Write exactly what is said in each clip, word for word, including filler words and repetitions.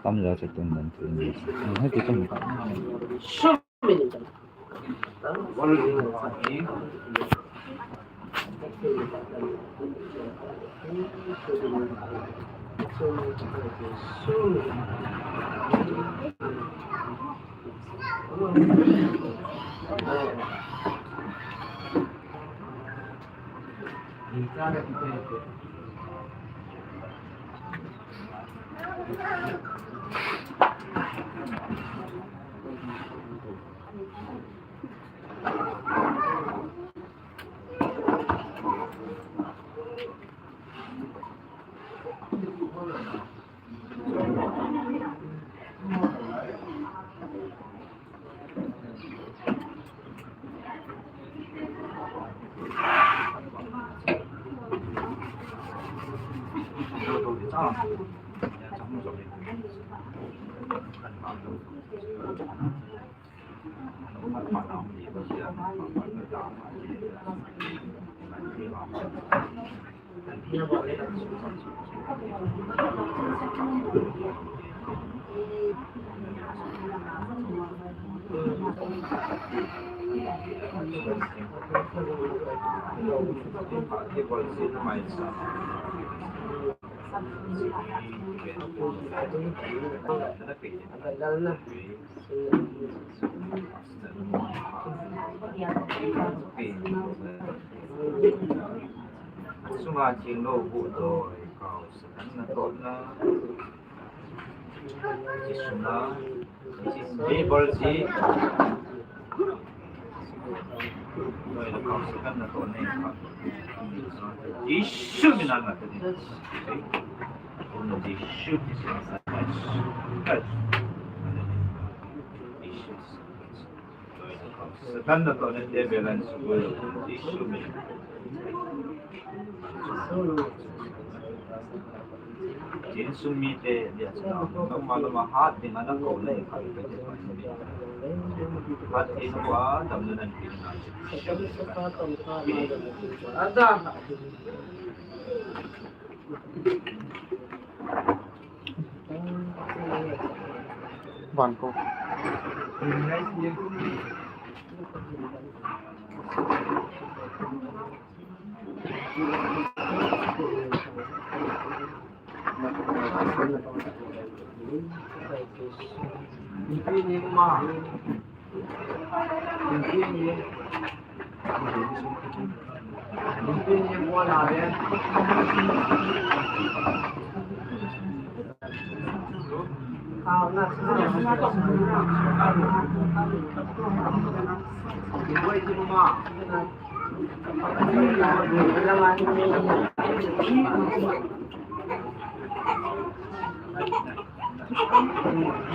Tam ja chu tun dan chu ni. Hai ti tam ka. Sunga thing lo bu doi kau sa kan na tot na. Ji suna. Ji bol ji. Doi na kau sa kan na tot na. Ji su min na na ta ni. Ji su ji su na. Ji su. Satan na to ne te belan su go lo, Jesu mi. Jesu mi te dia sa na, no ma no ma hat ding ana ko le ka te. Hat ding ko a dam na nan pi na. Ada. Van ko.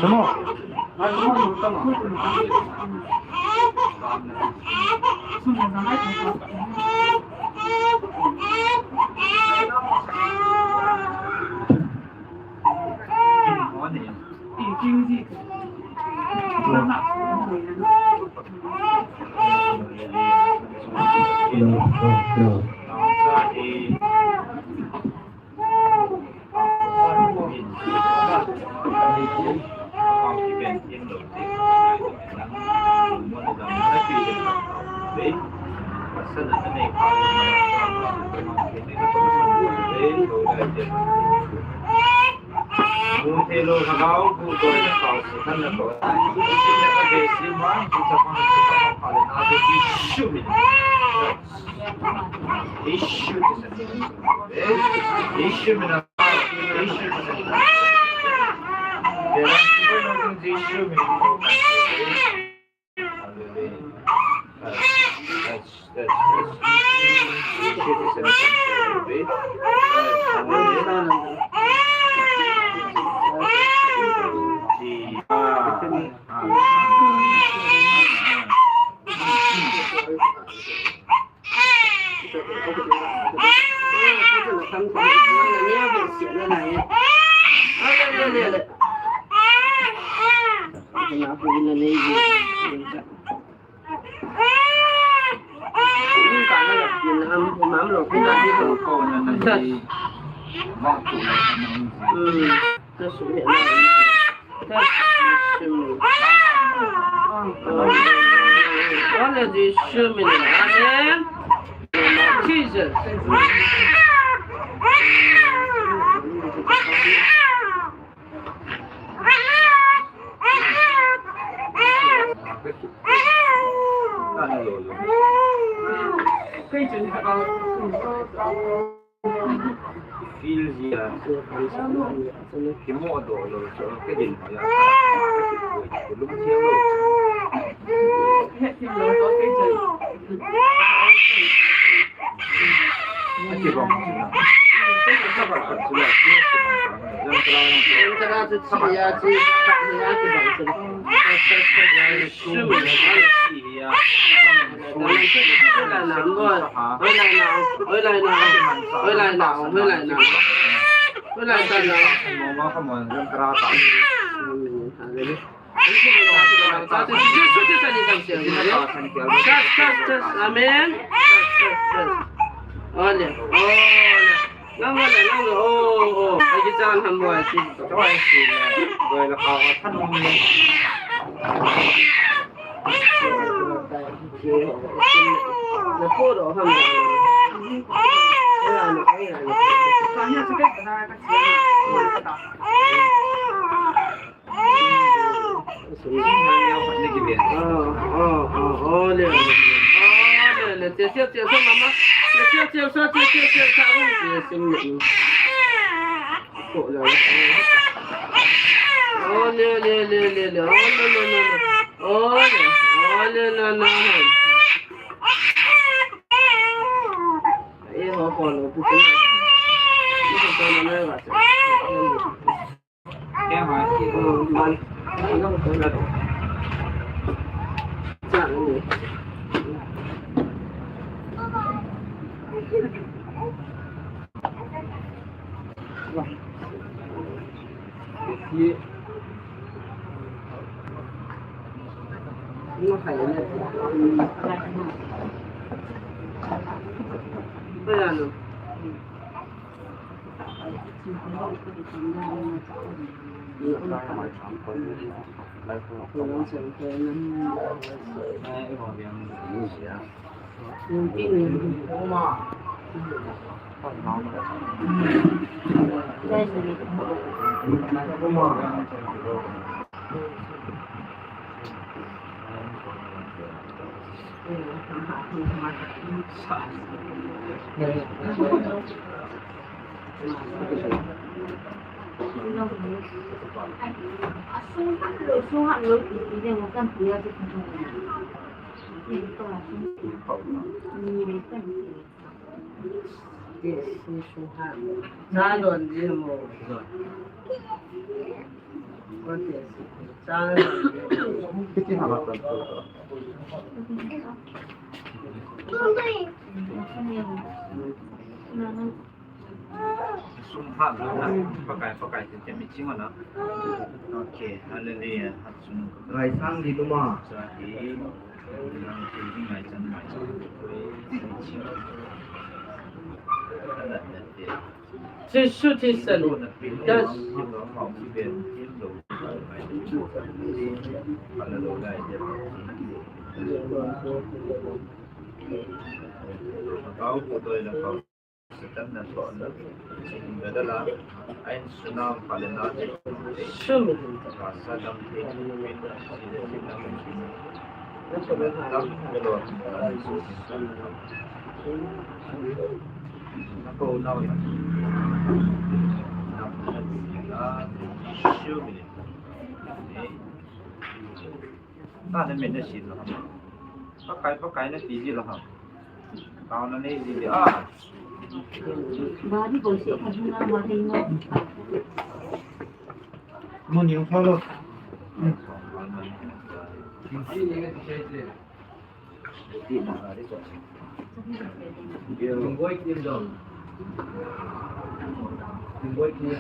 Sumo. Amen. Jesus. Feel jia. Kimoh doh lou chu, ka din hoiya. Ka lungthim lou. A kibang chu na. Ka ba ka chu la, kibang chu na. Jan ka la. Jan ka la chu chi ya, chi ka ya kibang chu na. Amen. Olha, olha. Nang wala, nang wala. Oh, oh. Agi chan ham wala si. Wala si. Wala ka wala than mo. Na puro ham. Wala na, wala na. Sum phat na, Pakai, Pakai, te, te, mi ching na. Okay, hallelujah. Ngai sang di luma. Sa di, nang tu di ngai sang, ngai sang. Mi ching. Ala, ala, te. Jesu Christ. Das. Sumi. Sumi. Na, na min na sin lo ham. Pakai, Pakai na ti ji lo ham. Tao na nei ji le a. Bari ko se ka duna ma dei no. Mo ni ong follow. Ti na ha ri ko. Tungoi kim dong. Tungoi kim.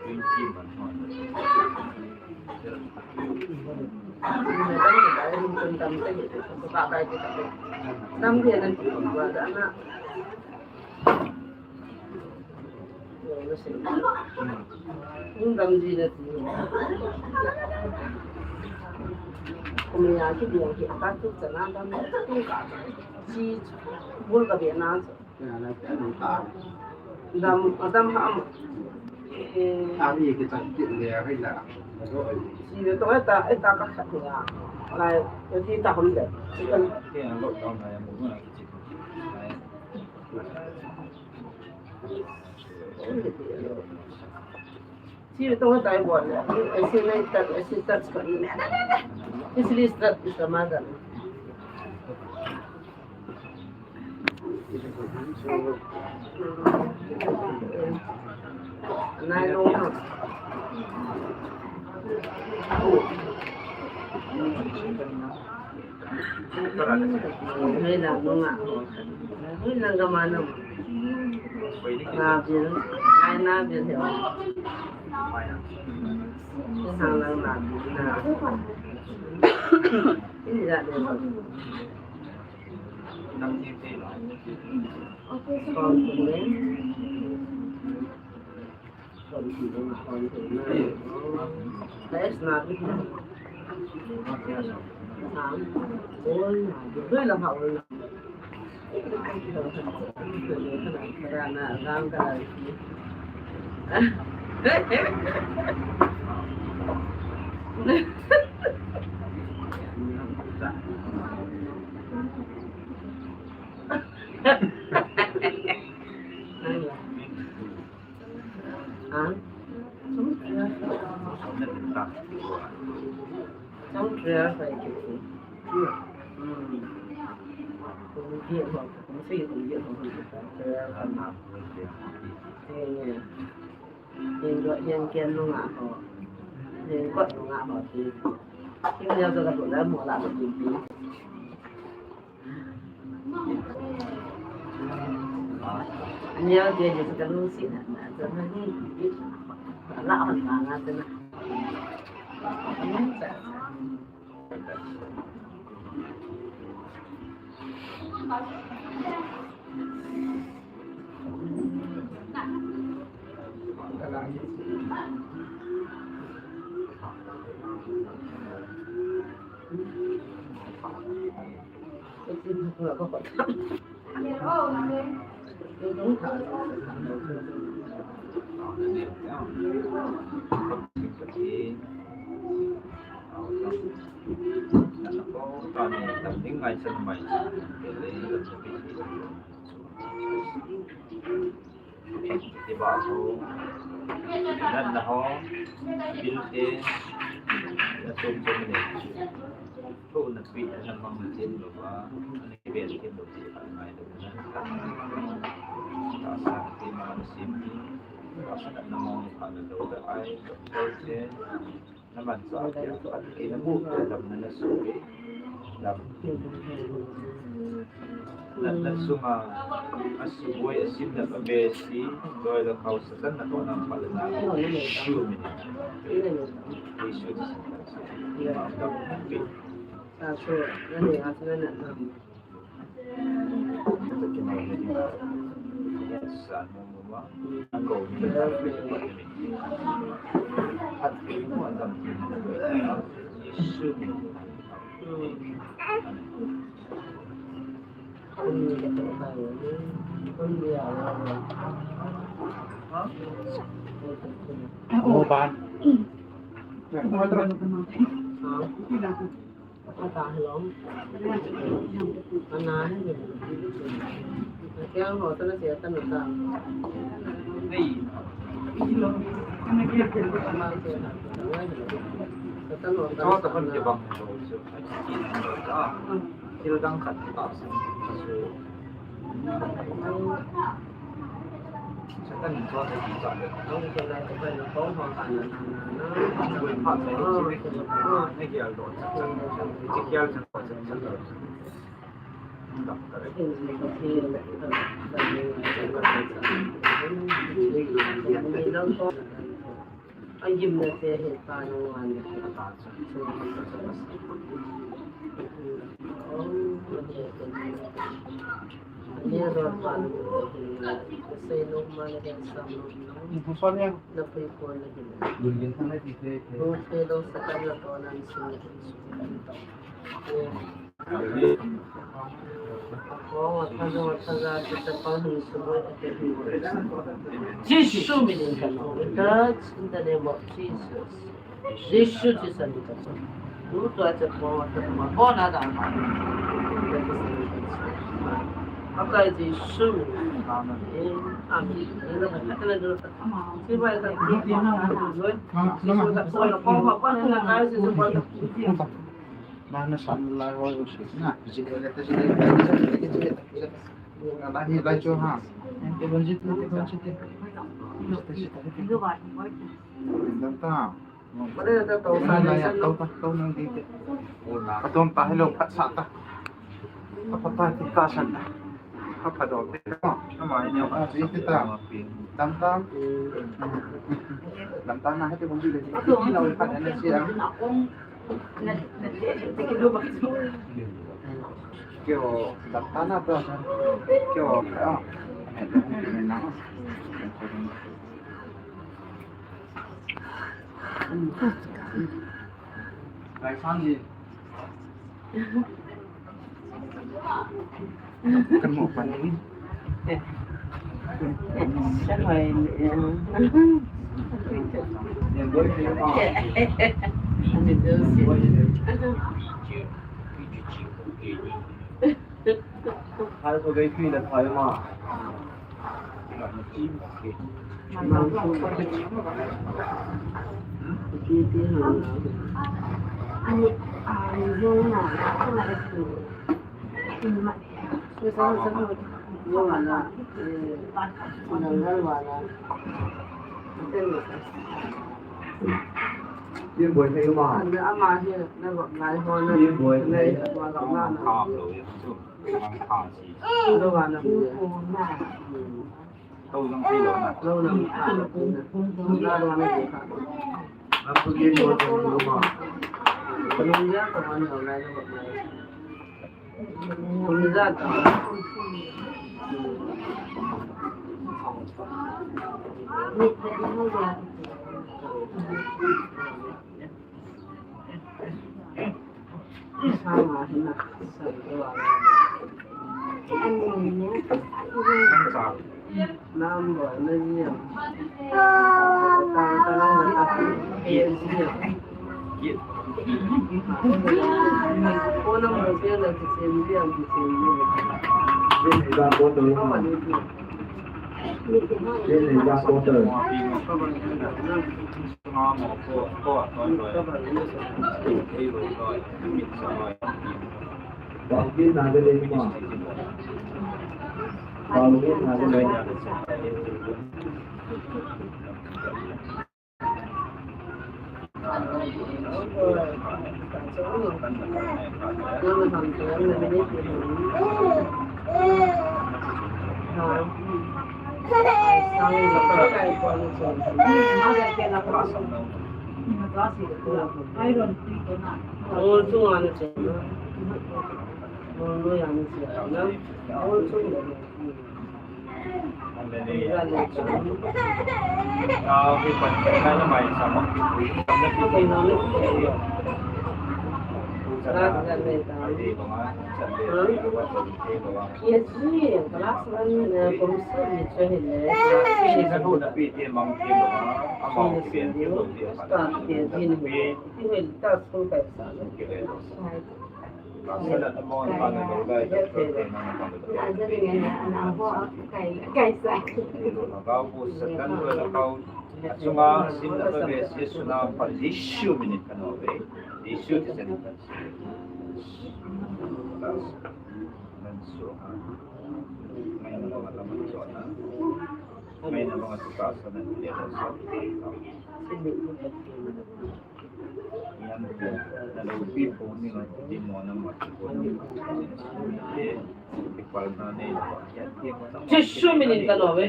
Tungoi kim. Hung dam ji na ti. Kum ya ki dia ki ka tu chana dam tu ka. Chi bul ka be na. Dam, dam ham. Eh. Ami ki ta ki le ri la. Si le to ta, ta ka khat ya. Lai, ti ta ham le. Ti ka. Ti na lo ta na ya mo na ki. Sino itong tayo buwan? Ay, sino yung tat-, ay, si tats ko. Isli strat isa magan. Nai no. Hei lang nunga. Hei lang ka manam. Na bil. Ai na bil he. Hei lang na bil na. Ini dah dia. Kau sini. Ha? Chang tria sai ki. Hmm. Kung ki ho, kung si kung ki ho. Yen do, yen ken nunga ho. Yen kot nunga ho ti. Kin ya do ka do la mo la do ti. Nia dia dia ka lu si na na na ni. La on ma nga na. Ti ba ho, natna ho, bil te, na sum sum ne. Ko na pi na mang tin lo ba, ani bil tin lo ti pa mai lo na. Ta sa ti ma sim ni. Ta sa na mo ni pa na lo da ai, ko te. Naman sa akia, pati na bu, lam na na suki. Lam. Na, na sunga, asuboi, asim na pabesi, doi la kau sa tan na kau na pala na, shu mini. Shu mini. Sa shu, nani, at na na, na. Ban. Ni ro pa ni, sei no ma na hen sam no. Ni pu so ni. Na pui ko na hin. Lut thei lou Satan na to nan sin na hin su. Jesu minin kano. We touch in the name of Jesus. Jesu Christ minin kano. Lu tua cha ko ta ma ko na da ma. Akai Jesu minin kano. Amen. Amen. Nana san lai ho si na. Lai lai chu ha. Dam ta. Lai lai tau ta, tau nang di te. Atom ta hello phat sa ta. Apa ta ti ta san ta. Apa do te. Ama ni apa ti ta. Dam ta. Dam ta na hete bom di le. Ti la phat na si a. Kio, dam ta na to. Kio, ah. Kai sang ni. Kan mo pa ni. Kan mo. Hai ko gai pi la thai ma. Tin boi hei ma. Tin boi hei. Tau lang thei lou na. Achunga simna pabep Jesu na pa Jesu minin kano ve. Jesu ti sen. Jesu minin kano ve.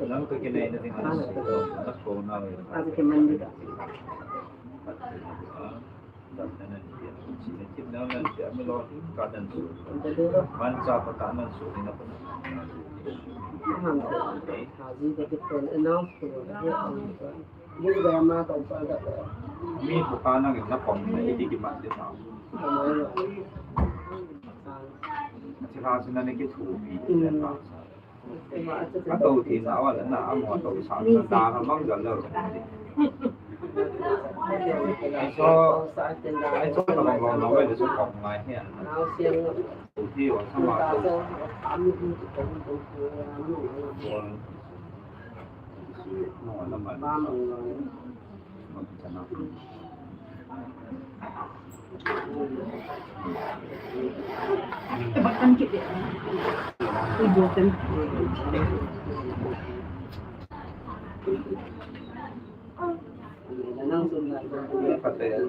Nang ka kinai na ding, ha, na ko na. Ha, ka kiman di ka. Mi ko ka nang in na kom na iti ki mat din na. Ati la sina ni ki thu pi na. Ato ti na wala na amo to sa na da na mang da lo. Ai so, ai so na lo lo lo so ko ngai he. Ti wa sa ma to. No na ma.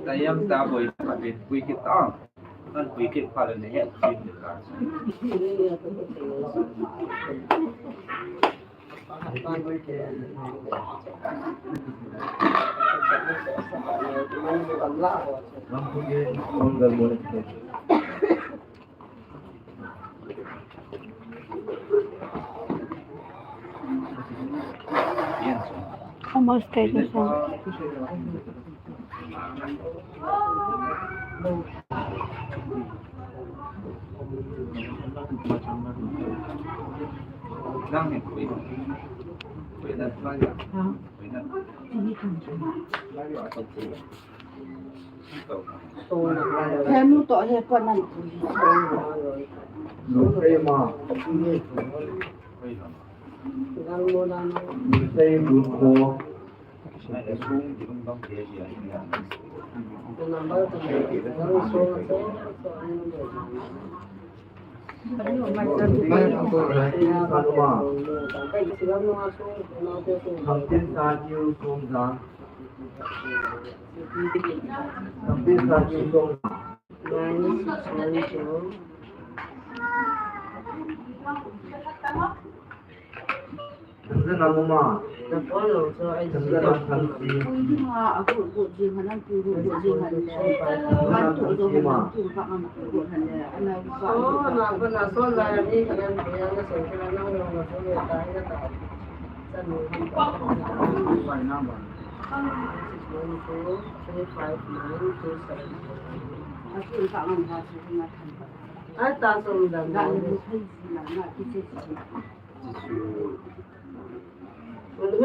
Tayam ta boi ta bin pui kit ta. Tan pui kit pa le ne he. Almost thirty seconds. Henu to he ko nan. Nusei ma. Nusei dun ko. Tangzana mama. Tangzana tangsi. Tangzana a gu gu jing hanan tu gu gu jing han le. Man tu jo hanan tu ba ngam tu gu han le. Ana ba. Oh, na ba na so la ni ka nan pe ya na so ka na na na so ya ta ya ta. Sa ni. One two three five nine two seven. Aku ka ngam ha su na tan ba. Ai ta so dan. Ga ni sai ji na na ki sai ji. Masa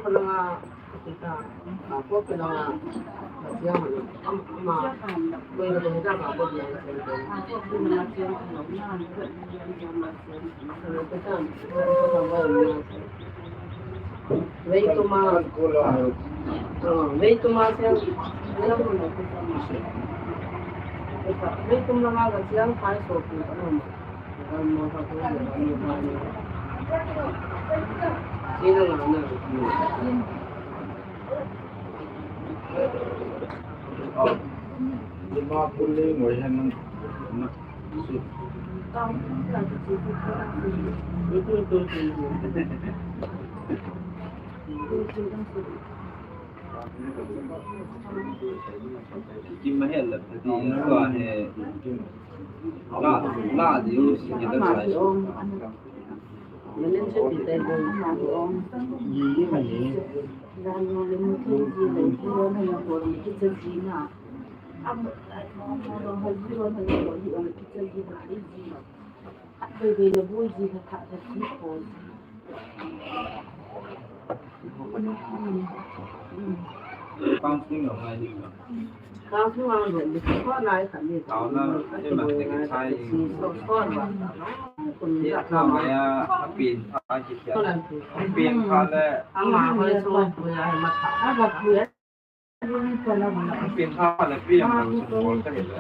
ko na nga. Kita, ako pala nga, siya man, ama, pwede ko kita, ako pala nga, siya man. Ano kita, way to ma, oh, way to ma siya, alam mo na, way to ma nga siya, kaya so, ano mo. Kim ma he la, ti ko he. La, la, di u si ki ta sai. Counseling lo ngai ding lo. Counseling lo ngai ding lo. Taona, ima kiti chai. Ye, taona ya, apin pha kiti. Apin pha le. Pin pha le pi yang ko su bol ka he le.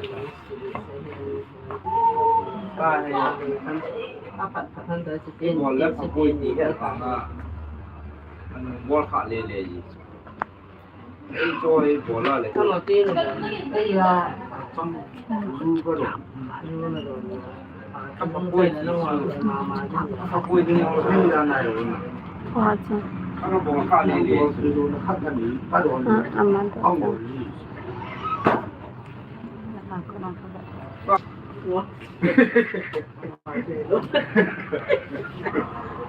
Ka he. Bol le phaboi ti he ka na. An bol kha le le yi. Ei cho ei bol la le. Ka lo ti le. Ei ya. Chang. Zu ka lo.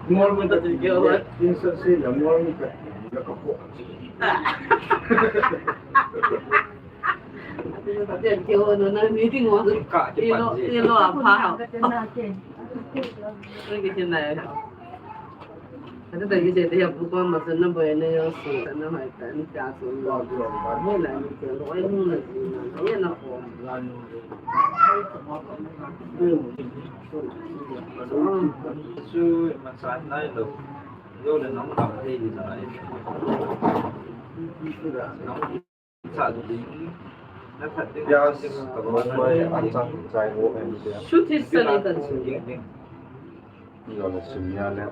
Mol mun ta tin ke wa. Insert se la mol mun ta. La ka ko. Su man sa nai lo. Yo le nong dam thei di nai. Nong Yes, the boy and Chang Chai Wo and there. Shoot his son in the You are the senior level.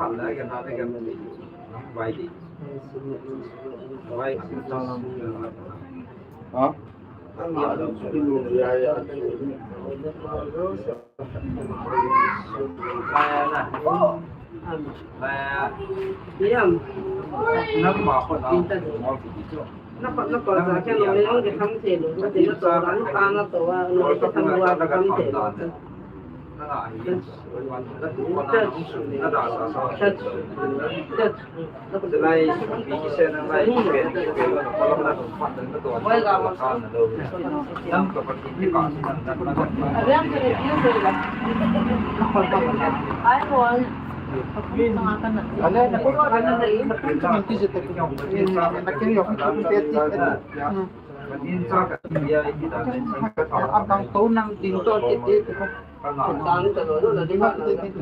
Huh? Abang to nang ding to ti ti.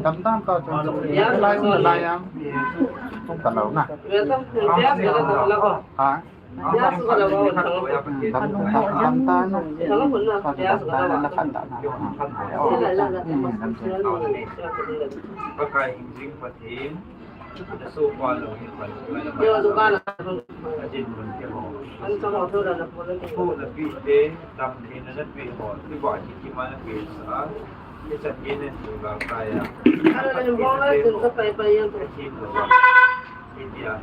Dam dam ta chong lai lai yang. Tum ta lo na. Ha? Dam dam ta na. Dam ta na na kan ta na. Pakai Injing Pathen. Nasopa lou hi pan. Ajin mun ke ho. Ho napeh te, damtheina napeh ho, kivah kikima napeh sa. Hichan gei nen tu la kaya. Athim lou a. Hitia.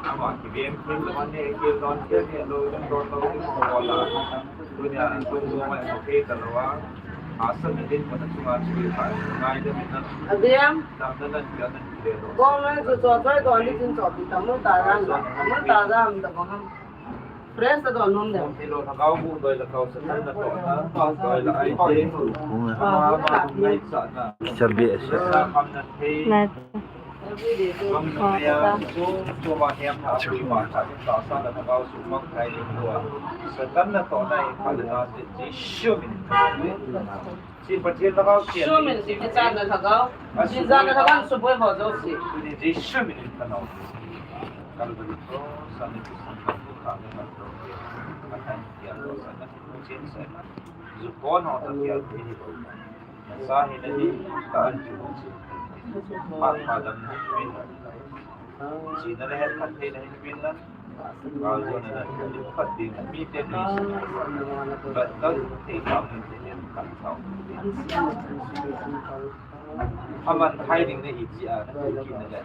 Ama kivem them lou a, ne kidon ke ne lou, don lou, ko la. Tunia, tung lou mai, okay, ka lou a. Asa na din mo na chunga chunga ka ngai da na. Adiam. Dam na na dia na dia lou. Bong na chu cho choi don ni chin cho pi ta mo ta ran da. Mo ta ran da bong ham. Fresh da don nom da. Ni lo na kau bu doi la kau sa na to na. Doi la ai te. Ma ma ngai sa na. Sa bi sa. Sa kam na te. Na. Satan na to na i pa na se Jesu min. Si Pathen lhagao si. Jesu min si kichat na lhagao. Kichat na lhagao suboi ho jo si. Jesu min ka no. Kalvari cross a ni kisan ka tu ka ni ka to. Ka tan kia lo sa na tu chen sa na. Ju ko no ta kia ni ko. Sa hi na ni ta an tu. Pa pa dam na. Sina le het khat theina hin pin na. Gal jona na lim khat ding mi te ni. Ba ta thei kam ni te ni kan thau. Aman thai ding na i ji a na thei ki na le.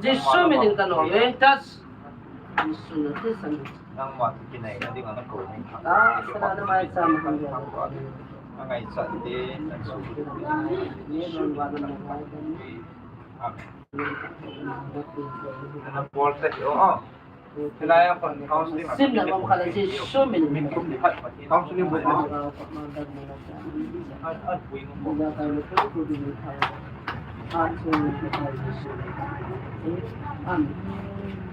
Jesu min in ka nom e, tas. Jesu na te san. Nangma ki nai na ding a na ko ni. Ah, sa na mai sa ma kan. Angai sa te, na su. Jesu ba na mai. Amen. Sim na bang kala Jesu min. Counseling book.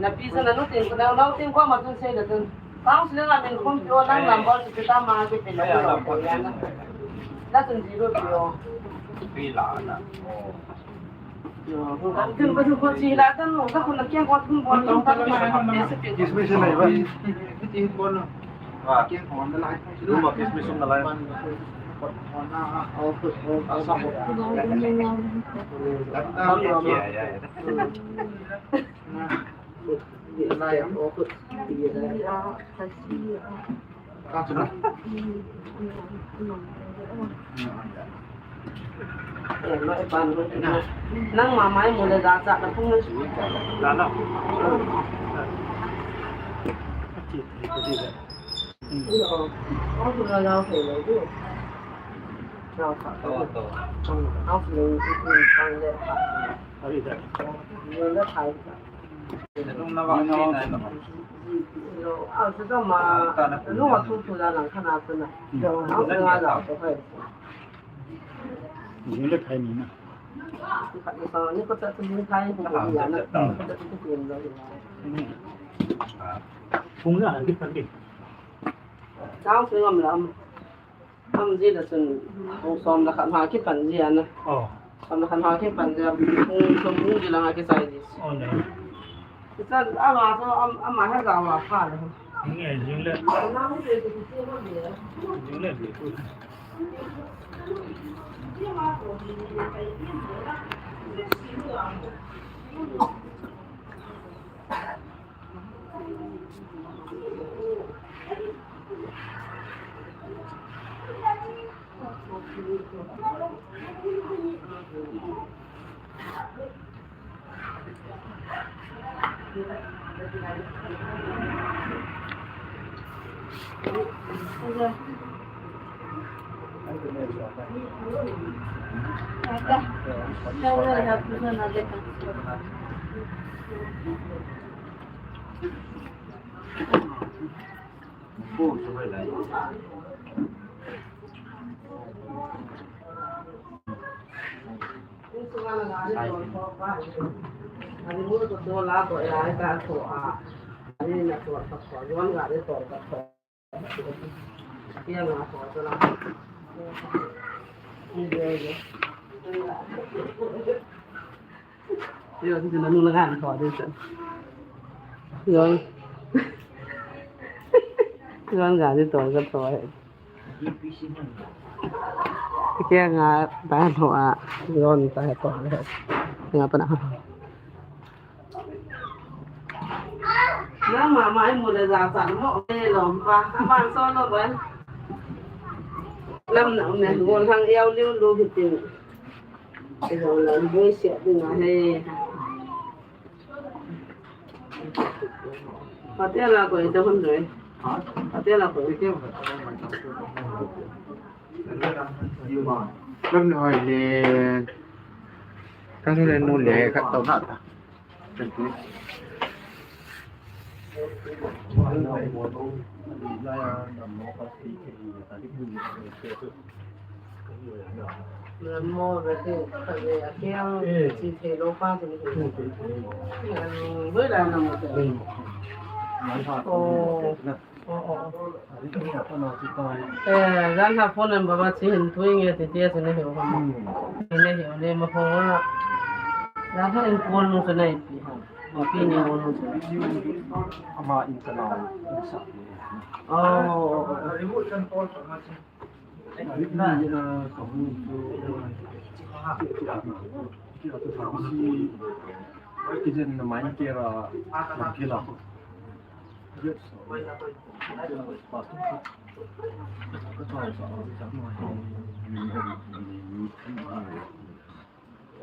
Napi sa nanu tin ko, nanu tin ko, matun sei da tun. Tang sila na min kum pio nang number si kita ma ki pin ko na ko ya na. Na tun zero pio. Pila na. Yo, ko kan tun ko ko si la tun ko ko na kian ko tun ko tun ta ma. Kismis na ba? Tin ko na. Wa. Kian ko na lai. Lu ma kismis na lai. Ko na. Au ko. Asa ko. Ya ya ya. Nang mama ai mu le da cha da phung le. Da da. Io, ho tu la la he le du. Io, sa. To to. Au le ni ni le. Ari da. Ni le hai. Jing le khai ni na. Phung na han ki phan ki. Tang sui ngam lam. Am ji la chun, hung som la khat ha kipan ji ana. Oh. Som la khat ha kipan ji, hung som hung ji la ha kisai ji. Oh, ne. Kisan ama so, am, ama ha ga wa pha le. Nge, jing le. Jing le, jing le. Yo, ti na nu la kan ko de sen. Yo. Yo, ga de to, ga to. Kei nga ta ho a, yon ta ho. Nga pa na. Nang mama ai mu le za sa mo le lo pa. Aban so lo ba. Lam na ne, gol hang yau liu lu hitin. Ilo lam boi sia ding a he. Patela ko ite hon doi. Patela ko ite. Lam noi le. Kan le nu le khat tau na ta. Mo ve te, ka ve a kiang, si te lo pa si ni. Ve la na mo te. Oh. Oh, oh, oh. Eh, jan ha phone number ba chi hin tui nge ti ti si ni hiu. Ni hiu le ma phone wa. Jan ha in phone nu sa nai pi ha. Ma pi ni phone nu sa. Ama in sa na. Oh, oh, oh.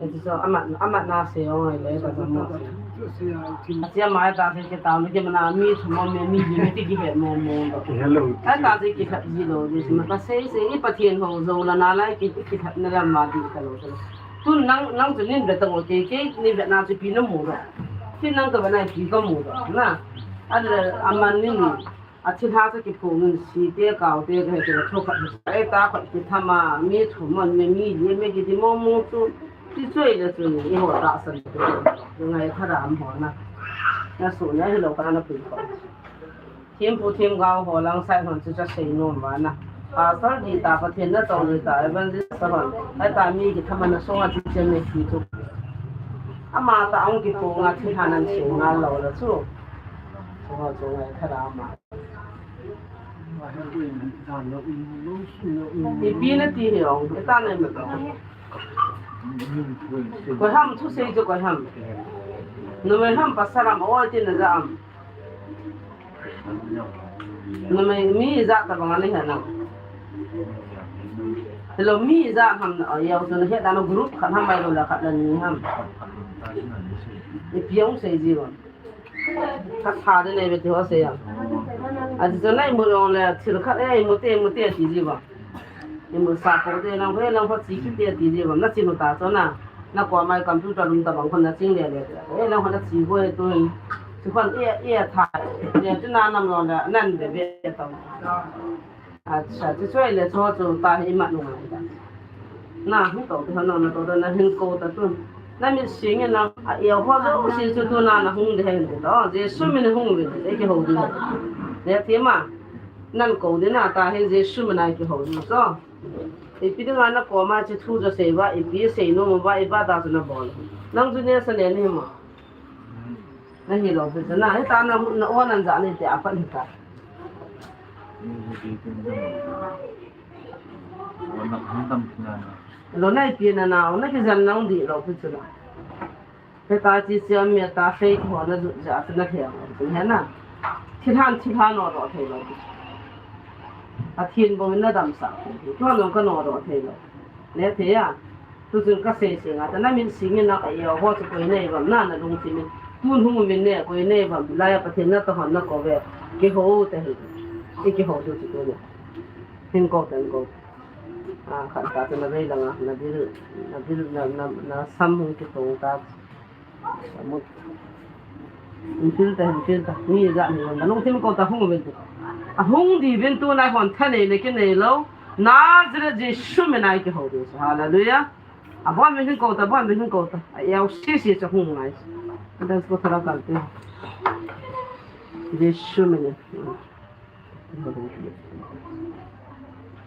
Eti so amat, amat na se ong ai le ta mo. Asia mai ta se ke ta mi ke mana mi thu mo me mi ji mi ti ki he mo mo. Ki he lo. Ai ta se ki thap ji lo, ji ma ka se se i Pathen ho zo la na lai ki ki thap na la ma di ka lo. Tun nang, nang chu nin be ta mo ke ke ni be na chu pi na mo ro. Tin nang ka be na pi ka mo ro. Na. Ala aman nin. A thilha chu kiphong nun si te kau te ka he chu la thu khat. Ai ta khat ki thama mi thu mon me mi ye me ki ti mo mo chu. Ti choi le chun, i ho ta san. Ngai tha ram ho na. Na su na hi lo ka na pui ko. Thempu themgao ho lang sai hon chu cha sei nom va na. Pastor di ta, Pathen na tong di ta, evangelist ta hon. Ai ta mi ki thama na song a ti chen ne ki chu. Ama ta ang ki ko nga thi hanan sei nga lo la chu. Chu ho chu ngai tha ram ma. Ipi na ti hi ong, i ta na mi ko. Koi ham thu sei chu koi ham. Numei ham pastor ham oi ti na ja am. Numei mi ja ta bang ani ha na. Hello mi ja ham na oi yau chu na he da na group khat ham mai lo la khat la ni ham. Ipi ong sei ji ong. Khat pha de nei ve ti ho sei a. A ti chu na imut ong le thil khat e imut te imut te ti ji ba. Imut sa po te nang ve nang ho chi ki te ti ji ba. Na chi nu ta chu na. Na ko mai computer room ta bang khon na ching le le. E nang ho na chi go e tu. Chi khon e e tha. Le chu na nam lo le nan de ve ta. Acha, chu choi le chu chu ta hi ma nung ai ta. Na hung to, to na, na to, to na hin ko ta tu. Na mi sing na, a eo ho lo si chu tu na, na hung de hen to. Jesu min hung ve, e ki ho di. Le ti ma. Nan ko di na ta hi Jesu min ai ki ho di so. Ipi dinga na ko ma chi thu jo sei ba, ipi sei nom ba, ipi ta chu na bol. Nang chu ne sa ne ni ma. Na hi lo pi chu na, hi ta na, na o nan ja ni te a pa ni ta. Lo na ipi na na, na ki jan nang di lo pi chu na. Hi ta chi chi a mi ta sei ho na ju ja chu na thei. Chu he na. Thi han thi han no ro thei lo. A thin bo na dam sa. Chu no ka no ro thei lo. Ne thei a. Tu chun ka sei sei nga ta na min sing in na ka eo ho chu koi nei bam na na lungthim in. Tun hung min ne koi nei bam lai a Pathen na to hon na ko ve. Ki ho ta hi. I ki ho tu chu tu ne. Hin ko ten ko. A khan ta chu na vei langa na bil na bil na na na sam hung ki tong ta. Amut. Hin pil ta, hin pil ta. Mi ja ni na lungthim ko ta hung vin tu. A hung di vin tu nai hon tha nei le ki nei lo. Nazareth Jesu min ai ki ho di. Hallelujah. A bon min hin ko ta, bon min hin ko ta. A eo si si cha hung ngai. Dance ko thara kal te. Jesu min.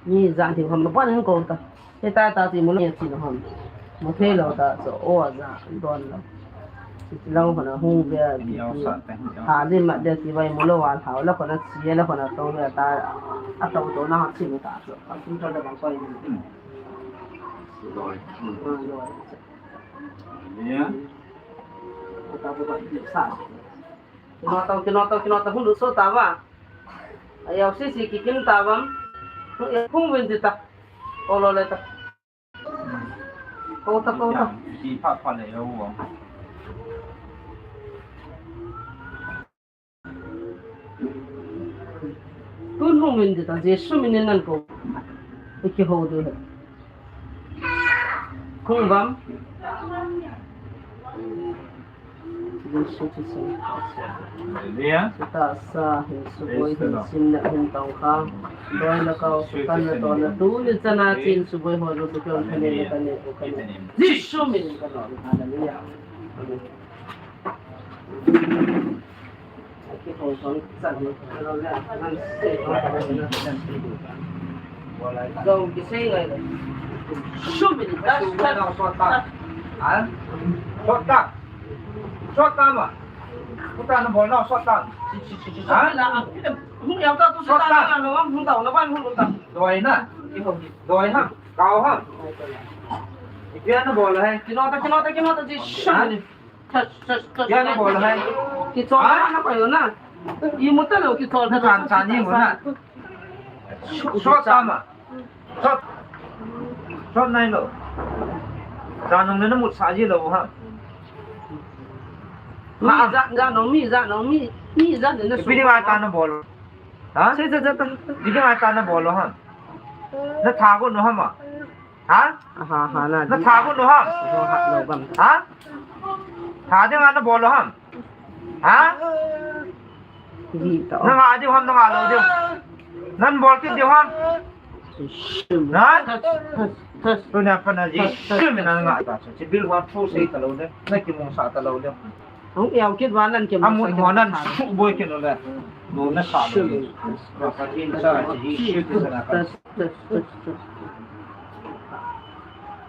Ni ja thim ham bon hin ko ta. He ta ta ti mu lo ti lo ham. Mu thei lo ta so o ja don lo. Ti lo hona hung ve ti. Ha ni ma de ti vai mu lo wal ha la hona chi la hona to ve ta. A to to na ha chi mu ta so. A kum to da bang ko ni. Ni ya. Ko ta ko ta sa. Kino tau, kino tau, kino tau, hung lut so ta va. A eo si si kikim ta vam. Hung, hung vin di ta. Ko lo le ta. Ko ta, ko ta. Ki pha pha le yo wa. Tun hung vin di ta, Jesu min in nan ko. I ki ho di he. Hung vam. Hallelujah. Sita sa hin suboi hin simna hin tongkha. Doi na kau sutan na to na tu ni chana chin suboi ho lu tu kyon khane na kane ko khane. Jesu min ka lo. Hallelujah. Amen. Dong kisei ngai le. Sum in, touch, touch. Ha? Sot ta. Sot ta ma. Puta na bol na sot ta. Ha? Hung yau ta tu sot ta na, hung ta na ban hung ta. Doi na. Doi ha. Kau ha. Ipi na bol hai. Kino ta, kino ta, kino ta ji sum in. Touch, touch, touch. Kya na bol hai? Kichol na na payo na. Imut ta lo kichol na. Kan chan ni mo na. Sot ta ma. Sot. Sot nai lo. Janong na mut sa ji lo ha. Mi ja, janong, mi janong, mi, mi ja na su. Bidi ma ta na bol. Ha? Se, se, se, ta. Bidi ma ta na bol ha. Na tha ko no ha ma. Ha? Aha, ha, na. Na tha ko no ham? Ho ha lo gam. Ha? Tha ding a na bol lo ham? Ha? Di to. Na nga ding ham, na nga lo ding. Nan bol kit ding ham? Shim. Ha? Tunia pana Jesu mina ngah ta chu. Chi bil wa thu sei ta lou le. Na kimong sa ta lou le. Hung iau kit wa nan kimong sa. Amun ho nan su boi kit lou le. Lo na sa lou le. Ka Pathen cha Jesu Christa na ka.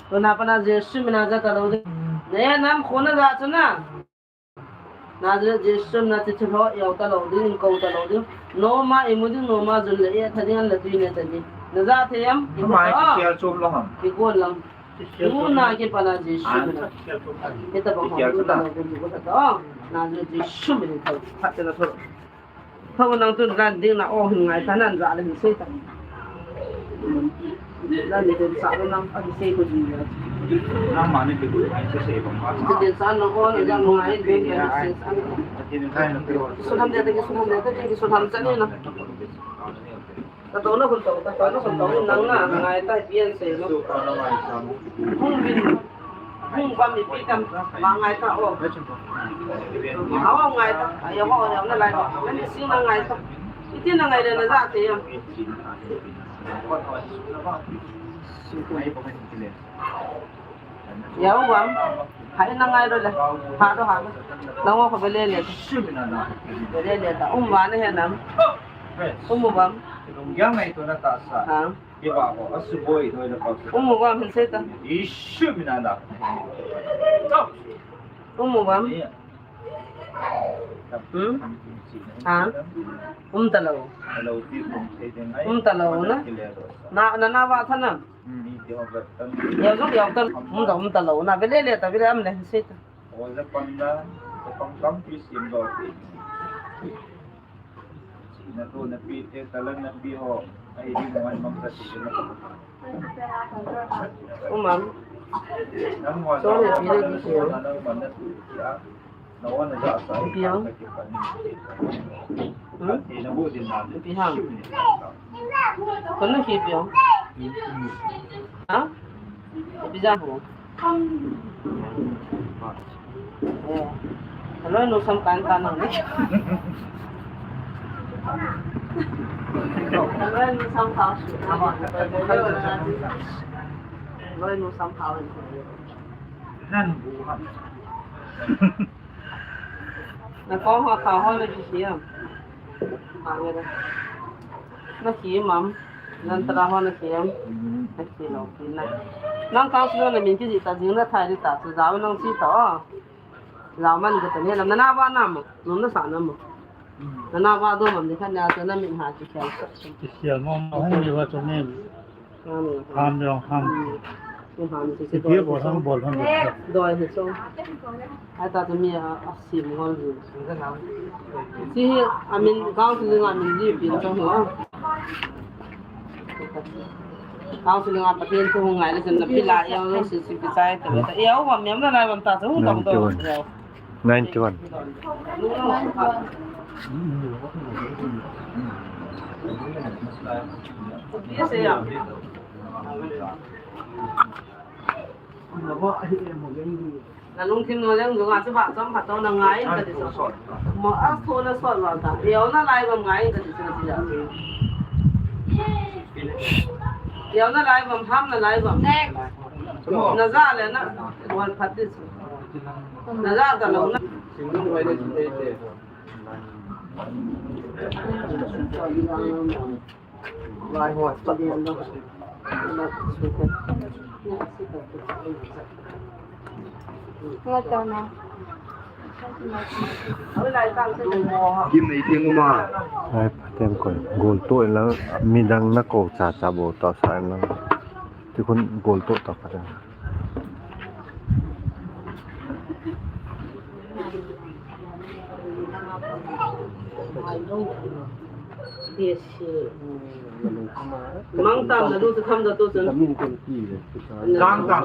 Tuna pana Jesu mina ja ta lou le. Ne nam khona ja chu na. Nazareth Jesu na ti thilou, iau ta lou ding, kou ta lou ding. Noma imu ding, noma jun le e tha ding, an le tui ne ta ding. Na ja thei am? Ama ki sial chom lou ham? Ki gon lam. Tuna ki pana Jesu mina. Kita bang ki sial chom lou ding, ki gon ta. Nazareth Jesu mina thou. Phat te na thou. Thou nang tun lan ding na o hin ngai ta nan ja le hin sei ta. Lan ni den sa lo nang a sei ko ji ya. Nang ma ni pe ko ngai se sei bang ma. Ti den sa nang o na ja ngai den ya sei sa. Ti den kai na pe. Su tham de de su tham de de su tham sa ni na. Ta to na kun to ta to na kun to nang na ngai ta bien sei lo. Hung bin. Hung bam ipi tam, ma ngai ta o. Aw ngai ta, ayo ho na lai. Ani si na ngai ta. Iti na ngai le na ja te ya. Ya u bam. Hai na ngai ro le. Ha ro ha. Na ngo ko bele le. Bele le ta. Um wa na he nam. Um bam. Yang ngai to na ta sa. Ha. Umu bam hin sei ta. Jesu mina la. Umu bam. Hmm? Ha? Um ta lou. Um ta lou na. Na, na, na va tha na. Yau jong yau ta. Um ta, um ta lou na. Vele le ta, vele am le hin sei ta. Na tu na pi te talang na pi ho. Ai di mo man mam sa si na. Umam. Nang mo. So na pi na ki siya. Nang mo na tu siya. Na wa na ja sa. Pi ang. Hmm? Pi na bu din na. Pi hang. Kono ki pi ang. Ha? Pi ja ho. Aloi nu sam kan ta nang ni. Aloi nu sam ta su. Aloi nu sam ta. Nan bu ha. Na kong ho ka ho le ki siam. Na ki mam. Nan tara ho na siam. Na ki lo ki na. Nang kang su na min ki ji ta jing na thai di ta. Su ja nang si ta o. Lau man ka tani lam nana ba na mo, nom na sa na mo. Nana ba do mam ni khan ya ta na min ha chi kya. Chi kya mo mo hung ni ba to ne. Ham yong ham. Ni ham chi chi do. Bol ham bol ham. Do hi so. Ai ta to mi a, a sim ngol ji. Chi hi a min kang chi nga min ji pin to ho. Council nga Pathen thu hung ngai le chun na pila, eo lo si si pi chai ta ta. Eo wa miam na lai bam ta chu hung tong to. Ninety one. Yes, yeah. Na lungthim no jeng jong a chu ba chom khat to na ngai ka ti chu. Mo a thu na sot lo ta. Eo na lai bam ngai ka ti chu ti ja. Eo na lai bam ham na lai bam. Na ja le na wal phat ti chu. Na ja ta lo na. Kim nei tiang uma. Ai, pateng koi. Gol to in lang, midang na ko cha cha bo ta sa in lang. Ti khun gol to ta pateng. Mang tam na du tham da tu chun. Jang tam.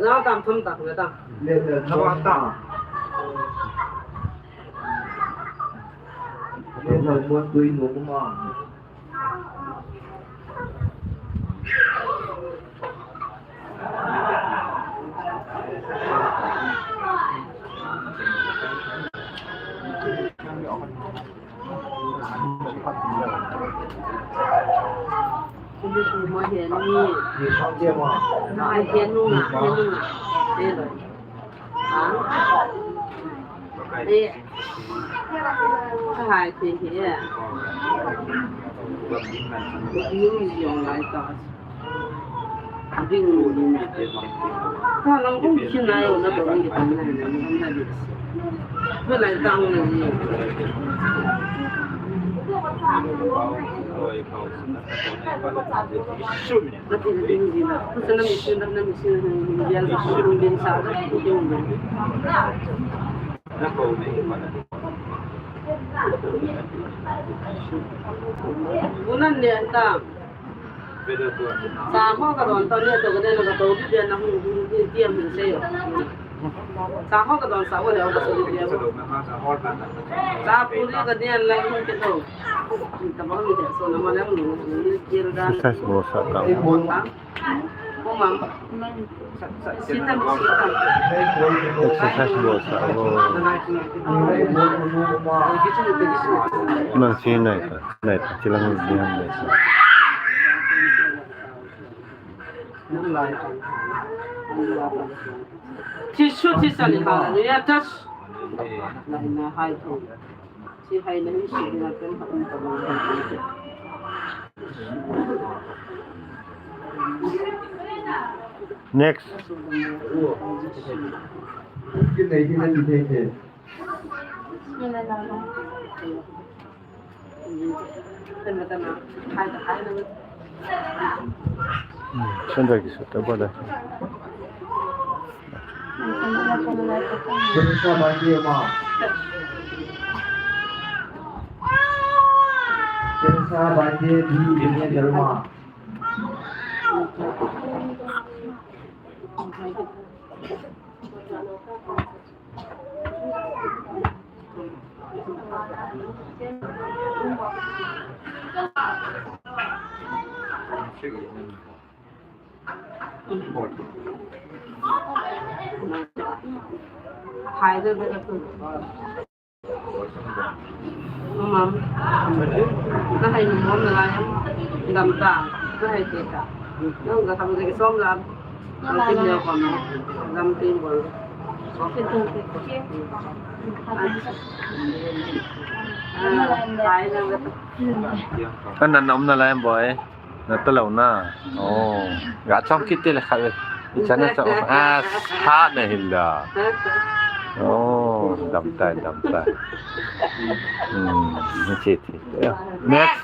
Jang tam tham tak na tam. Na ba tam. Na mo tu nu ma. Mo hian ni. Ni sang dia ma. Ai hian nu na, hian nu na. Te lo. Ha? Te. Ka hai te hi. Ni ni yong lai ta. Ding. Ka lang kong chin lai na to ni ta na na na. Ka lai ta ni. Unan le ta. Sa ho ka don ta le to ka de na ka to di de na hu hu di di am se yo. Sa ho ka don sa ho le ka so di di. Sa puri ka de la hu ke to. Ta ba mi de so na ma le hu ni di da. Exercise bol sa ka. Exercise bol sa, oh. Nang si nai ta, nai ta, silang dihan nai ta. Tisu tisa ni ha, ya tas. Next. Hmm, sandal ki sota bada. Pensa banjir ma. Pensa banjir di dunia derma. Mama, na hai nu mom na lai am, dam ta, na hai te ta. Nang ka tham ke som la, na lai am. Dam tin bol. Hai na. Kan nan om na lai am boy. Na ta lo na. Oh. Ga chong kit te le khat ve. I chan na chong. Ah, sa na hila. Oh, dam tai, dam tai. Hmm, ni che thi. Next.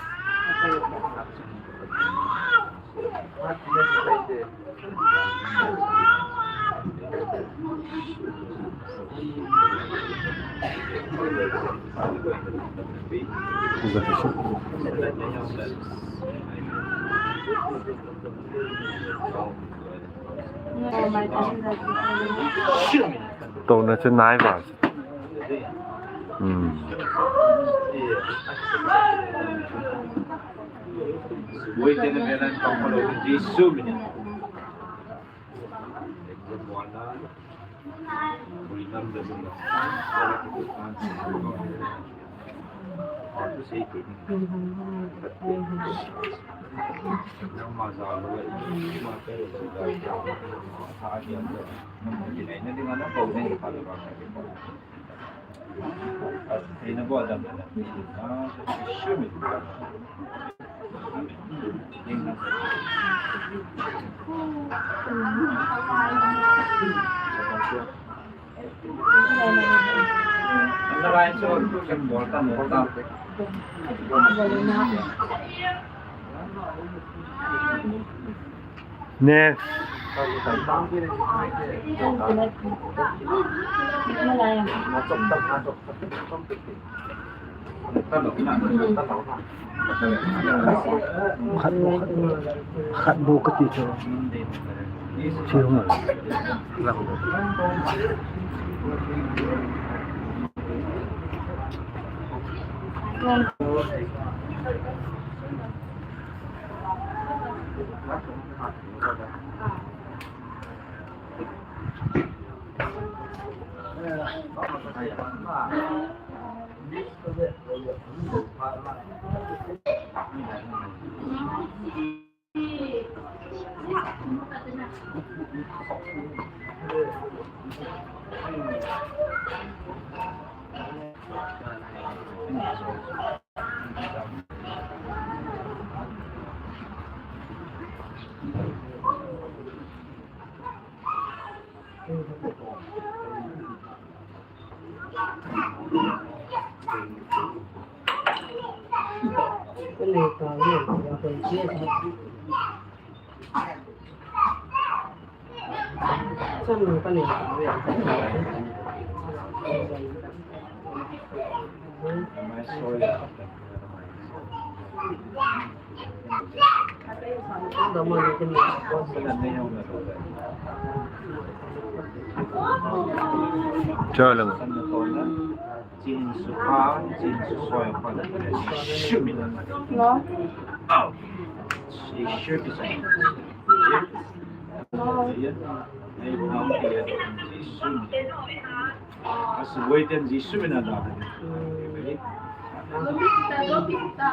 Tona chu nai va. Hmm. Wait in a minute, come on, over this two minutes. Next. Khat, khat, khat bu kati chu. Chi hung. Chalang. Chin su pa, chin su soi pa. Shoot me. No. Oh. She shoot me. No. As wait and Jisu mina da. Jisu mina.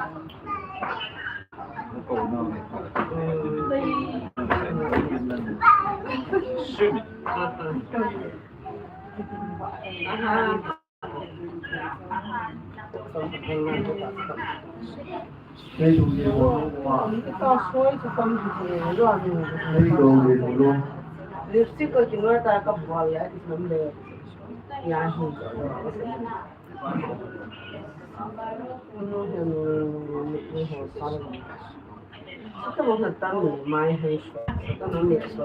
Lipstick ko kinoi ta ka bol ya, ki nam le. Ya hi. Ka mo na tang mai hai. Ka nam le so.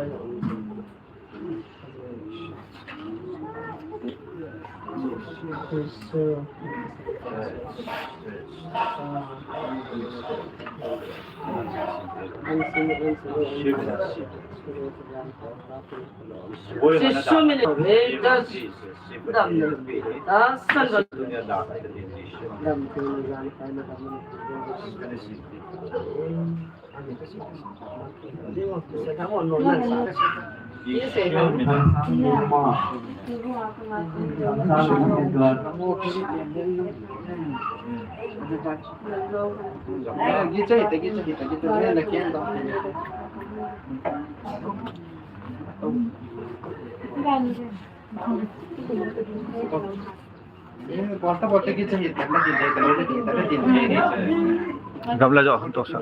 Gamla jo, to sa.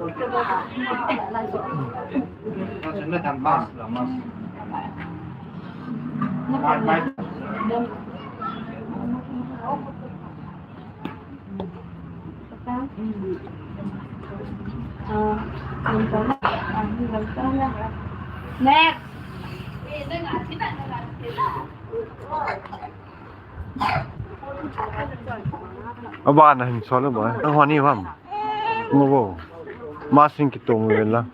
Next. Aba na hin solo ba. Ang honi bam. Ngo bo. Masing kitong lela.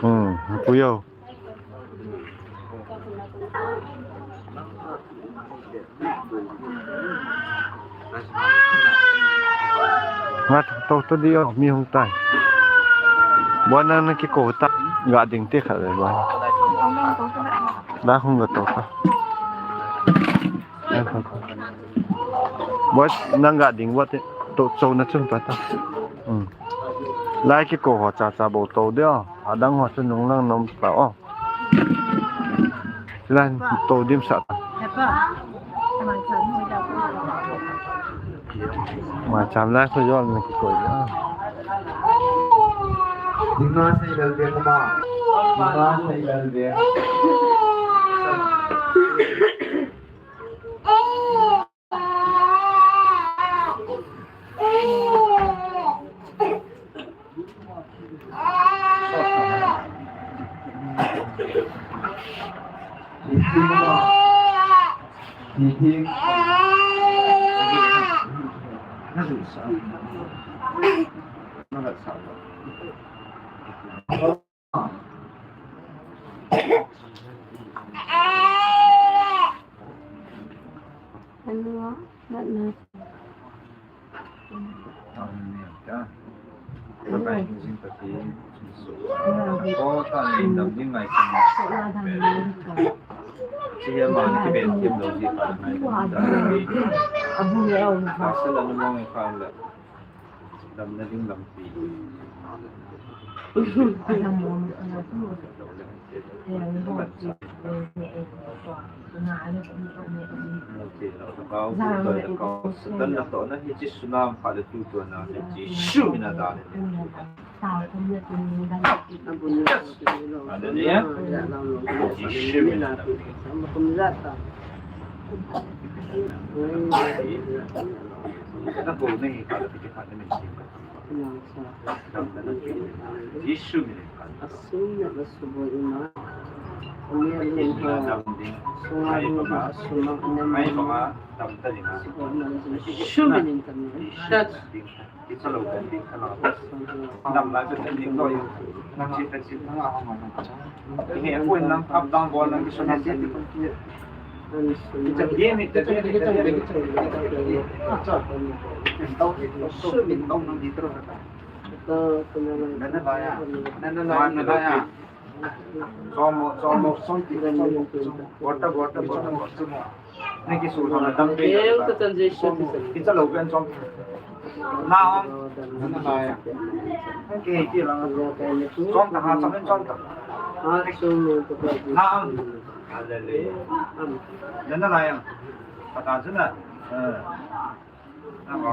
Hmm, kuyo. Ngat to to di o, mi hung tai. Buana na kiko ta, ga ding te khat le ba. Da hung ga to ta. Buat nang ga ding buat te, to chou na chung pa ta. Hmm. Lai kiko ho cha cha bo to de o. Adang ho chu nung lang nom ta o. Lan to dim sa. Hepa. Mai cham lai ko yon me ki ko ya. Ding na sei lal be kuma. Ding na sei lal be. Hello, not now. Lamna ding lampi. Hallelujah. Jesu mina da. Na ko na hi ka la ti ka na min ti ka. Jesu mina ka. Asim na la subo ima. Jesu mina dam ding. Sunga dam ding. Mai ba dam ta ding. Jesu mina ka. That's Kicha lou kan ding kana. Dam lai kan ding lou. Nang chi ta chi nang a hong nang. Nge a point nang up down ball nang kisun nang. Kicha game it, kicha game it, kicha game it. Tau ni, tau ni, tau nang di tro na. Nana laya, nana laya, nana laya. Som, som, som, som. Water, water, water, water. Niki su na dam pe. Keu ta tan Jesu ti san. Kicha lou pen som. Na om. Na lai. Ke ti la. Som ta ha, som, som ta. Ha, som ta. Na om. Hallelujah. Am. Na lai. Kata chu na. Eh. Na ba.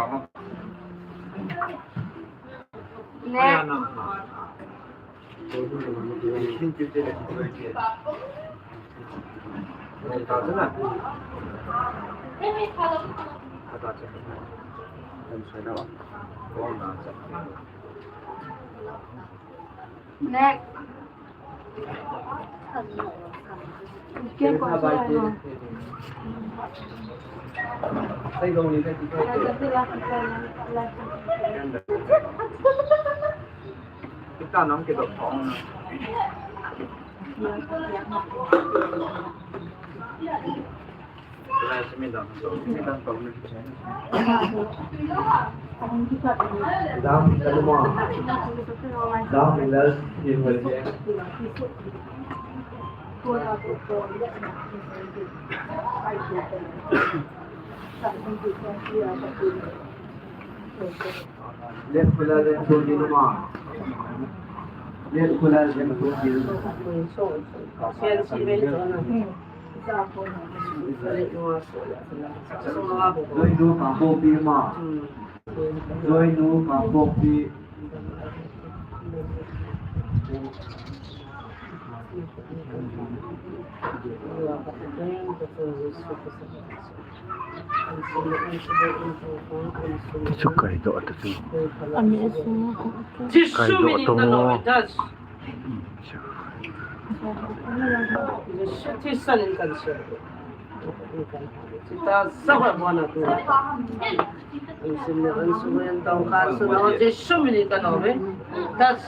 Ne. Next. Kita nam kita thong. Left pillar, left shoulder, numa. Left pillar, left shoulder. Joinu Kangpokpi ma. Joinu Kangpokpi. Chu kaidoh ta chu. Kaidoh ta mo. Jesu mina ka nom e. Touch.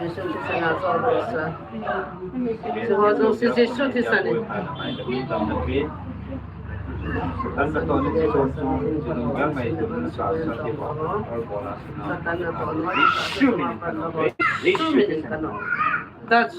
Jesu thisan a chol bol sa. Chu ho jong si Jesu thisan in. Satan na to. Jesu mina ka nom. Touch.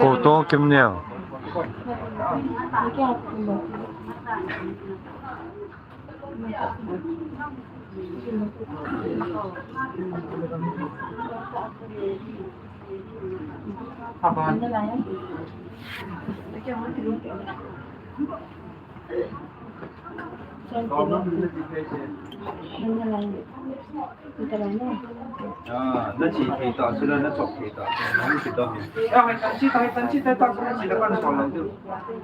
Ko to kim neo. Ah, na chi thei ta, sila na chok thei ta. Na chi ta. Ya, hai tan chi ta, hai tan chi ta, ta, sila kan sol lang tu.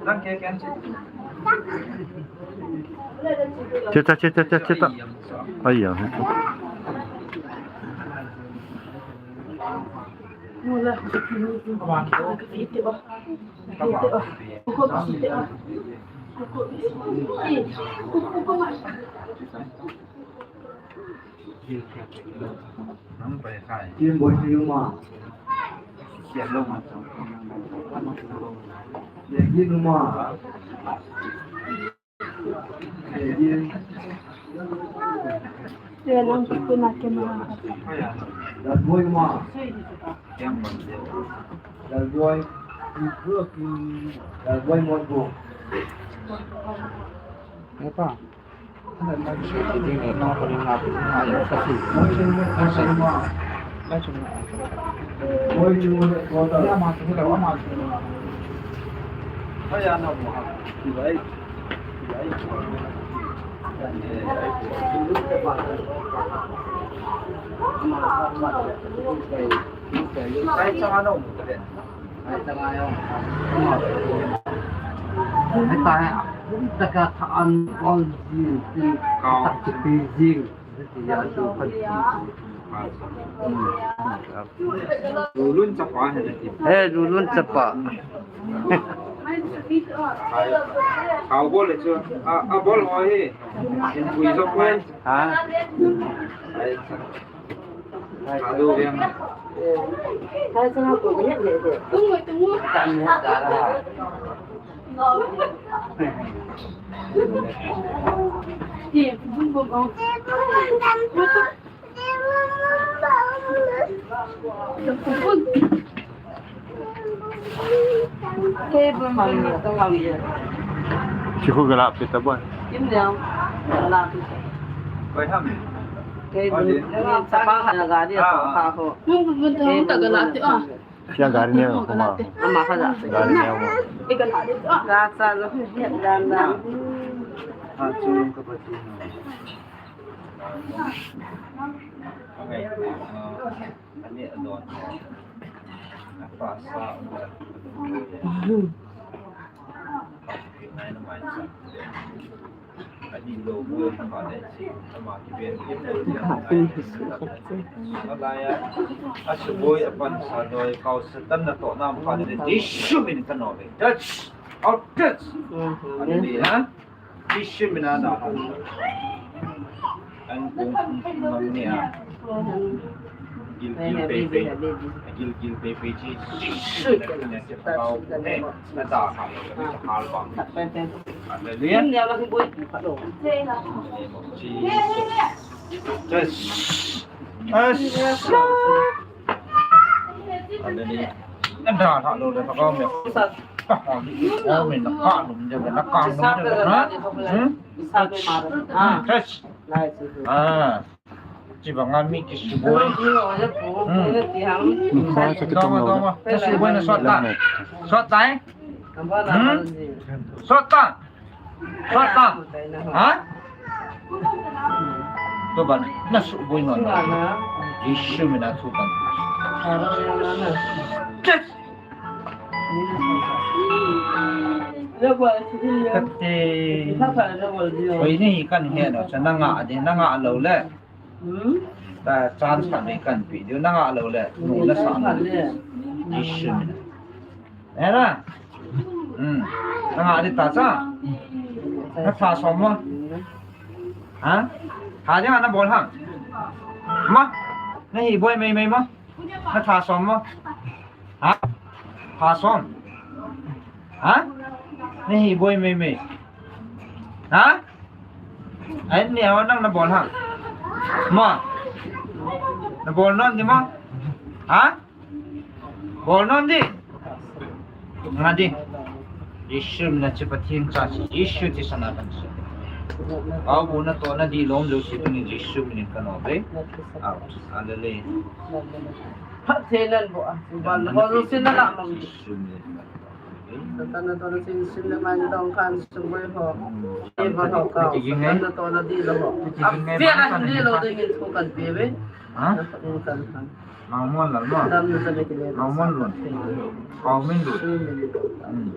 Nang ke kan chi. Chita, chita, chita, chita. Ai ya. Nang pai khai. Kim boi siu ma. Sian lo ma. Ye, ye, numa. Ye, ye. Ye, nang tu na ke ma. That's boy, numa. That's boy. That's boy, numa. Epa. Heta he, taka tha an ol jing, tin tak ti jing. Lulun chapa he na ti. He, Lulun chapa. Kau bol le chu. A, a bol ho hi. In pui jok mai. Ha? Ai, Kei bun mami to mami. Chiku gala pita boy. Kim liang. Gala pita. Koi ham. Kei bun. Koi bun. Sa pa ha gari to pa ho. Nung bun to ta gala ti a. Siya gari niya ko ma. Ama ka gala. Gari niya ko. Ika gala ti a. Sa sa lo. Dan dan. Ha chu ka pa chu. Ani a don. Touch. Out. Touch. Hallelujah. Jisu mina na da. An kung kung kung ni a. Gil gil pe pe. Gil gil pe pe ji. Jisu mina na da. Hallelujah. Yes. Yes. Hallelujah. An da tha lo le ta ko me. Ta ha ni ko me na ka lo me na ka lo me na. Hmm? Ah. Chi bang a mi ki suboi. Hmm. Dong dong. Ki suboi na sot ta. Sot ta. Hmm? Sot ta. Satan. Ha? To ban na suboi non. Jisu mina tu ban. Yes. Kate. Oi ni kan he no, sa na nga de, na nga lo le. Ta chance kan ni kan pi. Dio na nga lo le. No na sa. Jisu mina. Hera. Hmm. Na nga di ta cha. Na tha som mo. Ha? Tha ding a na bol hang. Ma. Na hi boi mei mei mo. Na tha som mo. Ha? Tha som. Ha? Na hi boi mei mei. Ha? Ai ni a nang na bol hang. Ma. Na bol non di mo. Ha? Bol non di. Nga di. Jisu mina chu Pathen cha chu Jisu ti sana kan chu. Au bu na to na di lom lo si tu ni Jisu mina kan o be. Au. Alele. Pathen an bo a. Bal ho lo sin na la mang. Jisu mina. Satan na to na sin sin na man tong kan su bo ho. E ba ho ka. Satan na to na di lo ho. A fe na di lo de ngin ko kan pe be. Ha? Kan kan. Mangmon lal mo. Mangmon lun. Kaomin lun. Hmm.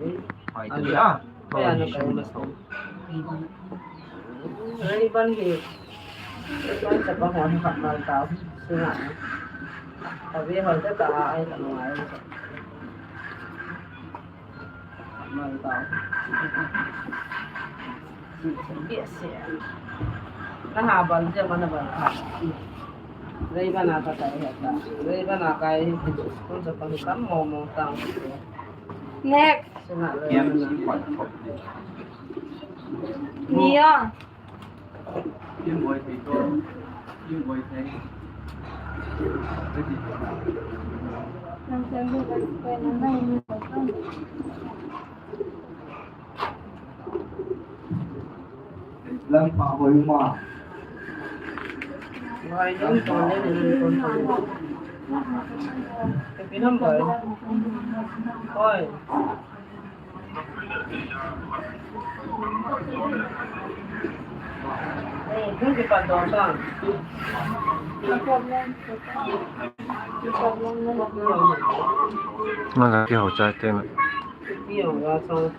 Hoi tadi ah. Kaya na kayo mas. Raiban hi. Raiban sa pa hon ha mal tao. Singa. Abi hon ta ta ai ta ngai. Na ha bal je mana bal. Raiban a ka kai ha ta. Raiban a kai hi school sa pa kam mo mo tang. Next. Ni a. Lam pa hoi ma. Why don't you let it control? Happy number. Oi. Oh, don't you pan down, down. Naga kihou chai teng na. Kihou ga chang.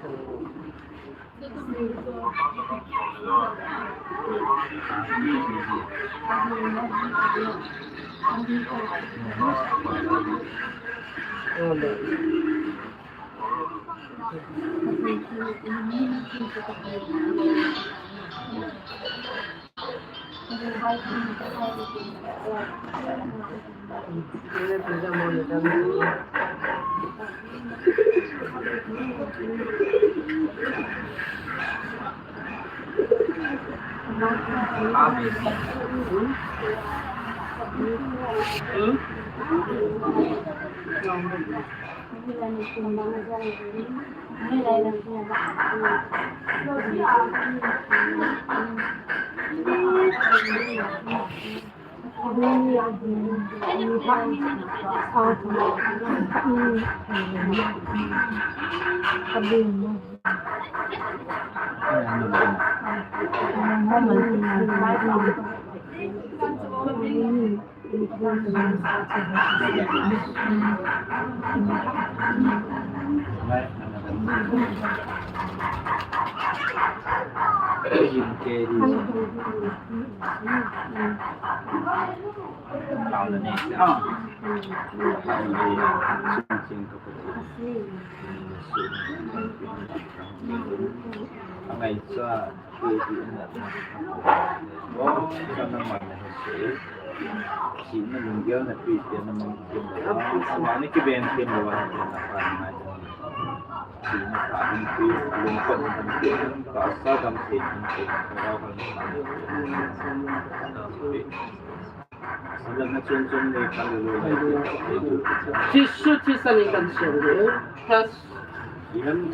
Jesu Christa min in kan siam ding. Test.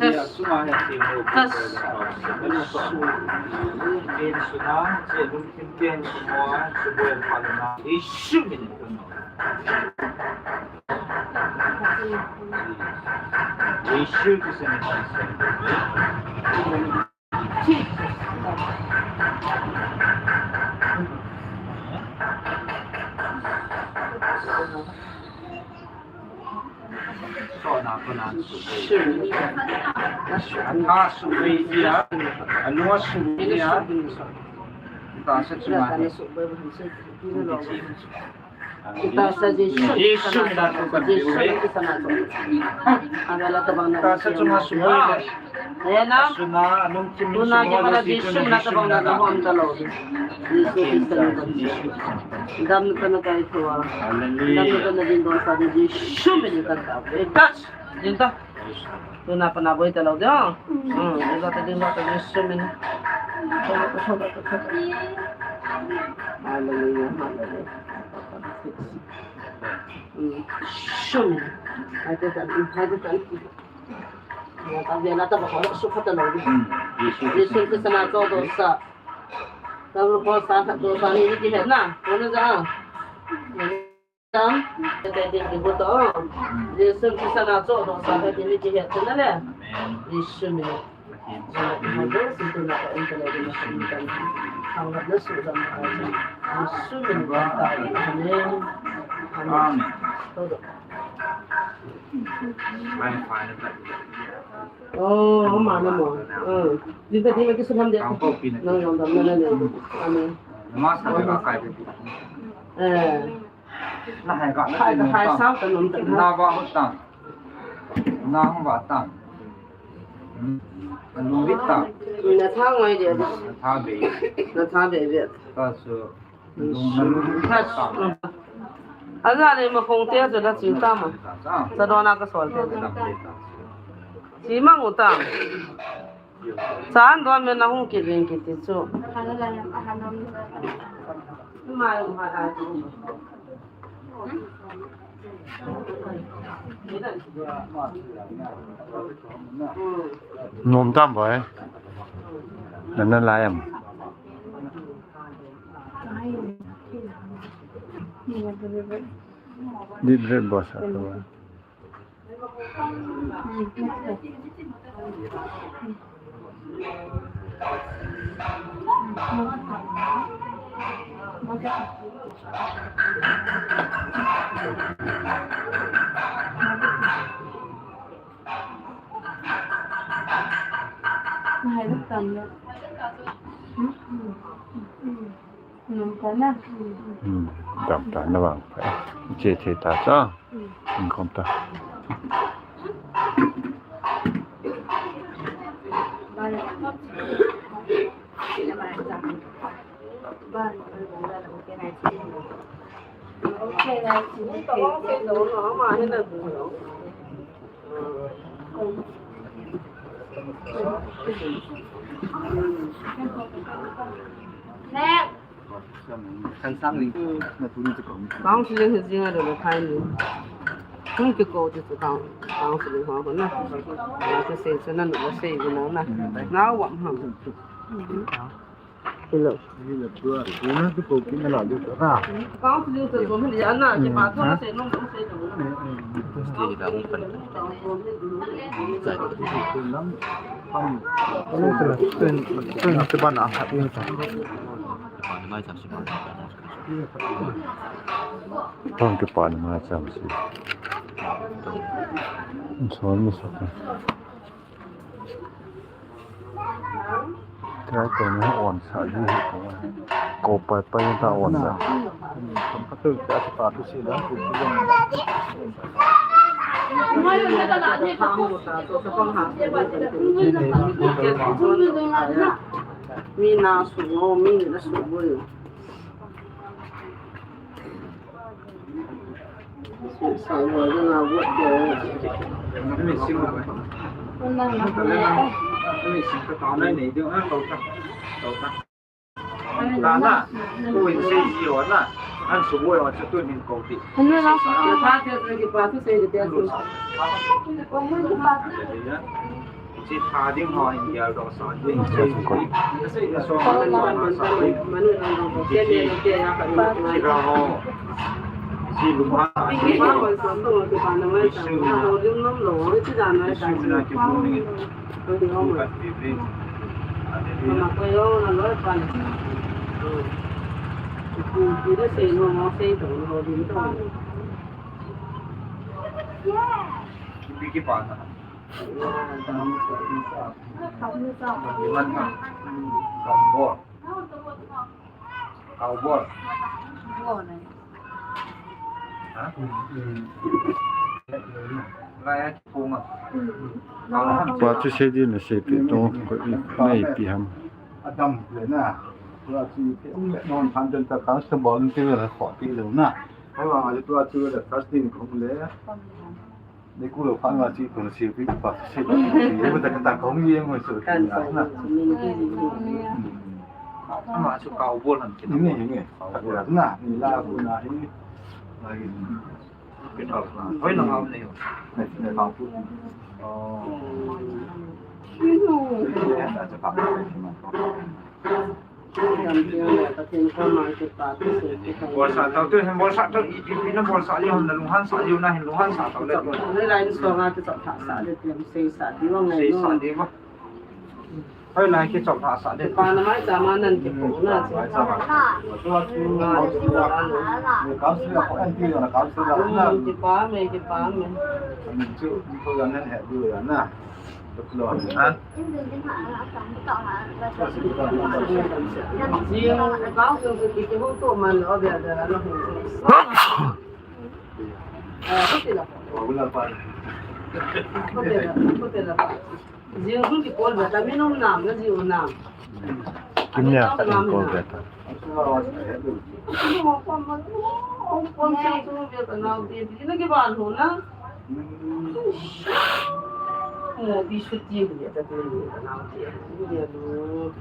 Test. Test. Jesu min in kan. Jesu Christa min in kan siam ding. Tahsa Jesu. Jesu min a thu kan pe uve. Tahsa chunga suboi le. Suna, anung thim suna, Jesu min a tabang na hom talou. Jesu Christa min in kan. Damna tah in kai thua. Hallelujah. Damna tah in ding dosa Jesu min in kan ta. Touch. Ding ta. Tuna pat na boi talou ding. Hmm, ding ta, ding ta, Jesu min. Hallelujah, hallelujah. Hmm. Jesu min. Hai te tan, hai te tan. Ya, ta vela ta ba ko su kha talou ding. Hmm. Jesu Christa min a cho dosa. Ta ko sa kha dosa ni kihet na. Ko na ja. Tam, te te te te buto. Jesu Christa min a cho dosa te ni kihet na le. Jesu min. Amen. Amen. Amen. Oh, ama na mo. Hmm. Dito, dito, kisunam dito. Nang yung dam na na. Amen. Mas na ka kay. Eh. Na hai ka, hai ka, hai sao ka nom ta. Na ba hot ta. Na hong ba ta. Hmm. Anu rit ta. Na tha ngoi dia. Na tha be. Na tha be be. Ta su. Nung, nung rit ta. Aja le ma khong te aja la chi ta ma. Sa do na ka sol te. Chi mang u tam. Chan don me na hung ki ring ki ti chu. Nom tam bai. Nan nan lai am. Deep breath boss atu. Nung ta na. Hmm, dam ta na vang. Che che ta cha. Hmm. Nung khom ta. Next. Kan sang ni. Na tu ni tu ko. Counseling hi jing a lo khai ni. Hung kikou ti chu coun-, counseling ho ko na. Ya ti sei chu na nu la sei bu na na. Na wa ham. Hello. Ni la tu a, tu na tu ko ki na la lu na. Counseling chu ko ni ana ki ba to na sei no no sei no. Stay da hung pan. Zai ko tu. Lam pam. Lam tu la. Tun, tun ti ban a ha ni ta. Thong kipan ma cham si. Son mi sa. Try ko na on sa ji ko. Ko pai pai ta on sa. Ka tu ka pa tu si da tu. Mi na su ngo, mi na su ngo. Chi tha ding ho in gel dong sa ding. Chi ra ho. Chi lum ha. Chi su na ki bu ni. Ka ti ri. Ki pa na. Pa chu sei di na sei pi tu ko i mai pi ham. Adam le na. Tua chu pe um le non phan den ta kan sa bol ti le kho ti le na. Hai wa ma tua chu le trusting ko le. Ni ku lo phan ma chi ko si pi pa si. Ni ba ta ka ta ko mi mo so. Kan ko na. Ama chu ka u bol han ki. Ni ni ni. Ka u bol na ni la ku na hi. Hoi na ngau nei. Nei, nei, ngau pu. Oh. Bolsa tau tu, bolsa tau, ipi, ipi na bolsa liu, na lunghan sa liu, na hin lunghan sa tau le. Nei lai so nga tu sa tha sa le, sei sa di wa ngai. Sei sa di wa. Hoi lai kichop lhah sah ding. Kipa na mai cha ma nan kipo na. Mai cha ma. Tua chu council a, council a ko anti na council a na. Kipa me, kipa me. Ani chu ni ko yan nan he du ya na. Lo ha. Ni council ki ki ho to man o bia da na ho. Ah, ko te la. Ko te la, ko te la. Jing hung kikol beta, mi nung nam na jing nam. Kim nia khat in kol beta. Kom chang tu beta na, ti na ki ban ho na. Mo pi su ti ni ta tu ni ta na ti. Ni ya lu.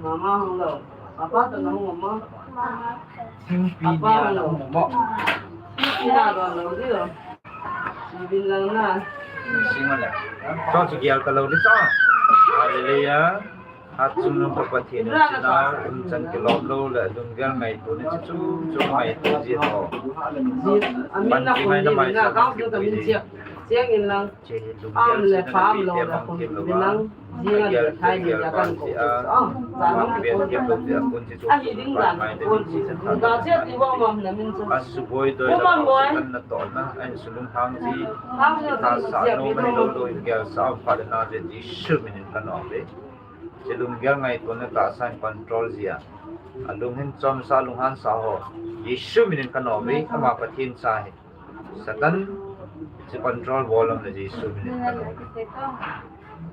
Mama hung lo. Papa ta na hung mo. Thingpi ni a na hung mo. Ina lo lo di lo. Sibin lang na. Sing ma le. Cho chu gial ka lo di cho. Hallelujah. Hatchungnung pa Pathen in chuna umchan kilom lou le lunggel ngaito ni chu chu ngaito ji ho. Pan kingai na mai sa kang kipui ji. Chiang in lang. Che hi lunggel am le pham lou le kun ni lang. Jing a le thai ni ya kan ko. Ah, ja lang ko. Lunggel kipui ji a kun ji chu. A hi ding dan ko ji. Ga che ti wa mam na min chu. A suboi doi la ko kan na to na. An sulung hang ji. Hang ji ta sa no mai lou lou in gel sa pha le na je Jesu min in kan o ve. Che lunggel ngaito na tahsa in control ji a. A lung hin chom sa lung han sa ho. Jesu min in kan o ve, ama Pathen cha hi. Satan, che control bol lom le Jesu min in kan o ve.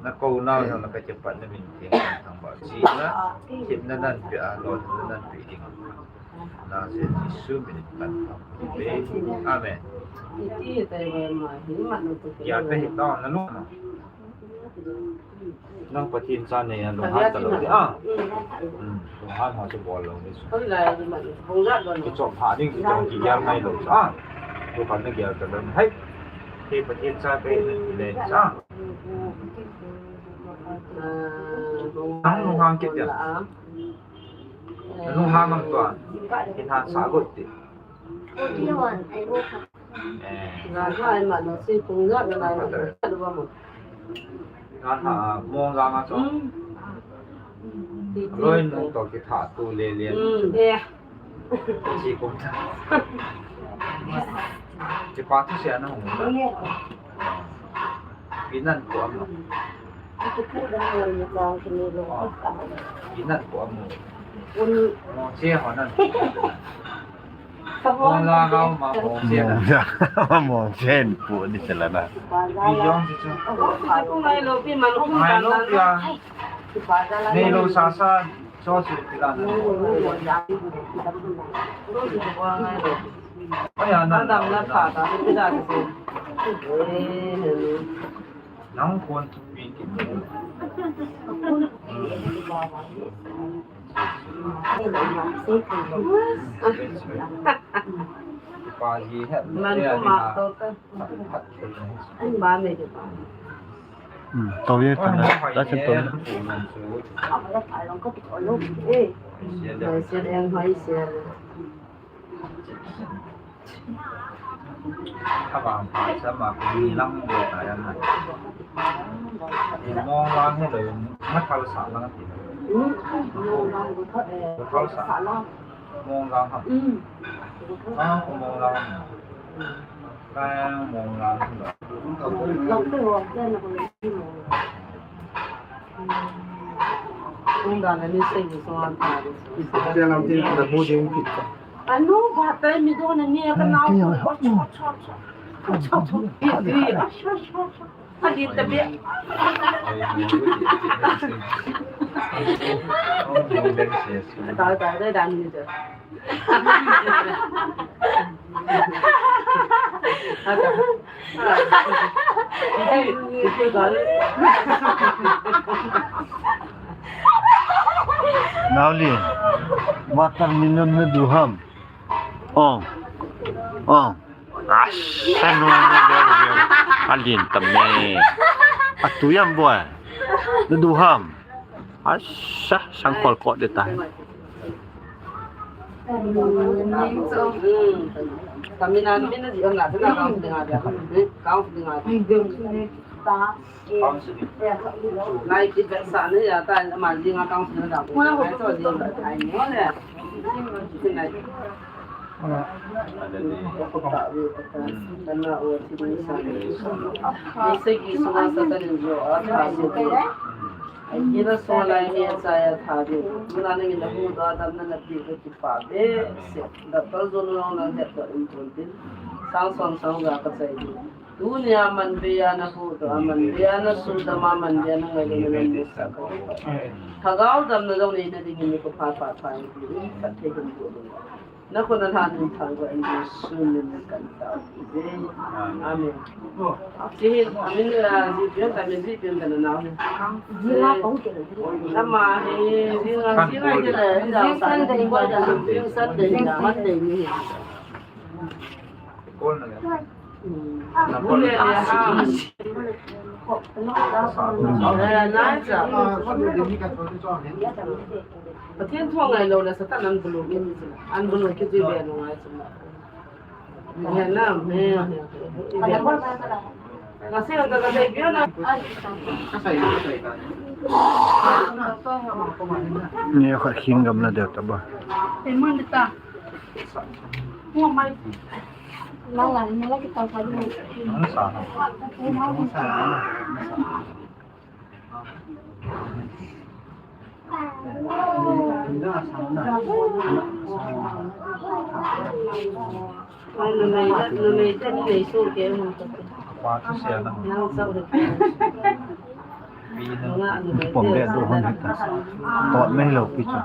Na ko nau na ka che pat na min theng kan thang ba. Ji na, kip na nan pe a, lo na nan pe ding. Na je Jesu min in kan thang ve. Amen. Iti tai ve ma, hi ma no tu. Ya te hi ta na lu. Nang Pathen cha nei a lunghan ta lou di a. Hmm, lunghan ho chu bol lou di. Kichop pha ding kichop kigel ngai lou cha. Tu kan na gel ta lou. Hai. Ke Pathen cha ke le cha. Nang lunghan kit dia. Nang lunghan ngam tua. Kin han sa got ti. Eh. Ngan ha, ai ma no si kung ja na lai ma no. Ngan ha, mong ja nga cho. Loi nung to ki tha tu le le. Eh. Si kung ja. Ki pa tu sia na hung. Ki nan ko am no. Ki nan ko am no. Mo che ho nan. Mong la ngau ma mong sia na. Mong sia, mong sia pu ni sela na. Pi yong si chu. Pi ku ngai lo, pi man ku ngai lo, pi a. Nei lo sa sa, cho si pi la na. Ai ya na. Dam na pha ta, pi la si. Nang kon thupi kit. Pa ji het. Man ko ma to ta. Ba me ke pa. Hmm, to ye ta na. Ta chen to. Eh. Sia deng hai sia. Ka vang pha sa ma ko ni lang bo ta yan na. Ni mong lang he lo, ma thal sa lang ti. Ko thal sa. Mong lang ha. Ah, ko mong lang. Ka mong lang lo. Mong lang ni sei ni so an ta. Ano, bata mi do na ni ka na. Cho, cho, cho. Cho, cho, cho. Pi, pi. A di ta bia. Ta, ta, ta, ta, ni ta. Nauli, watermelon na du ham. Ong. Ong. Asa no, no, no, no. Alin tame. Atu yam boy. Na du ham. Asa, sang kol kot de ta. Kami na, kami na di on la, na kang dinga dia. Kang dinga. Lai ti ka sa ne ya ta, ma dinga kang dinga da. Lai to dinga ta ne. Tunia manbeiya nahuhdoh a, manbeiya nasudam a, manbeiya nangailutna namusah kah uve. Lhagao damna jong neina dingin nikho pha pha pha in tin, phatthei hin boh in. Na khut na tha in thang ko in Jesu min in kan tao. Amen. Ji hin, amen, ah, ji pian ta, amen, ji pian ta na nau hin. Ji la kong ke. Ama hi, ji nga, ji nga ke le, ji Sunday, ji Sunday, ji Monday ni. Pathen thu angai lou le Satan an bulu kit, an bulu kit ji be ngai chu. He nam, he, he. Ka se ka ka dei pia na. Ni kha khing gam na deu ta ba. Te mun ta. Mo mai. La la, ni la ki ta ka lu. Pom le du hon hita. Tot me lo pi chu.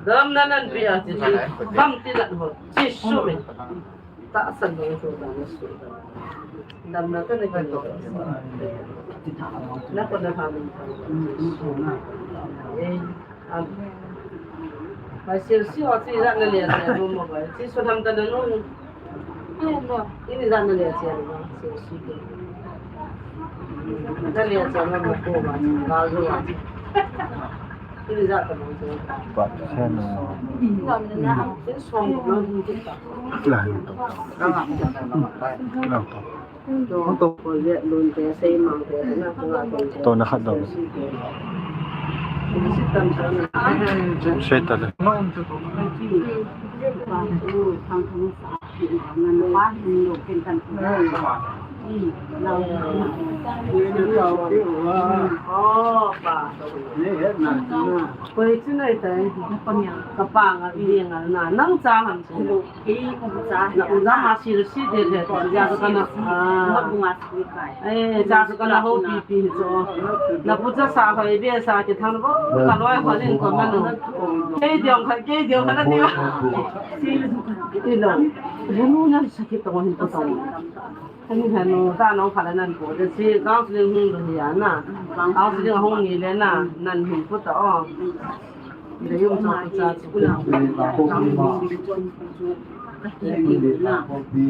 Dam na nan pia ti ti. Bam ti la ho. Ti su mi. Ta san lo so da na su. Dam na ta na ki. Na ko na ha mi. Eh. Mai sel si ho si za na le na mo mo ba. Si so tham ta na no. Ai no. Ini za na le si ba. Sel si ke. Na le si ma mo ko ba. Ba zo ba. Ini za ta mo so. Ba se no. Na na. Sel so mo no ta. La ni to. Na na. Na to. To na khat dong. Sei ta le. Koi chu nai tai. Ka pa nga, i nga na, nang cha ham chu. Ei, um cha. Na um cha ma si si de de, ja ka na. Ah. Eh, ja ka na ho pi pi cho. Na pu cha sa ho be sa ki thang bo. Ka loi ho nin ko ma no. Kei diong kha, kei diong kha na ti. Ilo. Bu nu na sa ki to hin ko to. Ani hanu ta nong kha la nan ko. De si counseling hung do ya na. Counseling hung ni le na, nan hin ko to. Wala school ana.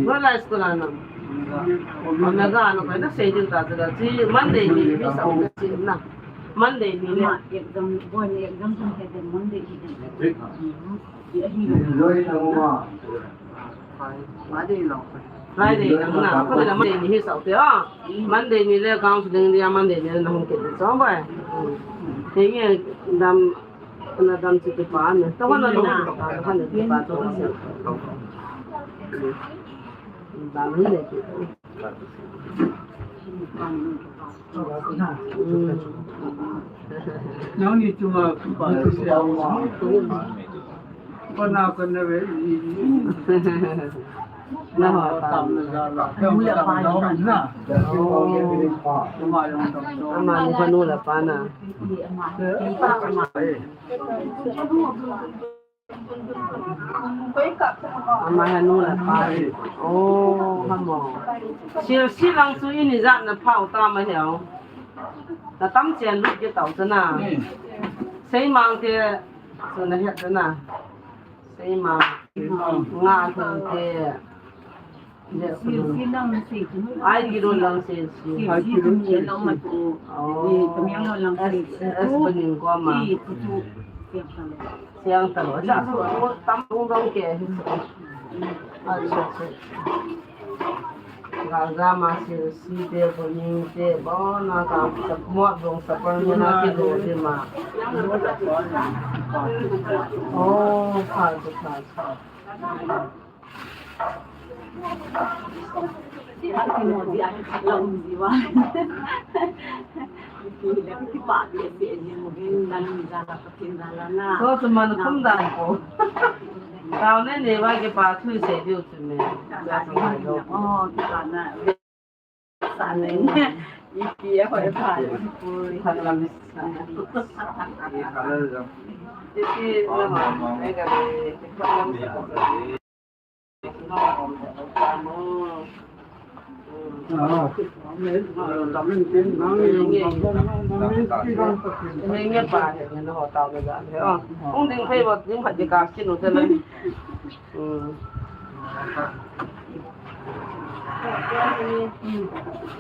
Wala school ana. Ana ga ano kaya sei din ta ta si Monday ni ni sa si na. Monday ni le. Exam, boy ni exam sun ke din Monday ni din. Enjoy na mo ma. Friday lang na. Ako nila Monday ni hisap te, oh. Monday ni le counseling dia Monday ni na hung kit so ba. Hingi dam na dam si pa na. Tawa na na. Tawa na pa to. Dam ni le. Nang ni cuma pa siya. Ko na ko na ve. Na ho tam na za la. Mu ya pa na. Ama ni pa nu la pa na. Ama hanu la pa. Oh, hamo. Sil silang chu ini jat na phau ta ma hiao. Ta tam chen lut ke tau ta na. Sei mang te chu na hiat ta na. Sei mang. Nga thun te. Ai kilo lang sel si. Ai kilo lang sel si. Oh. Kamiang lang sel si. Es, es paning ko ma. Siang talo. Sa so tam ung dong ke. Ai so so. Gaga ma si si te ko ni te bo na ka sa mo dong sa pa ni na ki do de ma. Oh, ka sa ka sa. So, tu man kum dan ko. Tao ne ne ba ke pa thu se diu tu me. Oh, tu pa na. Sa ne. Ipi a hoi pa. Pui. Pui. Ipi na ma.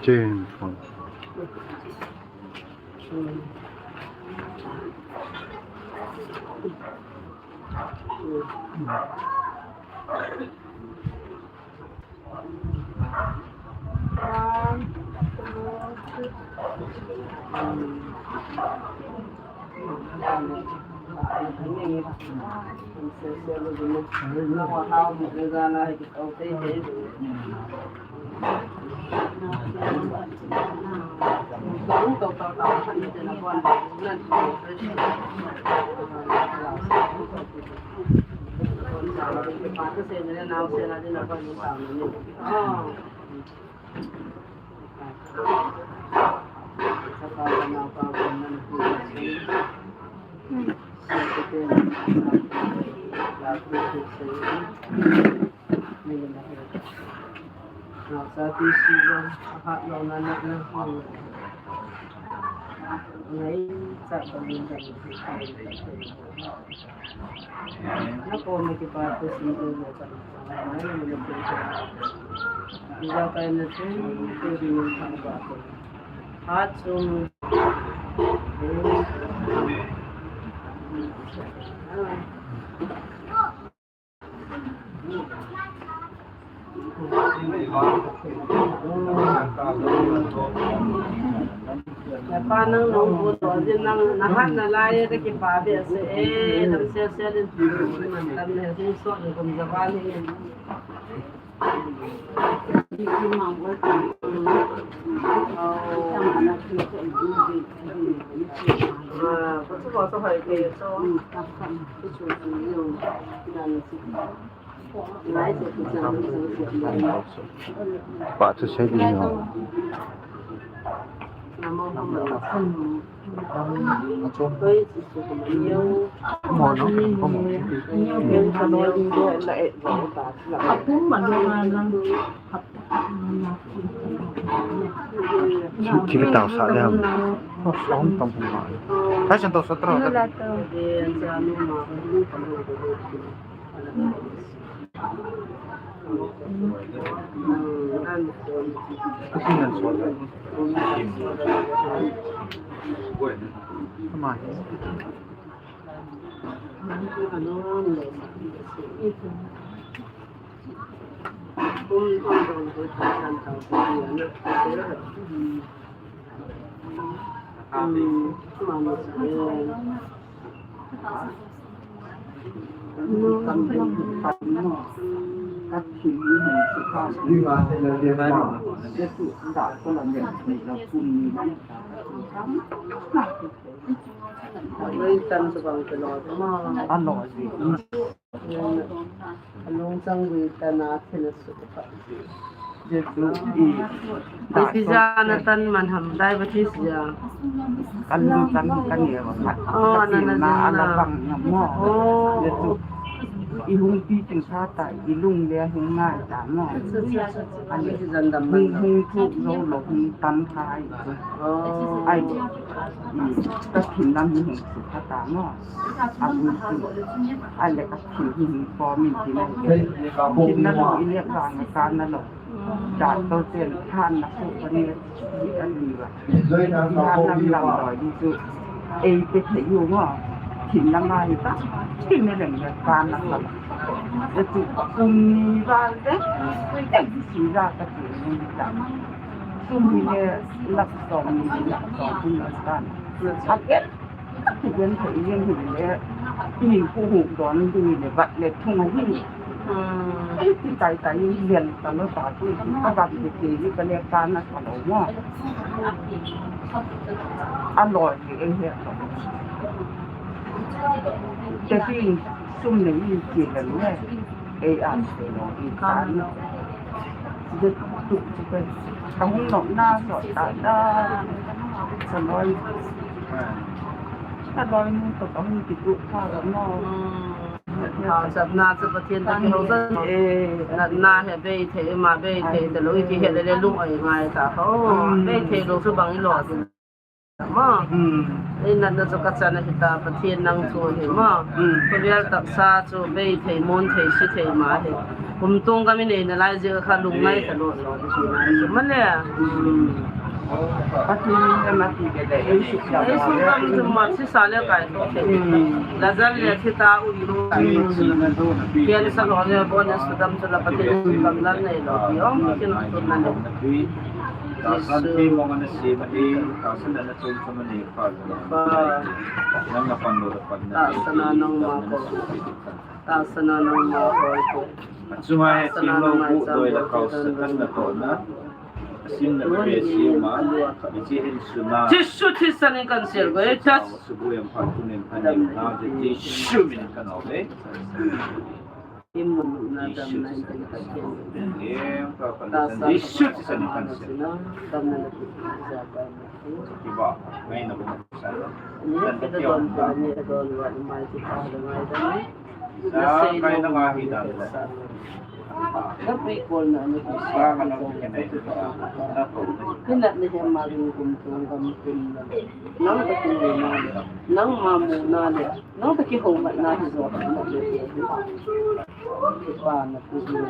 Chen. Napa nang nong bu to, jin nang nahat nalai, ta kipa be se, eh, dam se se din, tam ne, sin so, kum jawan ni. Pa thu sei di no. Ki, ki tao sa le ham. Hom tam hom ma. Ka chan tao sa tra. Ka chan tao sa. Ka ma. Ano, alung sang gui tan a thil a su pa. Jesu i. Isi ja na tan man ham diabetes ja. Kan lu tan kan ye ma. Oh, na na na. Ala bang na mo. Oh. Jesu i hung pi ting sa ta i lung le hung ngai ta mo. Ani jan dam hung hung thu lo lo hung tan khai. Oh. Ai. Ka thin lam hung su kha ta mo. A hung su. Ai le ka thin hung po min ti na. Thin na lo i le ka na ka na lo. Doctor ten than na su pa ni. Ani ba. Than lam lam lo di su. Ei te te yu mo. Thin na ma ni ta. Thin na leng ka na ka. Te tu kum ni ba te. Sum hi le lakh som ni, lakh som ni la tan. Aket, ati den thei jeng hi le, hinkho hung don ding le, vat le thung ahi. Ei ti tai tai, lian ta lou ta tu, ka gam ti ti, ka le ka na ka lou mo. Aloi ti ei he lou. Te ti, sum nei ti le le. Ei an, i kan. Dut tu tu pe. Ka hung nok na so ta da. Ka loi. Ka loi nu to ka hung ki tu pa da mo. Hausa na chu Pathen toh kihou sa. Eh, na, na he bei thei ma bei thei te lou i kihe le le lung oi ngai ta ho. Bei thei lou chu bang i lo. Ma. Hmm. Ei natna chu ka chan ahi ta, Pathen nang thu hi ma. Hmm. Ka vel taksa chu bei thei, mon thei, si thei ma hi. Kum tung ka mi nei na lai jeh kha lung ngai ta lou lou. Ma le. Hmm. Pathen in na ti ke de. Ei su kam chu ma si sa le kai to thei. Hmm. La jal le thi ta u lu. Hmm. Ken sa lo le bon su dam chu la Pathen in kam lal nei lou. Ti ong kin tu na le. Tahsan thei mong ana sem ahi, tahsan ana chom chom ahi, pha jong. Nang na pan lo, na pan na. Tahsan a nangma ko. Tahsan a nangma ko. Achunga he theng lou bu doi la kau Satan natohna. Asim na pe siu ma, mi chi hin suna. Jesu Christa min in kan sel ko, eh, church. Subu yang phan kun in phan yang na, Jesu min in kan au, eh. Nang ma mu na le, nang ma mu na le, nang ta kihou na hi jo na le. Kipa na pu hi le.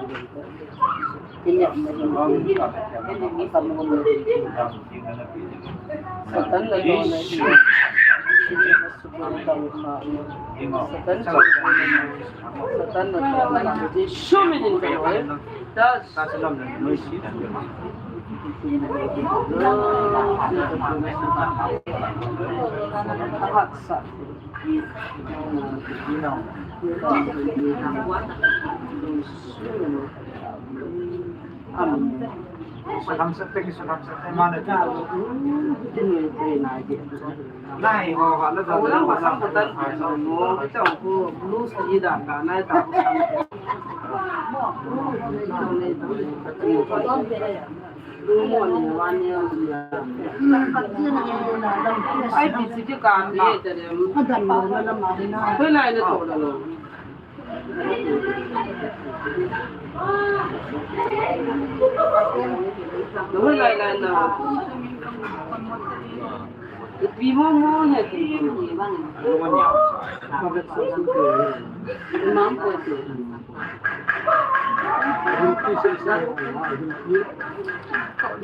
Kiniam na hi. Ka mu na hi. Satan na jo na hi. Satan na jo na hi. Satan na jo na hi. Jesu min in ka loi. Das.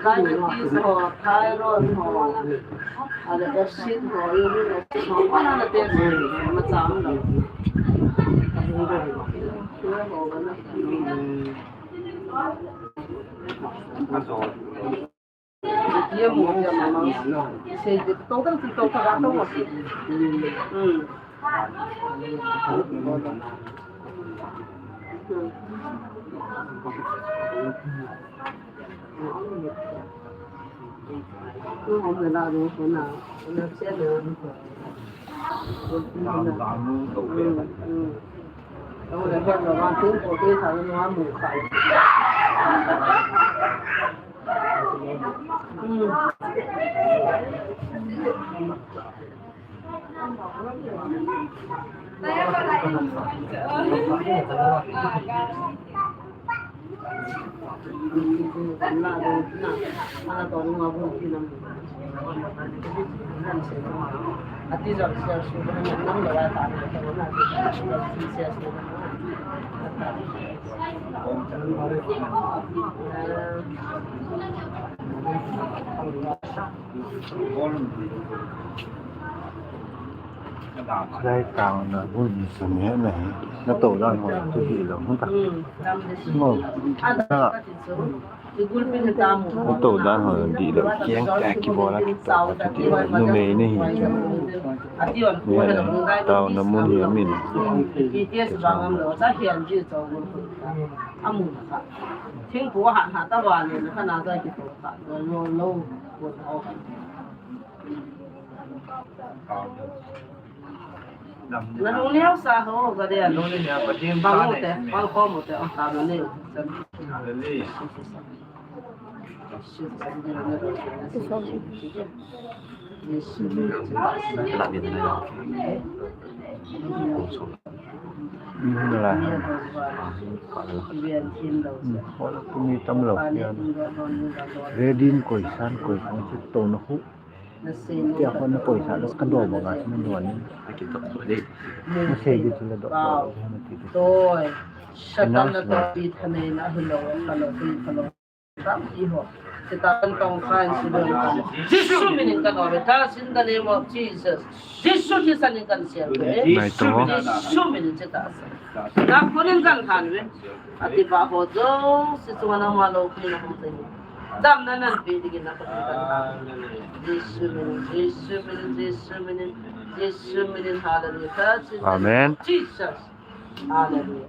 Diabetes ho, thyroid ho, ada acid ho, uric acid ho, koi na na test ma cham lo. Ye mu ye mama. Sei de to kan to ka to. Hmm. Lai tang na hun hi sum he na hi. Na to dan ho tu hi lo hun ta. Ngo. Na to dan ho di lo. Kiang ta ki bo la ki to ka ti lo. Nu mei ni hi. Ni na. Tao na mun hi min. Thingpu ha ha ta wa le na ka na za ki to ka. Lo lo. Na lung liau sa ho, ka dia. Lung liau, ka dia. Bang mo te, bang ko mo te, oh, ta mo ni. Hallelujah. Ready koi san koi kong si to na hu. Tia kho na poisa la ka do banga na do ni. Na sei di chu la do na ti ti. Toi. Satan na to pi thanei na hi lo ka lo pi ka lo. Tam ti ho. Satan kan tong khan si lo. Jesu minin kan ove ta in the name of Jesus. Jesu Christ minin kan sia. Nai to. Jesu minin chita. Na kunin kan han ve. Ati ba ho jo si chunga na ma lo pi na ho te. Damna nan pe dingin na ka kan. Jesu minin, Jesu minin, Jesu minin, Jesu minin, hallelujah. Amen. Jesus. Hallelujah.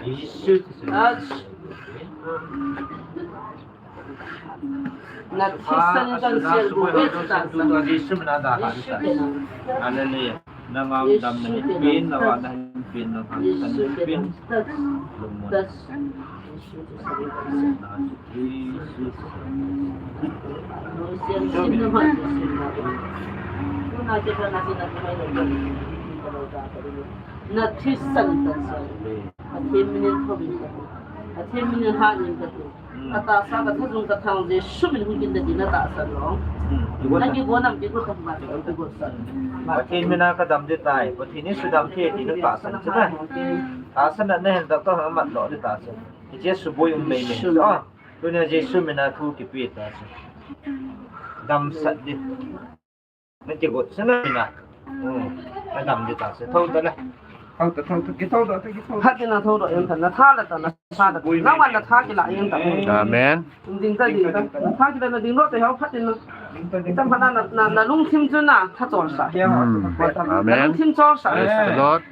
Jesu. Na thisan tan sial bu. Jesu minin. Hallelujah. Na ngam damna hin pin, na vahna hin pin, na khansan hin pin. Lungmon. Na thisan tan sial. Pathen minin thobin kati. Pathen minin hanin kati. Ka tahsa ka thajung ka thang Jesu min hung kin ding na tahsan lou. Na kigo nam kigo thang ma kigo san. Pathen mina ka dam ding tai. Pathen in sudam thei ti na tahsan chu na. Tahsan na na hen da ka ha mat lou ding tahsan. Jesu boi um mei mei. Ah, tunia Jesu mina thu kipe tahsan. Damsat ding. Na kigot sa na mina. Hmm. Na dam ding tahsan. Tho ta na. Tho ta, tho ta, ki tho ta, ki tho ta. Phat in na tho ta, in ta, na tha la ta, na tha ta. Na wan na tha kila in ta. Amen. Ding ta, ding ta. Na tha kila na ding lo te hao phat in na. Tam phat na, na, na lungthim chu na tha chol sa. Hmm. Amen. Na lungthim chol sa. Praise the Lord.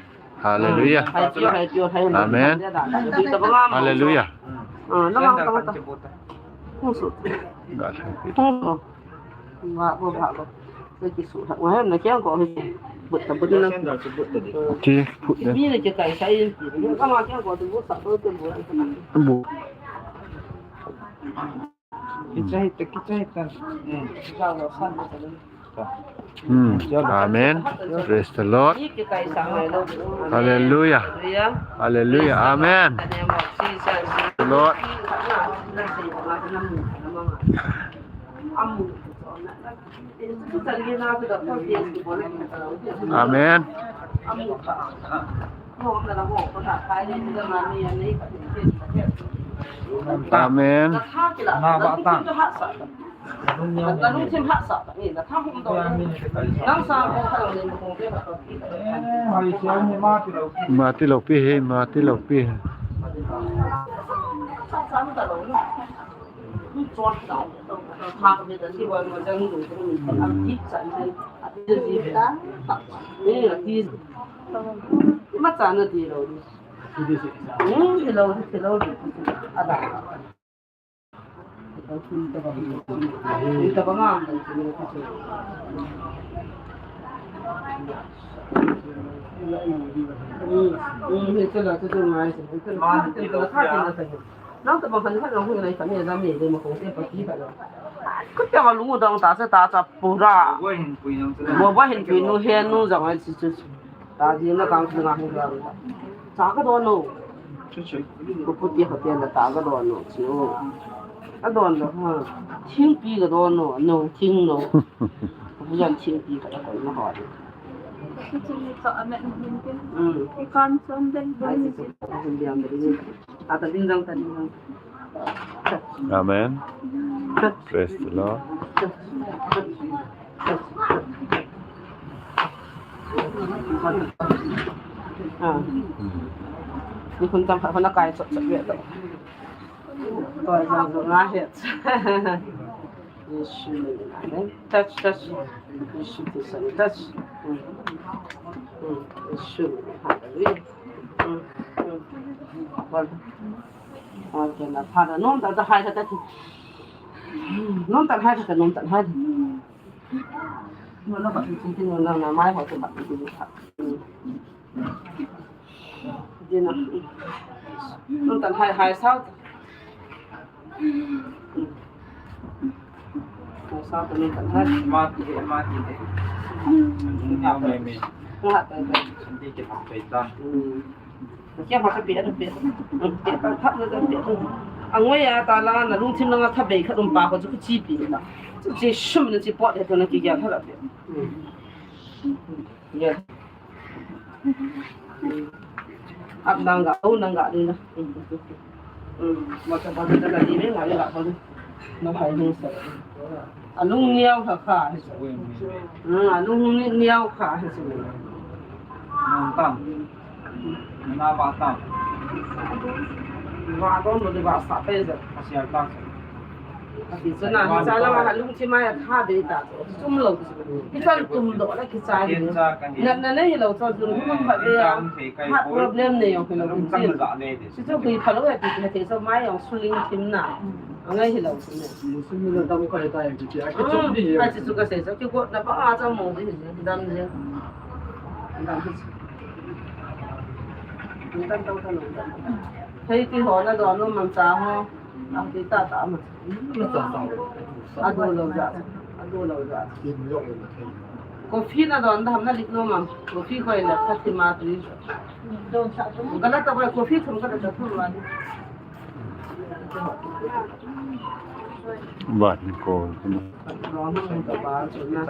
Hallelujah. Hai tio, hai tio, hai. Amen. Ding ta ba ngam. Hallelujah. Ah, na ngam ta ta. Hung su. God. Hung su. Ba, ba, ba, ba. Sai ki su ha. Wa hem na kiang ko hi. But ta but na. Ti, put na. Ni na ki kai sai. Ka ma kiang ko tu but sa to tu but. Bu. Kichai ta, kichai ta. Hmm. Kichai lo san ta. Hmm. Amen. Praise the Lord. Hallelujah. Hallelujah. Amen. Praise the Lord. Amen. Amen. Mati lou pi he, mati lou pi he. Nang tabang khan khan nang hui nai khan ni lam ni dei ma kong te pa ti khan. Kut te ma lungu dang ta sa ta cha pura. Bo ba hin pi nu he nu jang ai chi chu. Ta di na kang chu na hin ga. Cha ka don lo. Chu chu. Ko pu ti ha te na ta ka don lo chu. A don lo ha. Thing pi ka don lo, no thing no. Ko pu jan thing pi ka ko na ha. Chu chu ni ka a me hin ke. Mm. Ki kan son den. Ai chu chu. Hin diam de. Amen. Praise the Lord. Ah. Ni khun chang khat khun akai chot chot ve to. To jang jang a het. Touch, touch. Touch. Hallelujah. Father, nom ta ta hai ta ta. Nom ta hai ta, nom ta hai. Nom ta hai ta, nom ta hai. Dina. Nung tan hai hai sao. Hai sao ta nung tan hai. Mati, mati. Nung ha pai pai. Nung ha pai pai. Kia ma ka pia, pia. Pia ta thap na ta pia. Angoi a ta la na lungthim na nga tha bei khat um pa ko chu chi pi na. Chu chi sum na chi pot he to na ki kia tha la pia. Yes. Ap nang ga, au nang ga ding na. Mata mata ta ga di me nga le ga pa. Na hai ni sa. Alung niau kha kha. Alung niau kha. Nang tam. Na ba tam. Ba don lo de ba sa pe sa. Asia tam. Ati chuna, hicha lama ha lungthim a tha dei ta chu, sum lo chu. Hicha tum doh la kicha hi. Natna nei hilou chu, lungthim pha ve a. Heart problem nei jong hilou chu. Hichu kipha lou he ti na thei chu, mai jong suling thim na. Angai hilou chu ne. Sum lo dam ko he ta jong ti a kichop di. Achi chu kasei chu, kigotna pa a cha mo di hi, dam je. Dam hi. Dam tau tau. Hei ti ho na don lo man cha ho. Ang ti ta ta ma. Adu lo ja. Adu lo ja. Coffee na don da ham na lik no ma. Coffee koi la sa ti ma tu. Gala ta ba coffee thum ka ta thum ma. Ban ko. Don ta ba chu na.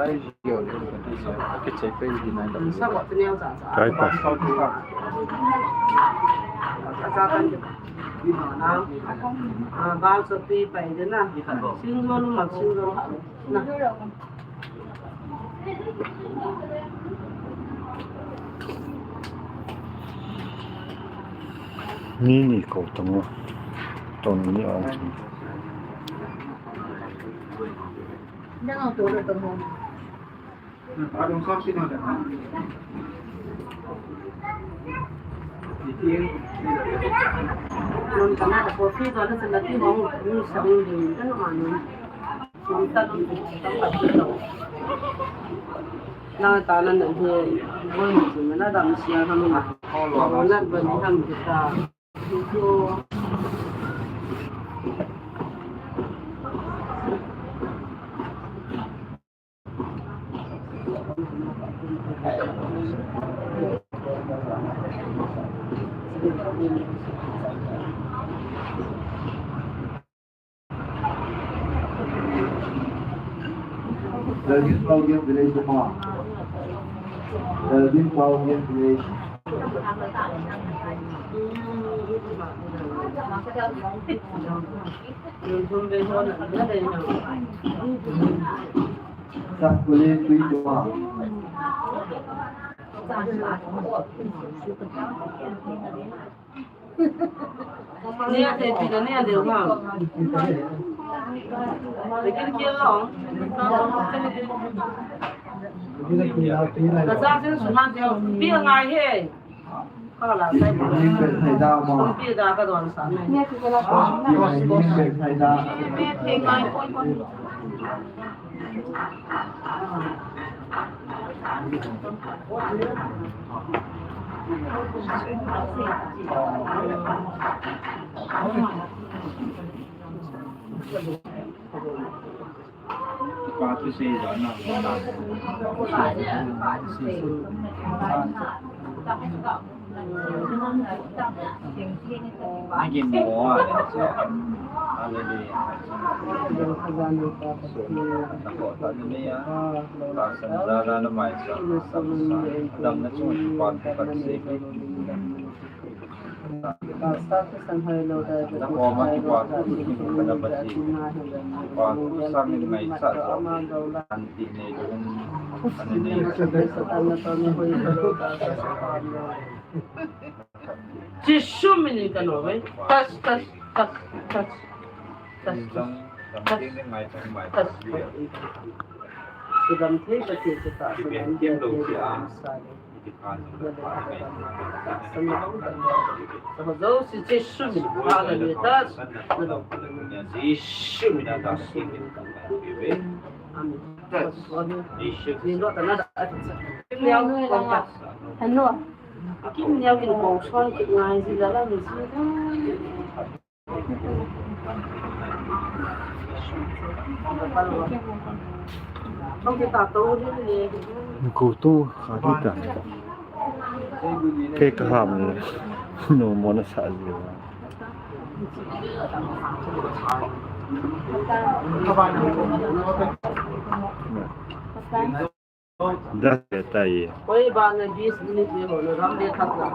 Kai pa. Bal sopi pai de na. Singzong ma singzong na. Ni ni ko tong. Tong ni ong. Na ta na na he, bon, na dam sia ham na. Na ban ham ta. Lalgin Pao Game Village Uma. Lalgin Pao Game Village. Sakule Tui Uma. Nia te pi na nia de ma. Lekin kia lo. Ka sa sin su han de pi ngai he. Ka la sai. Pi da ka don sa ne. Pi ngai. Hallelujah. Jesu minin kano ve. Touch, touch, touch, touch. Touch, touch, touch. Sudam thei pa thei chu ta, sudam thei pa thei sa. Sa ho jouse Jesu min. Hallelujah. Touch. Jesu min. Amen. Touch. Hello. Kim neo kin kong son kin ngai ji la la mi ji la. Kong kita to ni ni. Ko tu kha kita. Ke ka ham no mo na sa ji. दस रहता है ये। कोई बात नहीं, बीस मिनट में होने, हम देखा था।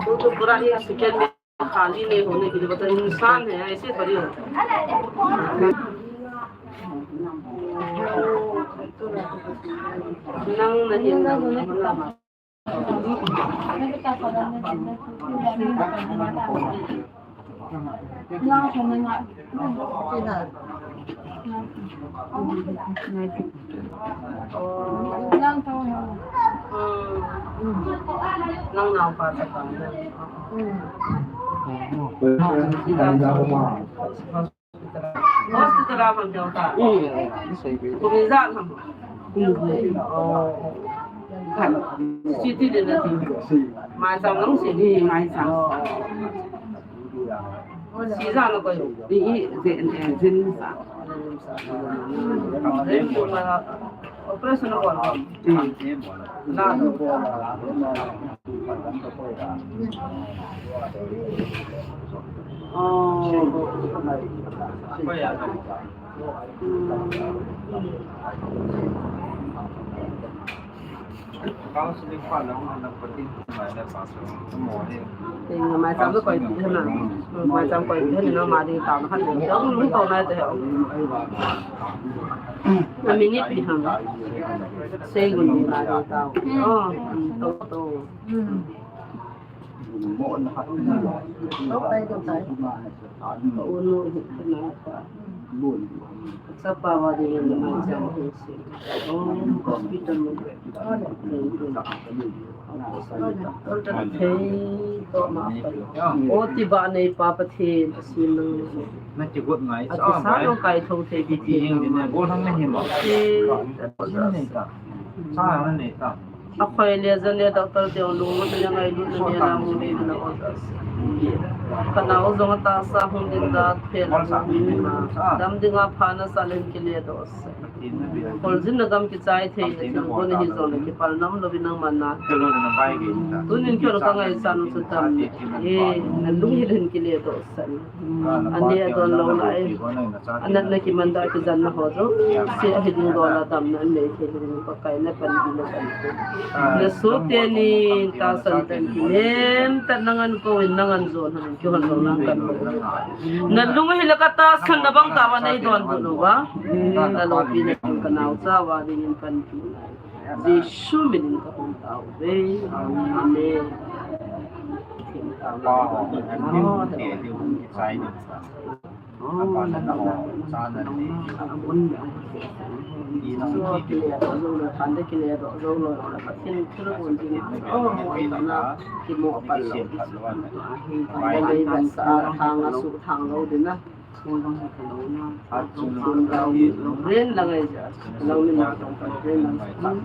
वो तो पूरा एक सेकंड में खाली नहीं होने के लिए, वो तो इंसान है, ऐसे थोड़ी होता है। नंग नहीं, नंग नहीं। Hospital a man jao ta. Kumi ja ham. City le na ti. Mai sam nang si ni mai sam. Si ja na ko. Ti i je en en jin sa. Operation ko. Mai sam koi pi hana. Mai sam koi pi hana, ma ding tao na khat ding. Jong lung tao na te. A minute pi hang. Sei gun ni ma ding tao. Oh, to to. Unu hi na pa. Chapa wa ding ni mai jam hi si. Oh, hospital mo. Thei to ma pa. O ti ba nei pa Pathen, Pathen nang. Na ti got ngai. A ti sa lo kai tho thei Pathen nang. Bol hang na hi ma. Sa na nei ta. A khoi le jan le doctor te o lunglut na ngai lut na ne na mu le na o. Ka nao jong tahsa hung ding da phe la mu ni ma. Dam ding a pha na sa len kile doh sa. Kholjin na gam kichai thei na thil bon hi jong le kipal nam lo vin nangman na. Tunin kyo ka ngai san chu tam ni. E, na lung hi len kile doh sa. Ani a don lo lai. Anat na kiman da kijan na ho jouse ahi ding don a damna nei thei ding Pakai na pan ding na pan. Na soh teni tahsan tah kinem tah na ngan ko in na ngan jon han kihon lo na kan. Na lung hi la ka tahsan na bang ka ba nei donbut uva. Na lopi na ka nao cha va ding in pan ding. Jesu min in ka hon tao ve. Amen. Ren lang ai ja. Lang ni ma tong pa ren lang.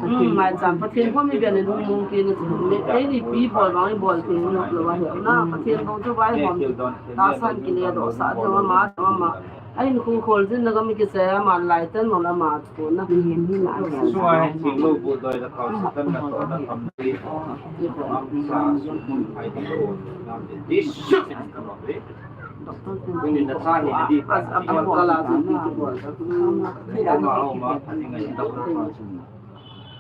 Hmm, mai cham Pathen ko mi bian ni lung mong pi ni. Ei ni pi bol bang bol pi ni lo wa he. Na Pathen ko chu vai hom. Tahsan kile doh sa doh ma ma. Ai ni khu kholjin na gam kichai ma lai tan mo la ma. Suai thing lo bu doi da kau sa tan na to na kam di. Am sa su mun hai di lo. Nam di su sin ka lo di. Ni na sa ni di. As am ka la su ni ki bol. Ni da ma au ma pha ni ngai da ko pa su.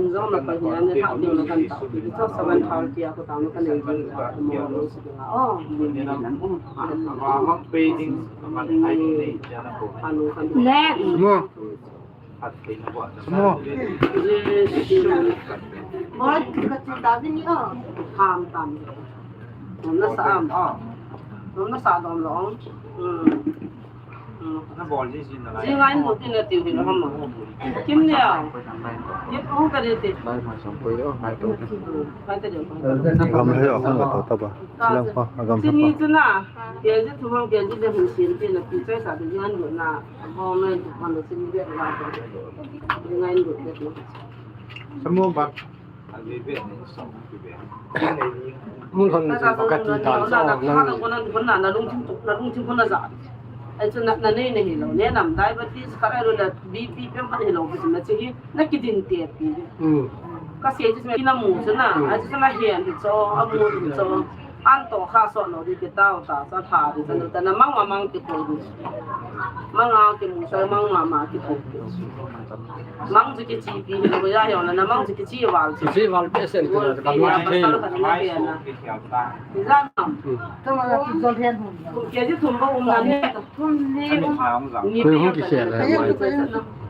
min jong na pa hi, ani tha ding na kan ta. Ti cho seven thirty a ko ta na kan nei ding. Mo lo si ding a. Oh. Anu kan. Ne. Mo. Mo. Mo, ka ti ta ding ni o. Tham tam. Nom na sa am. Nom na sa dom lo. Hmm. Na bol ji sin na lai. Ji ngai mo ti na ti hi lo ham. Kim ni a. Kim o ka de ti. Lai ma song koi o, ngai to. Ngai ta de. Gam he o, khang to ta ba. Silang pa, agam. Ti ni tu na. Ke ji tu mo ke ji de hin sin ti na ti chai sa de ji ngan do na. Mo me tu mo sin de la. Ji ngai do de. Samo ba. Mun hon pakati dan sa na, na, na, na lungthim tu, na lungthim ko na ja. Ai chu na, na nei nei lo, ne nam diabetes kha ai lo la B P pem kha nei lo, na chi hi, na kidin te pi. Hmm. Ka se chu na mu chu na, ai chu na hian chu, a mu chu. An to kha so lo di ke tao ta, sa tha di, sa lo ta na mang ma mang ti ko di. Mang a ke mu sa mang ma ma ti ko di. Mang chu kichi pi hi lo ya yo na, na mang chu kichi val chu. Kichi val pe sen ti na ka lu ti thei. Ti za na. Hmm. Tama la ti jol hen hum. Ke ji thum ba um na ni. Thum ni um. Ni pe ki se la.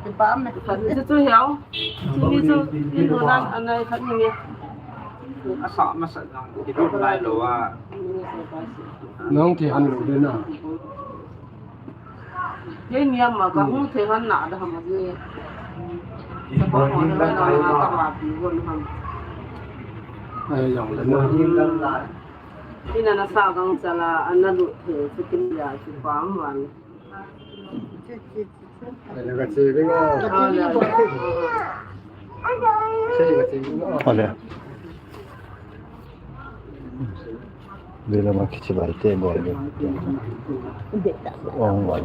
Ke ba me. Chu chu hiao. Chu ni chu ni lo na anai khat ni. A sa ma sa na. Ki thum lai lo a. Nang ti han lo de na. Kei niam ma ka hung thei han na da ham ni. Sa pa ko na na ka ma pi ko na ham. Ai, jong le na. Ina na sa gang chala, ana lu the, chicken ya, chi pa man. Ai, na ka chi ring o. Ah, la. Chi ka chi ring o. Ole. Vela ma kichi bai te bol ni. Ong bai.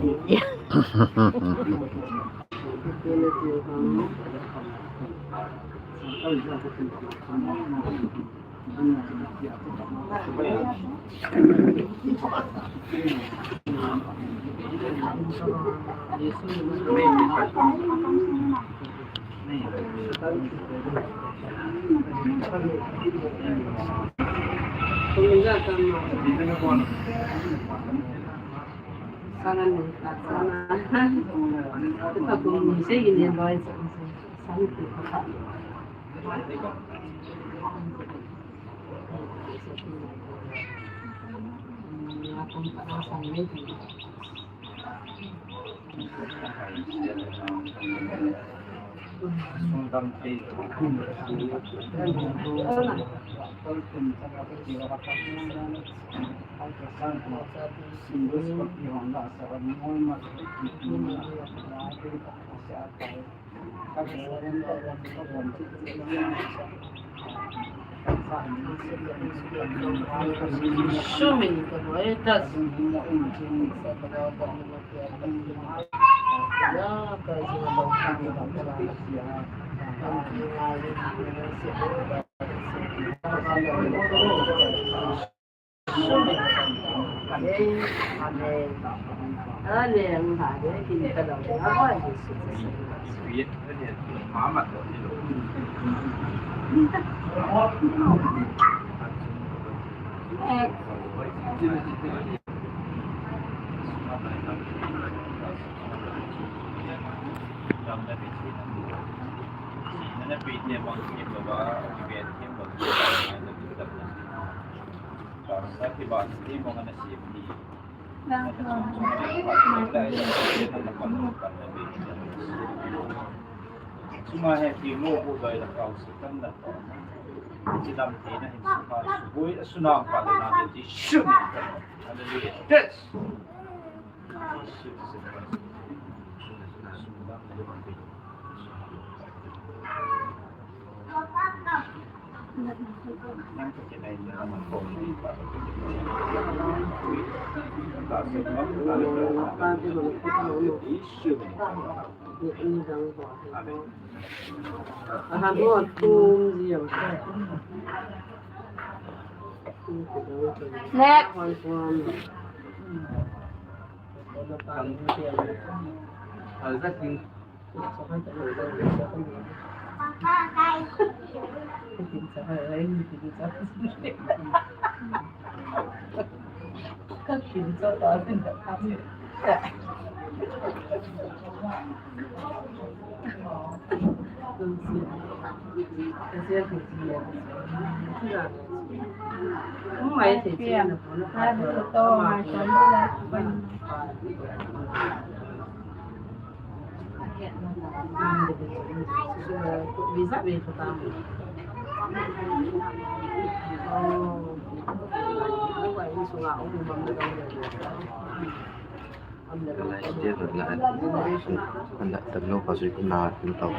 Chidam theina hin sukha suboi a sunam pa le na le Jesu min. Hallelujah. Yes. Next. Damlou pa chu na ning tao.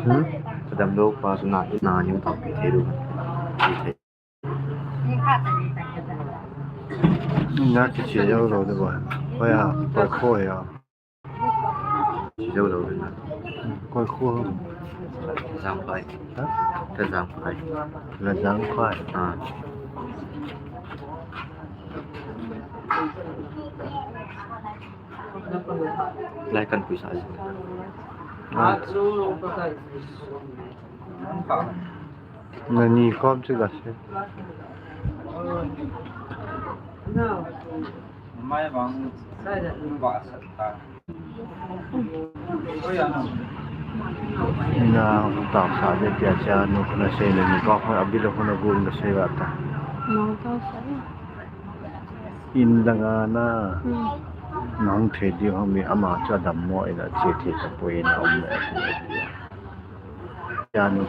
Hmm? Damlou pa chu na, na ning tao pi thei lu. Na kiche jou lou de ba. Hoi a, koi kho a. Jou lou de na. Koi kho. Jangphai. Ha? Ka Jangphai. La Jangphai. Ah. Lai kan pui sa. Ah. Nani khom chu la se. Na tao sa de tia cha nu na se nani khom abi lo na gu na se la ta. In langa na. Hmm. Nang thei di ho mi ama cha dammo ina che thei ta poi na um mo. Cha nu.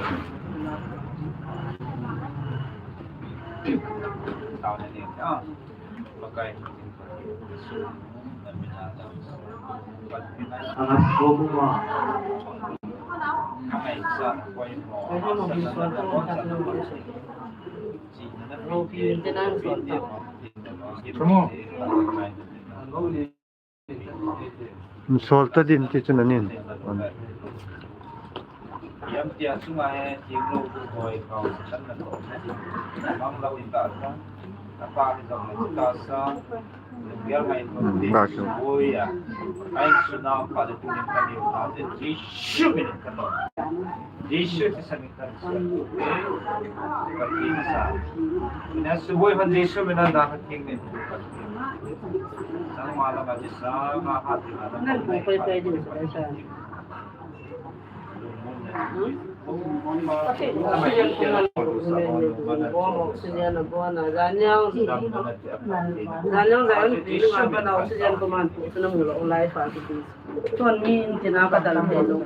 Angas ko bu ma. Sol ta din ti chu na nin. Yam tia chunga he thim lo bu hoi kau san na to. Mang lo in ta sa. Na pa ni jong na ta sa. Yar mai ko ti. Ba chu. Oi ya. Ai su na pa de tu ni ka ni ta de. Jesu min ka to. Jesu ti sa ni. Ina suboi hon Jesu mina na ka king min. Sang ma la ka ji sa ma ha ti na. Nan ko pai pai din sa sa. Oxygen na bona, zaniang. Zaniang zaniang, pi lu ma pa na oxygen ko man pu, sina mu lo, lai fa ki pi. Tuan mi in tina ka dal he lo.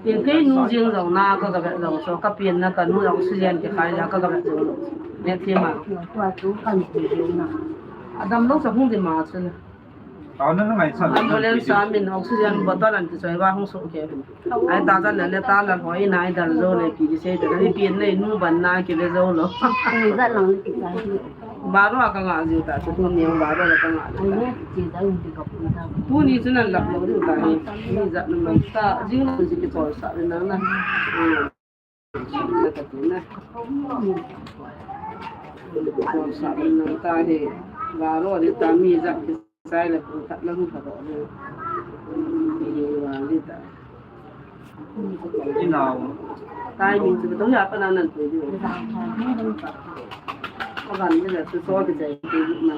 Tin kei nu jing jong na ka ga vet jong so ka pian na ka nu jong oxygen kikhai la ka ga vet jong lo. Ne thi ma. Tua tu kan ti jing na. Adam lo sa hung di ma chu na. Tao na ngai sa. Ambulance a min oxygen bottle an ti soi ba hung so ke. Ai ta jan le ta la hoi na ai dal jo le ki di se ta ni pian nei nu ban na ki le jo lo. Ni za lang ni ki sa. Baro a ka nga jiu ta, chu tuni jong baro a ka nga jiu ta. Tuni chu nan lap lou diu ta hi. Mi jat na man ta, jing na ji kichol sa ri nang na. Hmm. Na ka tu na. Kichol sa ri nang ta hi. Baro ni ta mi jat ki sai le pu khat lang ka do ni. Ni wa li ta. Inau. Tai min chu to ya pa nan nan tu. Ka ban ni la tu so ki jai tu na.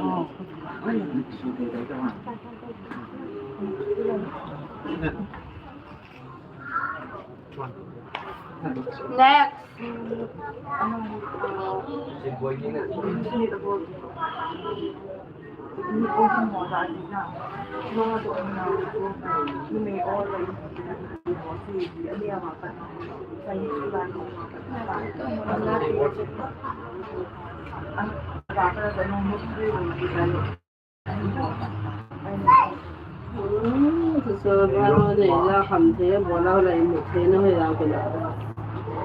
Next. Tuchun vannoi nei la khamthei bol a la imut thei na hoi la kila.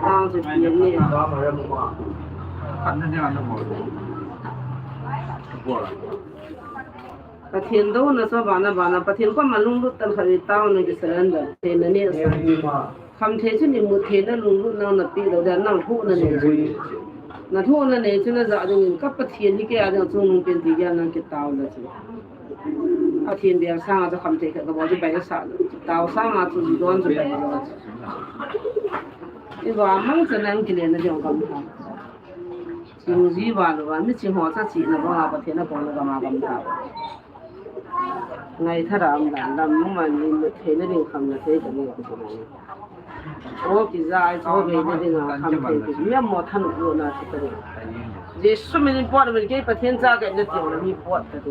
Tang chu pi ni. Pathen douna chu vana vana Pathen koma lunglut tan kha i taona kisurrender theina nei sa. Khamthei chu imut theina lunglut nang napeh lou dan nang thohna nei chu. Na thohna nei chu na jah dingin ka Pathen hi kei a ding chungnung pen ti gel nang kitao le chu. Pathen bel sanga chu khamthei khat ka bol chu bai ka sah lou. Tao sanga chu don chu bai lou. I va mang chu nang kile na ding kam tha. Chingji va lou va mi ching ho cha chi na va Pathen a pon na gam a gam tha. Ngai tharam dan lam mu man ni mu thei na ding kham na thei ka ni ka chu ni. O kija ai chu bei na ding a kham thei ki mi mo than u na chu ka ni. Jesu min pot min kei Pathen cha ka na ti na mi pot ka ni.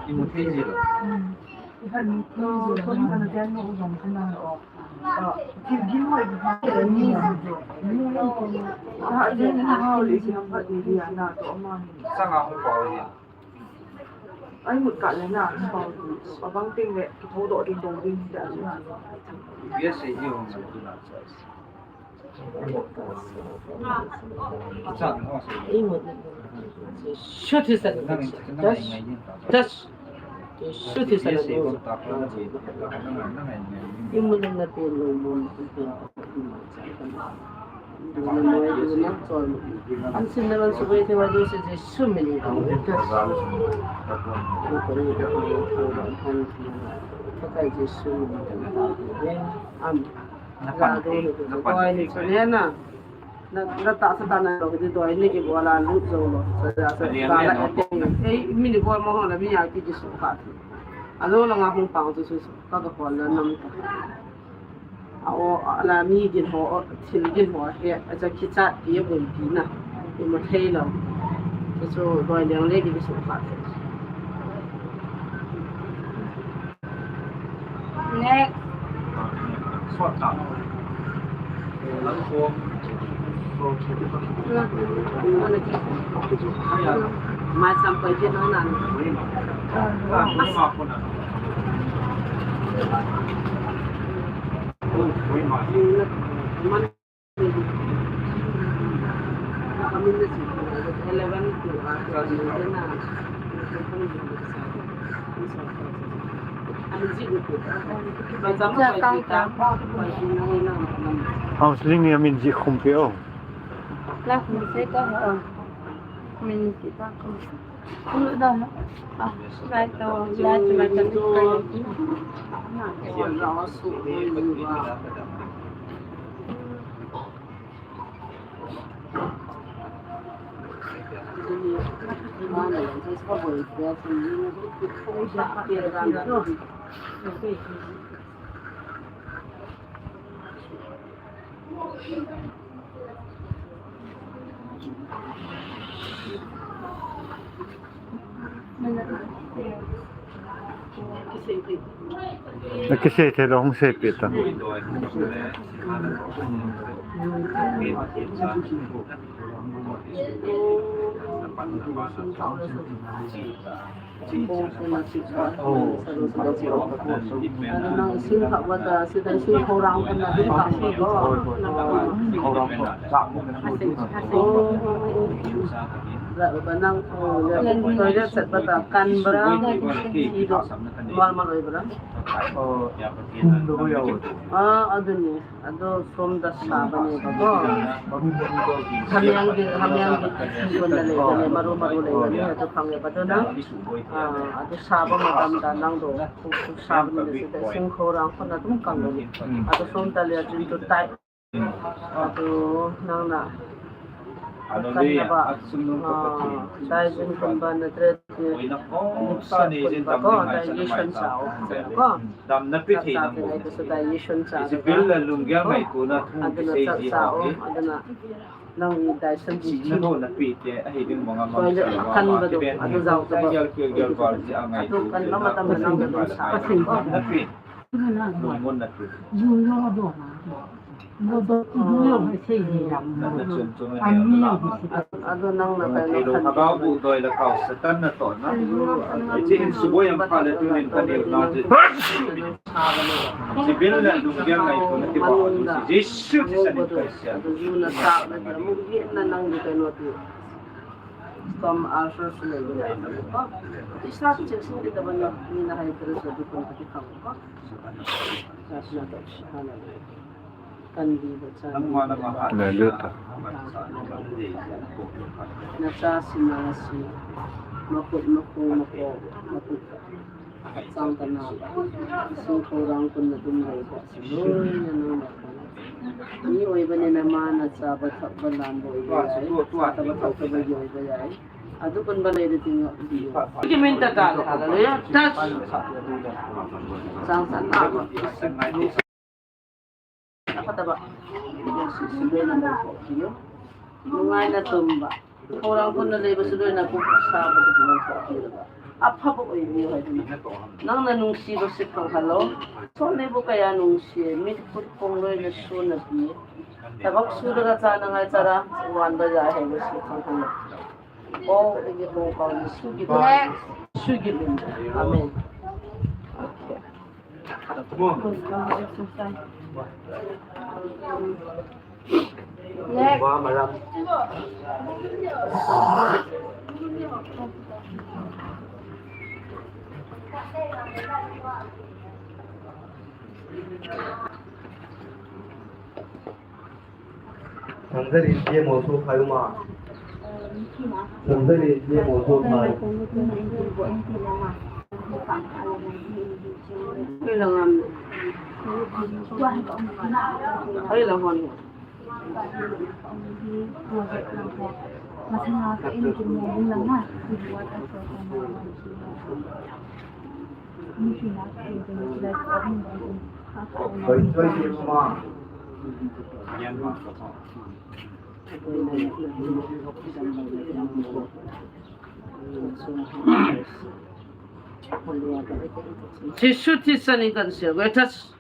Imu thei ji lo. Sanga hung pao hi. Ai mut ka le na hung pao. Abang ting le, kitho do ding dong ding da na. Yes, eh, you hung na tu na. Shuti sa. Touch. Touch. Shuti sa. Imulin na pin lo mo. An sin na man subay te wa do si Jesu min. Pakai Jesu min. Am. Na pan. Na pan. Na, na ta sa ta na lo, di doi ni ki bola lut zo lo. Sa, sa, sa, la, eh, mi ni bol mo ho la mi ya ki ji su ka. A lo la nga hung pang su su su, ka ka hol la nam ta. A o, a la mi gin ho, o, thil gin ho, he, a cha ki cha ki bun ki na. Imu thei lo. Su su doi leng le ki ji su ka. Next. Counseling ni amin ji khum pe o. La khum se ka ho. Min ji ka khum. Na kisei thei lou hung seipeh tan. Normal oibra? Ah, aduni. Ado som da sa bani ba ko. Hamiang di, hamiang di, kon da le bani, maru maru le bani, ado pang le ba do na. Ah, ado sa ba ma dam da nang do. Ku, ku sa bani da sing khorang ko na tum kang bani. Ado som da le jin to tai. Ado nang na. Kan na ba. Ah, dai jin kon ba na tre. Ko, digestion cha o, ko. Damna pe thei na mo. Digestion cha. Isi bil la lunggel mai ko na thung kisei ji ho. Aduna. Nang i Dyson ji. Chihna ho na pi te, ahi ding banga mang. Toilet sa a wa kan ma ba ti do, ben adu jao ta ba. Gel, gel, gel, val ji a ngai. Adu tu kan te ba ma na tam tu na nang tu na sa. Ka sei ba. Na pi. Lungmon na pi. Ju yo do na. Lo do, ju yo he sei ni lam. Na, na chun chun na. Ani yo he sei. Adu nang na kan na kan. Lo ka bu doi la kau Satan na to na. Ji in su bo yang pha le tu nin ka ni na ji. Sibil le lunggel ngaito na kibang adu si Jesu Christa in Christian. Adu ju na sa na mu gi na nang di ka no tu. Storm ulcer su le le na ko. Ti sa ti su di ta ban ni na hai kre so du kon ti ka ko. Sa na to. Hallelujah. Kan di ba cha. Hallelujah. Na cha si na si. Ma ko ma ko ma ko. Chang ka na, sing khorang kun na dum lai ba, si loi na nang ba. Ni oi ba ni na ma na cha ba thak ba lam ba oi ba ya. Cha ta ba thak ta ba oi ba ya. Adu kun ba lai de ting. Ki min ta ta, hallelujah. Touch. Chang sa na ba. Aphata ba. Nungai na tum ba. Khorang kun na lei ba su loi na ku sa ba tu na ko ki ba. Apha ba oi ni hai na. Nang na nungsi ba si khang halo. Son nei bu ka ya nungsi. Mit kut kong loi na su na bi. Tabak su da ka cha na ngai cha ra. Wan ba ya hai ba si khang halo. Oh, ini kong kau ni su gi. Amen. Okay. Sangzali je mo so khai ma. Sangzali je mo so khai. Hai la hon. Jesu Christa in kan sia, wait us.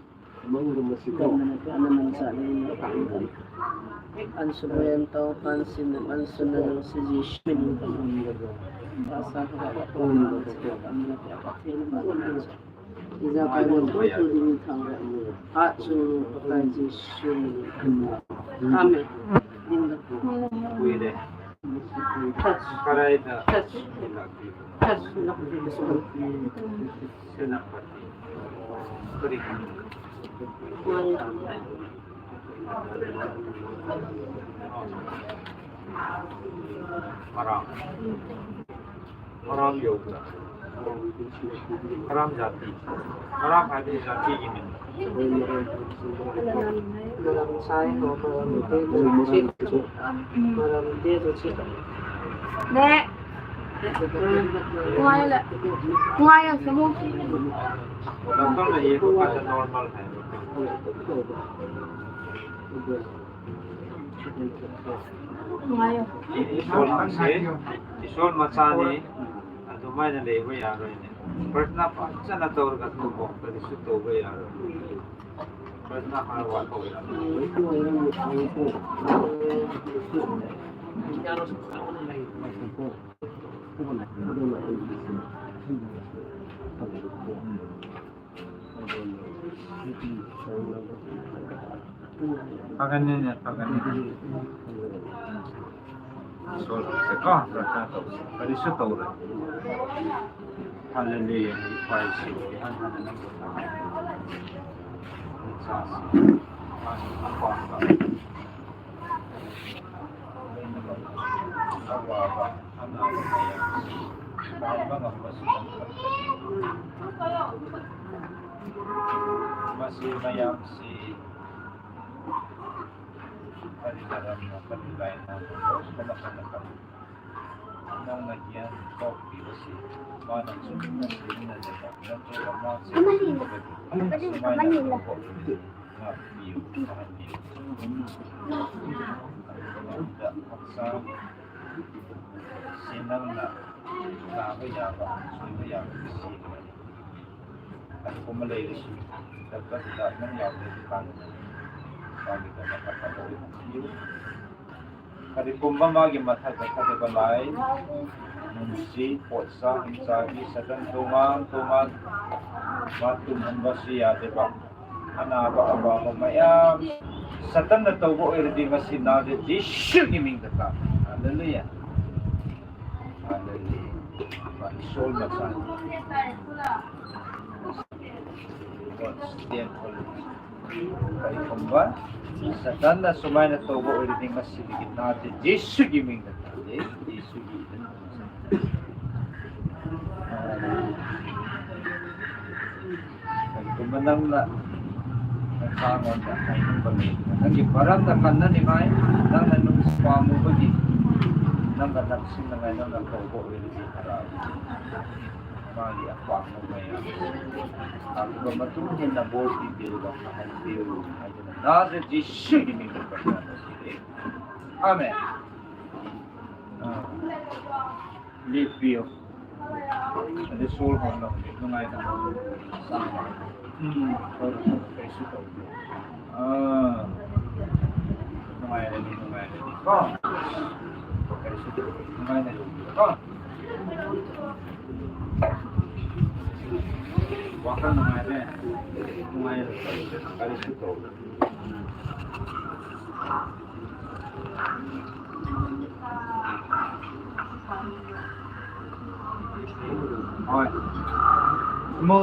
An su ben to, an sin, an sun na si Jesu min. Amen. Touch. Touch. Touch. Haram. Haram yo. Haram jati. Haram hai jati ki min. Maram sai ho, maram te, maram te to chi. Ne. Ngai le. Ngai le, se mo. Normal hai. Isol masi, Isol masi ni, atumai na lei ba ya roi ni. Prarthana pa, chana tau ka tu ko, ka su tau ba ya roi. Prarthana ha wa ko ya. Pagani ne, pagani. Sol se ka, ka to. Parisu to re. Hallelujah. Praise you. Masi mayam si palidaram na palilayan na, nang na hiyan, kopi usi, mana sumina sumina jaka, nang to kama si, Manila. Manila. Manila. Manila. Manila. Sinang na, na ba ya ba, sui ba ya ba, si ba. Kadikum a lei le si, kadikum a lei le si. Kadikum a magi matha kadikum a lai. Nung si, potsa, hingsa, hi Satan tunga, tunga. Matum hamba si ya de ba. Ana ba, aba ba mayam. Satan na taubo iri ding asi na de Jesu ki ming da ta. Hallelujah. Hallelujah. Ba sol na sa. Kadikum a Satan na sumai na taubo iri ding asi de na de Jesu ki ming da ta. Jesu ki ming da ta. Kadikum a nang na, na kangon na, ai nang ba ni. Nang ki param na kan na ni mai, nang na nung pa mu ba ni. Nang ka nak sin na ngai, nang na taubo iri ding para. Magi a pa mu mai a. Kadikum a matum ni na bol pi pi ba ka han pi u. Ai na, na de Jesu ki ming da ta. Amen. Ah. Live view. Adi soul hon lo, nungai na. Hmm, koi su to. Ah. Nungai le ni, nungai le ni. Ko. Koi su to. Nungai le ni. Ko. Wa ka nungai le. Nungai le. Koi su to. Oi. Mo.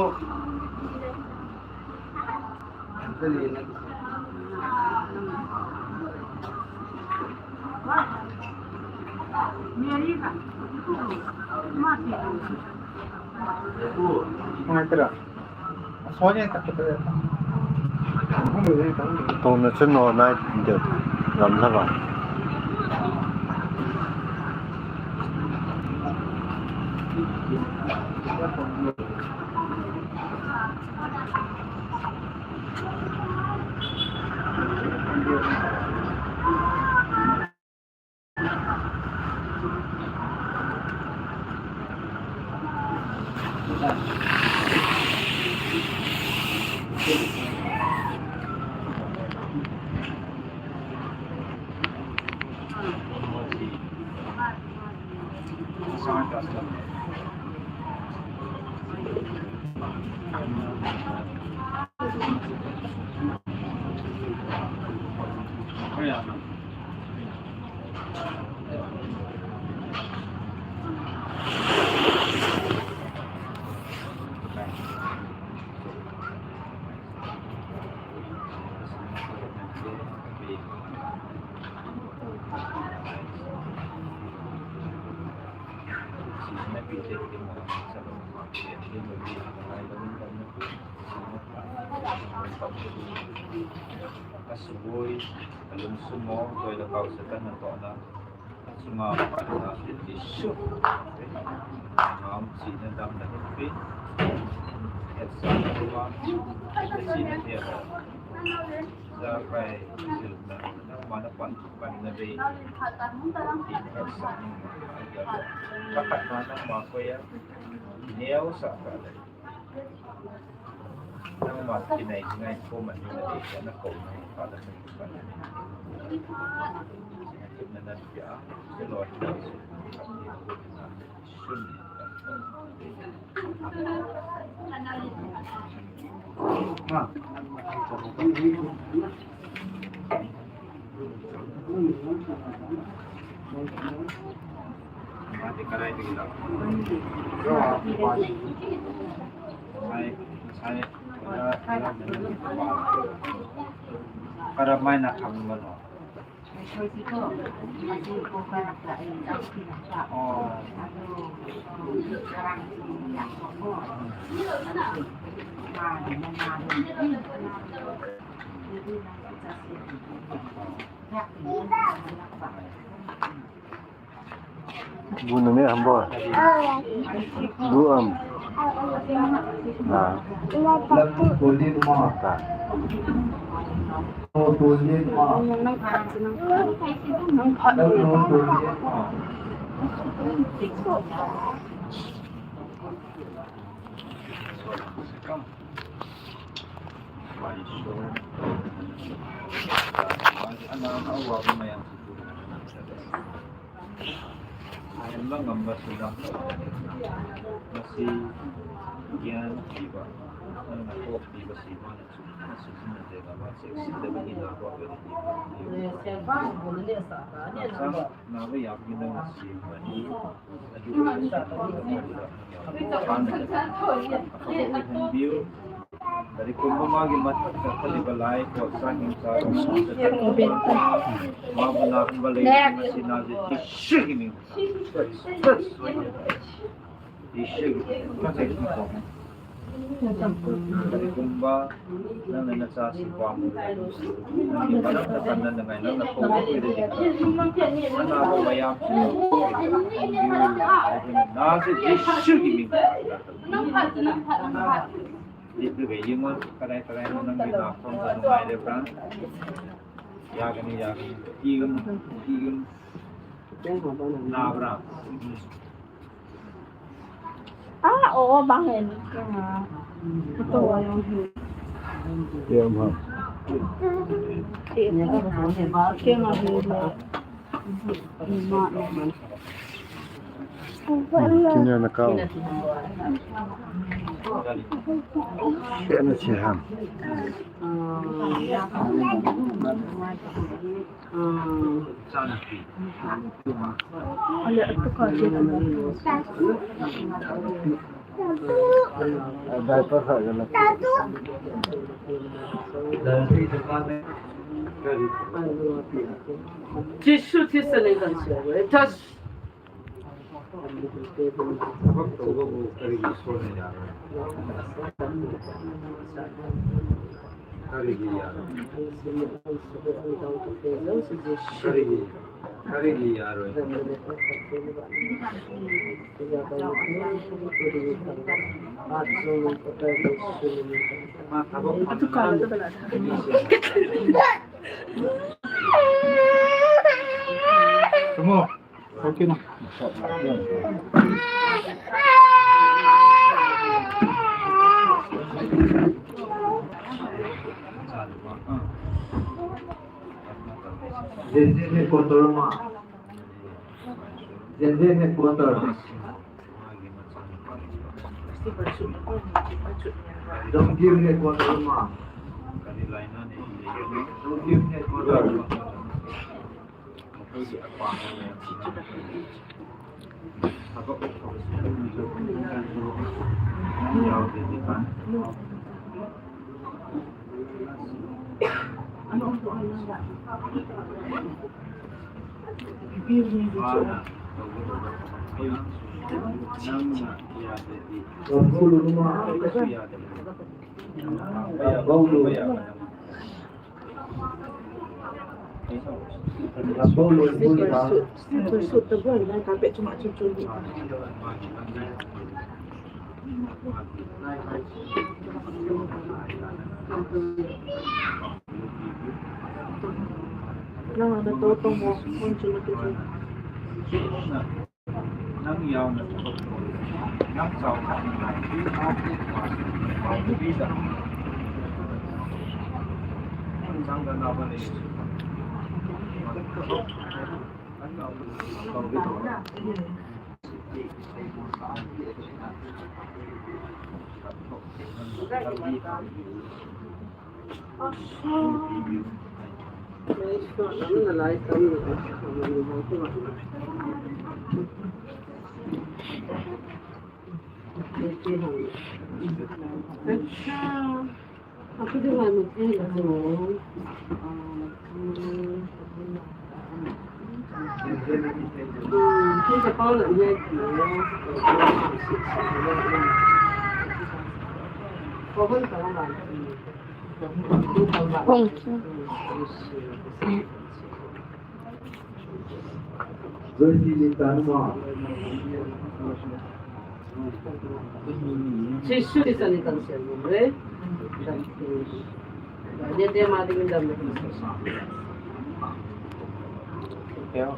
Ngai tera. Tong na chun no nai de lam la ba. Kasuboi, kalungsung mo, toh le kau Satan natohna. Chunga Pathen in Jesu. Ngam china damna hinpe. Hetsa tua. China te. Jakai jilna. Nangma napan, panna ve. Hetsa nangma. Kapat na nangma koiya. Neo sa ka le. Nangma kinai kinai ko man ni na de na ko na pa da sa pa na. Na na ya. Ke lo ni. Sun. Ha. Karamai na khang mano. Oh. Bu na me ham bo. Bu am. Na. Lam ko din mo. Ta. Nang, nang, nang, nang phat. Kumba, nang na cha si pa mu. Nang ni pa nang na kan na ngai nang na ko ko de. Nang na ko ba ya. Na se ji shu ki mi. Di tu be yung ka dai ka dai nang ni na ko ko ngai de bra. Ya ka ni ya ka ni. Ki gam ki gam. Na bra. Ah, oo, bang en. Ito, ayun. Kaya ma. Kaya ma. Kanya na kao. Kaya na siya. Jisu Khrista leng kan sia. Thas. Thak to ba bu kari gi so ne ya. Kari gi ya. Kari gi, kari gi ya roi. Ma thak ba. Come on. Okay na. Zende ne kotor ma. Zende ne kotor. Don't give me kotor ma. Don't give me kotor. Dia dia mati minta. Dia.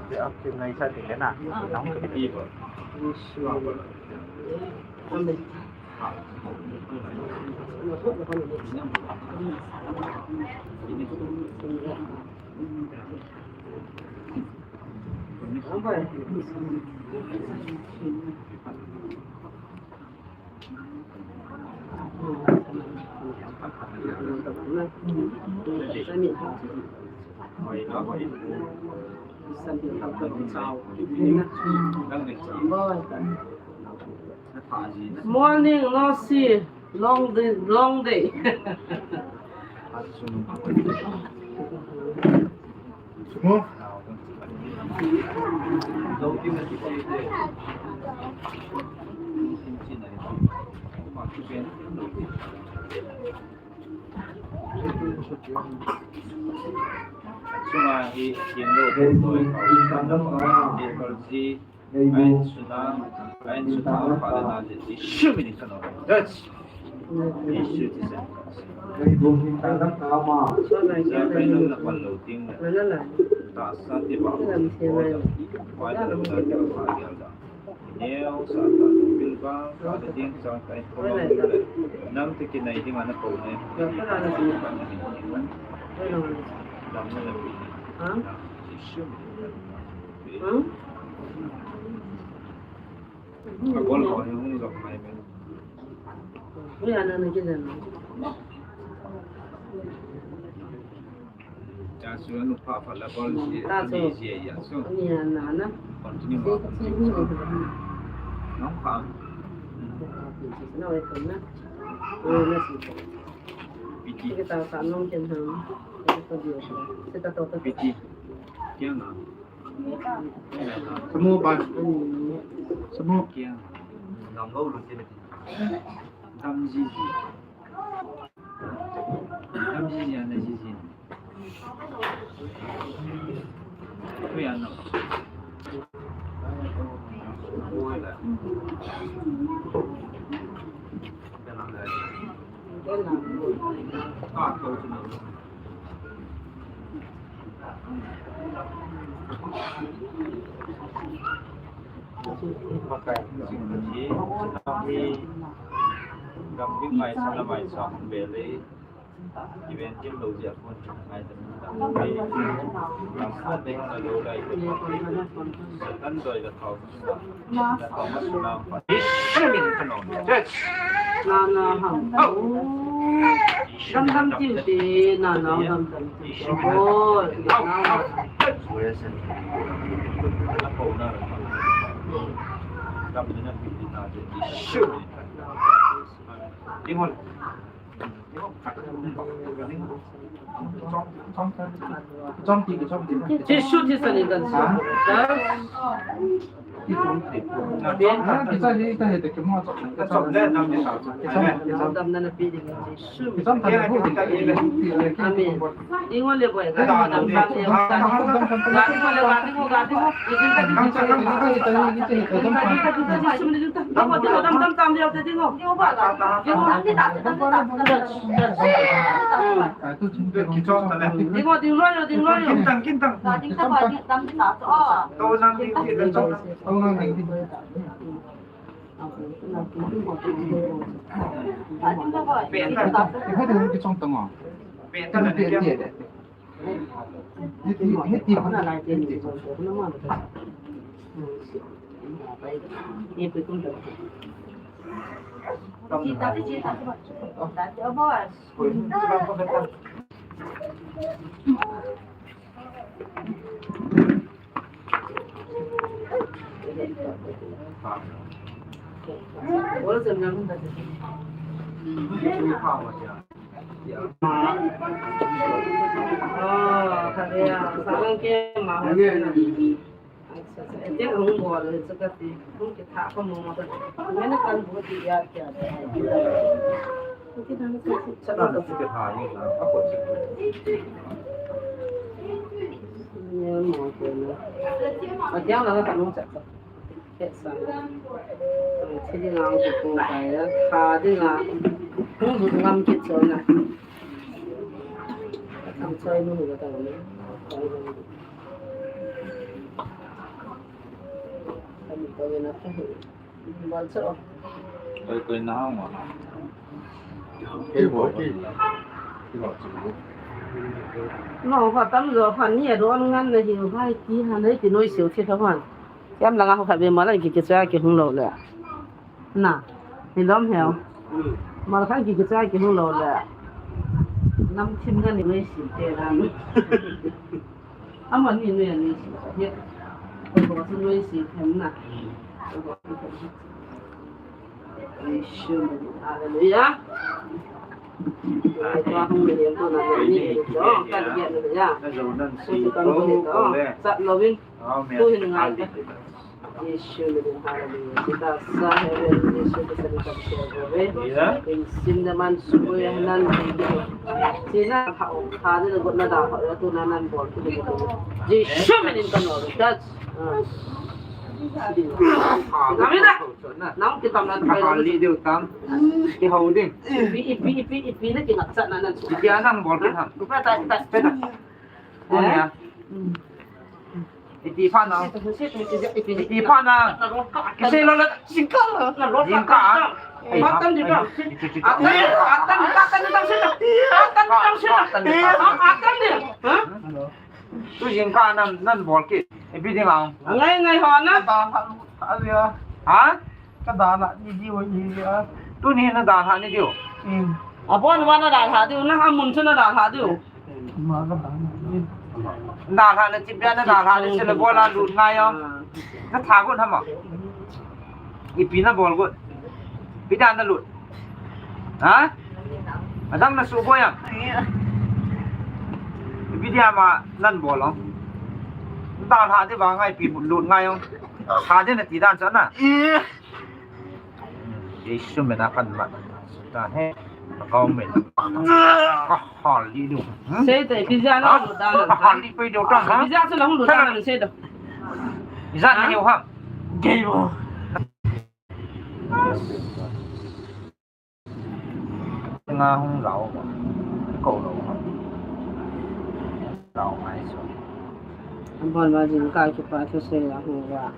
Dia apa ngai sa dia na. Nang ke di ba. Amen. Morning, no see. Long day, long day. Chunga hi, hi lo, hi lo, hi Ain suna, ain suna, Father na je, Yeshua min kano. That's Yeshua ti sa. Sa kai lo na pan lo ting na. Ta sa ti ba. Pai da lo na ti ba pa dia da. Neo sa ta bil ba, ka da ding sa kai ko lo le. Nam ti ki nai ding ana ko ne. Dam na na pi. Yeshua min kano. Hmm? Abol ko ni hung jok mai men. Ni ana na kijan. Cha su nu pa pa la bol si. Ta su. Ni si ya su. Ni ana na. Continue ma. Nong pa. Na wai ko na. Ni na si. Piti. Kita sa nong ken ha. Kita to dio. Kita to to. Piti. Kiang na. Samu ba? Samu. Dam zizi. Dam zizi, ana zizi. Kuya no. Nana hang. Dam dam tiu te, nana dam dam tiu te. Oh, nana. Jesu ti sa ni kan sa. Amen. Ingon le boy, gadi mo dam dam dam. Gadi mo le, gadi mo, gadi mo. Dam dam dam dam. Ding loi yo, ding loi yo. Kin tang, kin tang. Sang. Thi ding ang ko ko kai a. Tha ding a. Ngam kit chon a. Ang choi nu ko ta ni. Kami ko na. Bol cho. Koi koi na hong ma. Kei bo ki. Kei bo chu. No, pha tam jo pha ni a don ngan na hiu hai ki ha nei ti noi siu thi tha phan. Yam langa ho khat ve ma la ki ki cha ki hung lo le. Na. Hi lom heo. Ma la khan ki ki cha ki hung lo le. Nam thim ngan ni noi siu te la. Amani noi a noi siu. He. Ko ko su noi siu them na. Ko ko su them. Yeshua, hallelujah. Tua hung le ko na ni ko ka dia na ya. Ko ka ko le. Sat loving. Tu hin ngai. Yeshua, hallelujah. Kita sa heaven, Yeshua, kita sa heaven. In sin the man subu ya nan. Sina ha ha de ko na da ha tu na nan bol tu. Yeshua, min in ka no. That's. Nang kitam nan. Ka hal li diu tam. Ki hau ding. Ipi, ipi, ipi, ipi na kingat sa na nan. Ki anang bol ki ham. Rupa ta, ta. Peta. Ko nia. Iti pha na. Iti pha na. Kisei lo la. Jingkah. Jingkah. Atan di ba? Atan di ba? Atan di ba? Atan di ba? Atan di ba? Atan di ba? Ha? Tu jingkah nan, nan bol kit. Ipi ding ang. Ngai ngai ho na. Ka dalha lut kha dia. Ha? Ka dalha ni diu hi dia. Tuni na dalha ni diu. Hmm. Abon wa na dalha diu, na amun chu na dalha diu. Ma ka dalha ni. Dalha na chip dia na dalha ni sila bola lut ngai yo. Na tha got hama. Ipi na bol got. Ipi dan na lut. Ha? Adang na subo yang. Ipi dia ma nan bol ong. Dalha di ba ngai pi lut ngai ong. Ha di na ti dan sa na. Jesu mena kan ma. Suta he. Kau men. Ka hal li du. Hmm? Sei te, ipi dia na lut dan. Ka hal li pe du tang ha. Ipi dia chu na lut dan sei do. Iza na hiu ha. Gay bo. Nga hung lau ma. Ko lau ma. Lau mai so. An bon ma jingkah kipa thusei a hung va.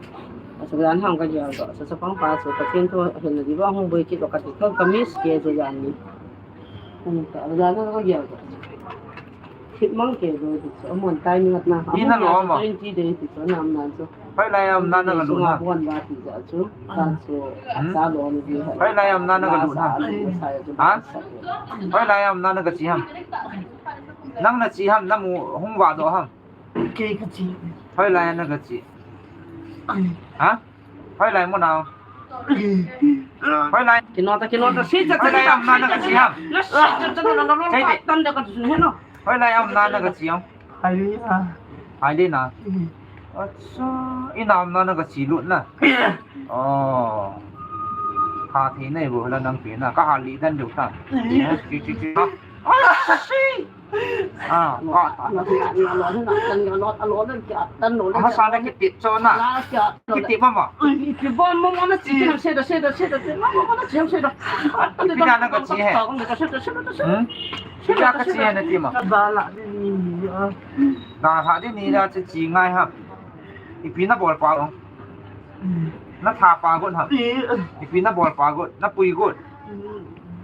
Asa dan hung ka jao do. Sa sa pang pa so ka tin to hin di ba hung boi ki do ka ti ko ka miss ke je yan ni. Hung ka dan ka jao do. Thip mang ke do ti chu, amon timing at na. Ina lo ma. Twenty day ti chu, nam nan chu. Hoilai a um na na ka lut ha. Buan ba ti ja chu. Kan chu. Hmm? Sa lo ni di ha. Hoilai a um na na ka lut ha. Ha? Hoilai a um na na ka chi ham. Nang na chi ham, na mu hung va do ham. Ke ka chi. Hoilai a na ka chi. Ha? Hoilai mu nau. Hoilai. Kino ta, kino ta. Si cha cha. Hoilai a um na na ka chi ham. Na si cha cha na na na. Tan da ka su he no. Hoilai a um na na ka chi ham. Hai le na. Hai le na. Acha, ina a um na na ka chi lut na. Oh. Ka thi nei bo la nang pi na. Ka ha li dan du ta. Chi chi chi. Ah, si. Ah, ka. Ha sa na kiti cho na. Kiti mama. Kiti mama na chi, se da, se da, se da, se da, mama na chi, se da. Kiti na ka chi he. Hmm? Kiti ka chi he na ti ma. Ka dalha di ni, ah. Dalha di ni da chi chi ngai ha. Ipi na bol pa ong. Na tha pa got ha. Ipi na bol pa got, na pui got.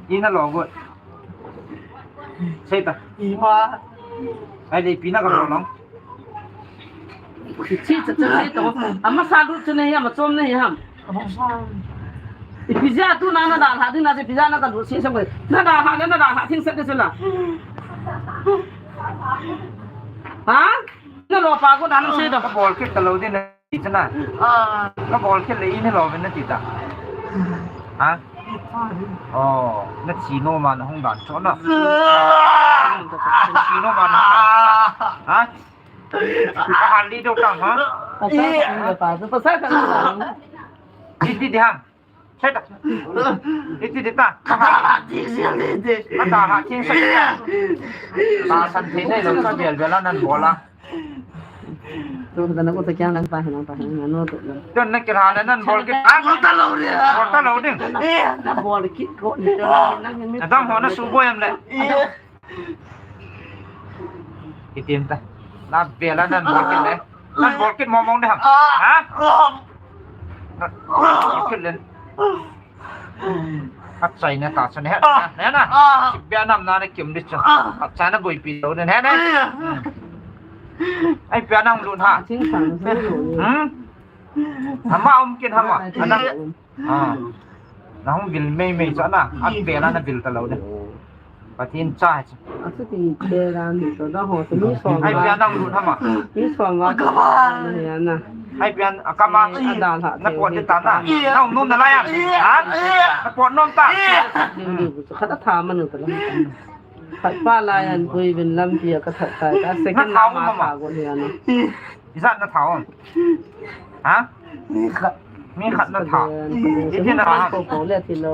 I na lo got. Sei ta. Ima. Ai le ipi na ka lo long. Chi cha cha sei to. Ama sa lut chu nei ham, ama chom nei ham. Ipi ja tu na na dalha ding na ipi ja na ka lut sei sam ko. Na dalha le na dalha thing sa ke chu la. Ha? Na lo pa ko dan sei to. Ka bol kit ka lo din. Ti chana. Ah. Ka bol kit le i ni lo ve na ti ta. Ha? Oh, na chi no ma na hung dan cho na. Ah. Chi no ma na hung dan. Ha? Ka han li do tang ha? Pasal ka ni pa, pasal ka ni pa. Di di di ha. Sei ta. Iti di ta. Ata ha king sa. Ta san thei nei lo sa bel bel a nan bol a. Tu ta na ko ta kyang lang pa hin, lang pa hin, na no tu. Don na kira na nan bol kit. Ah, bol ta lou ding. Bol ta lou ding. Eh, na bol kit ko ni. Na dam ho na suboi am le. Kitim ta. Na bela nan bol kit le. Nan bol kit mo mong de ham. Ha? Bol kit le. Khat chai na ta chun he. Ah. Na, na. Ah. Bia nam na na kim di chun. Ah. Khat chai na boipi lo na he na. Ah. Hmm. Ai bia nang lut ha. Ching sang sa lo. Hmm. Ama um kin hama. Ana. Ah. Na hung vil mei mei chun na. At bia na na vil ta lo de. Pathen cha. Achuti te dan ni to da ho to mi som. Ai bia nang lut hama. Mi som va. Ka ba. Ni na. Ai bia akama. Eh, adal ha. Na pot de ta na. Na um nom na lai a. Ha? Na pot nom ta. Ni ni bu khat a tha ma nu ta la. Khat pa lai an bui bin lampi a ka that tai. Ka second na ma tha go ni na. Ijat na tha um. Ha? Mi khat. Mi khat na tha. Iti na tha ham? Ko ko le ti lo.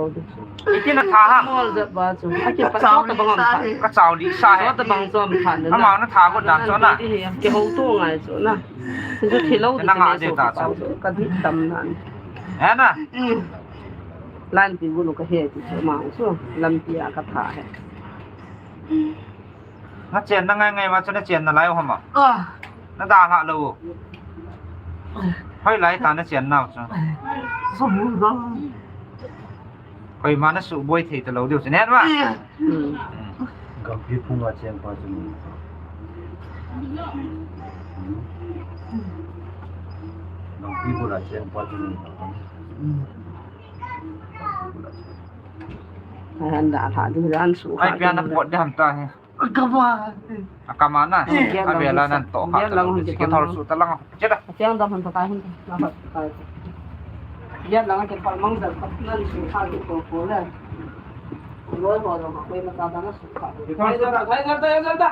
Iti na tha ham? Mol jat ba chu. A ki pa to ta bang am tha. Ka chau li sa he. To ta bang chom tha na. Ama na tha ko dan chu na. Ki ho to ngai chu na. Chu thi lo ti na nga de ta chu. Ka di tam na. He na. Lan ti gu lo ka he ti chu ma chu. Lampi a ka tha he. Na chen na ngai ngai ma chu na chen na lai u hama. Ah. Na da ha lo. Hoi lai ta na chen nau chu. Sa mu da. Koima na suboi thei ta lo diu chu ne ma. Hmm. Gampi phung a chen pa chu ni. Gampi bu la chen pa chu ni. Ai han da tha du ran su. Ai kha pia na pot de ham ta he. Akama. Akama na. Eh. A vela nan to kha. Vela hung ki thol su ta lang. Che da. Tiang dam han ta kai hun. Na ha kai. Vela ke pal mang da nan su kha ki to ko le. Loi ho lo ko ma ta da na su kha. Ki thol su ta. Hai da da da da.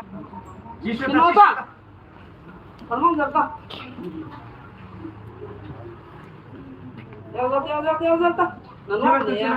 Jisu ta. Pal mang da ta. Ya da ya da ya da. Na no ne ya.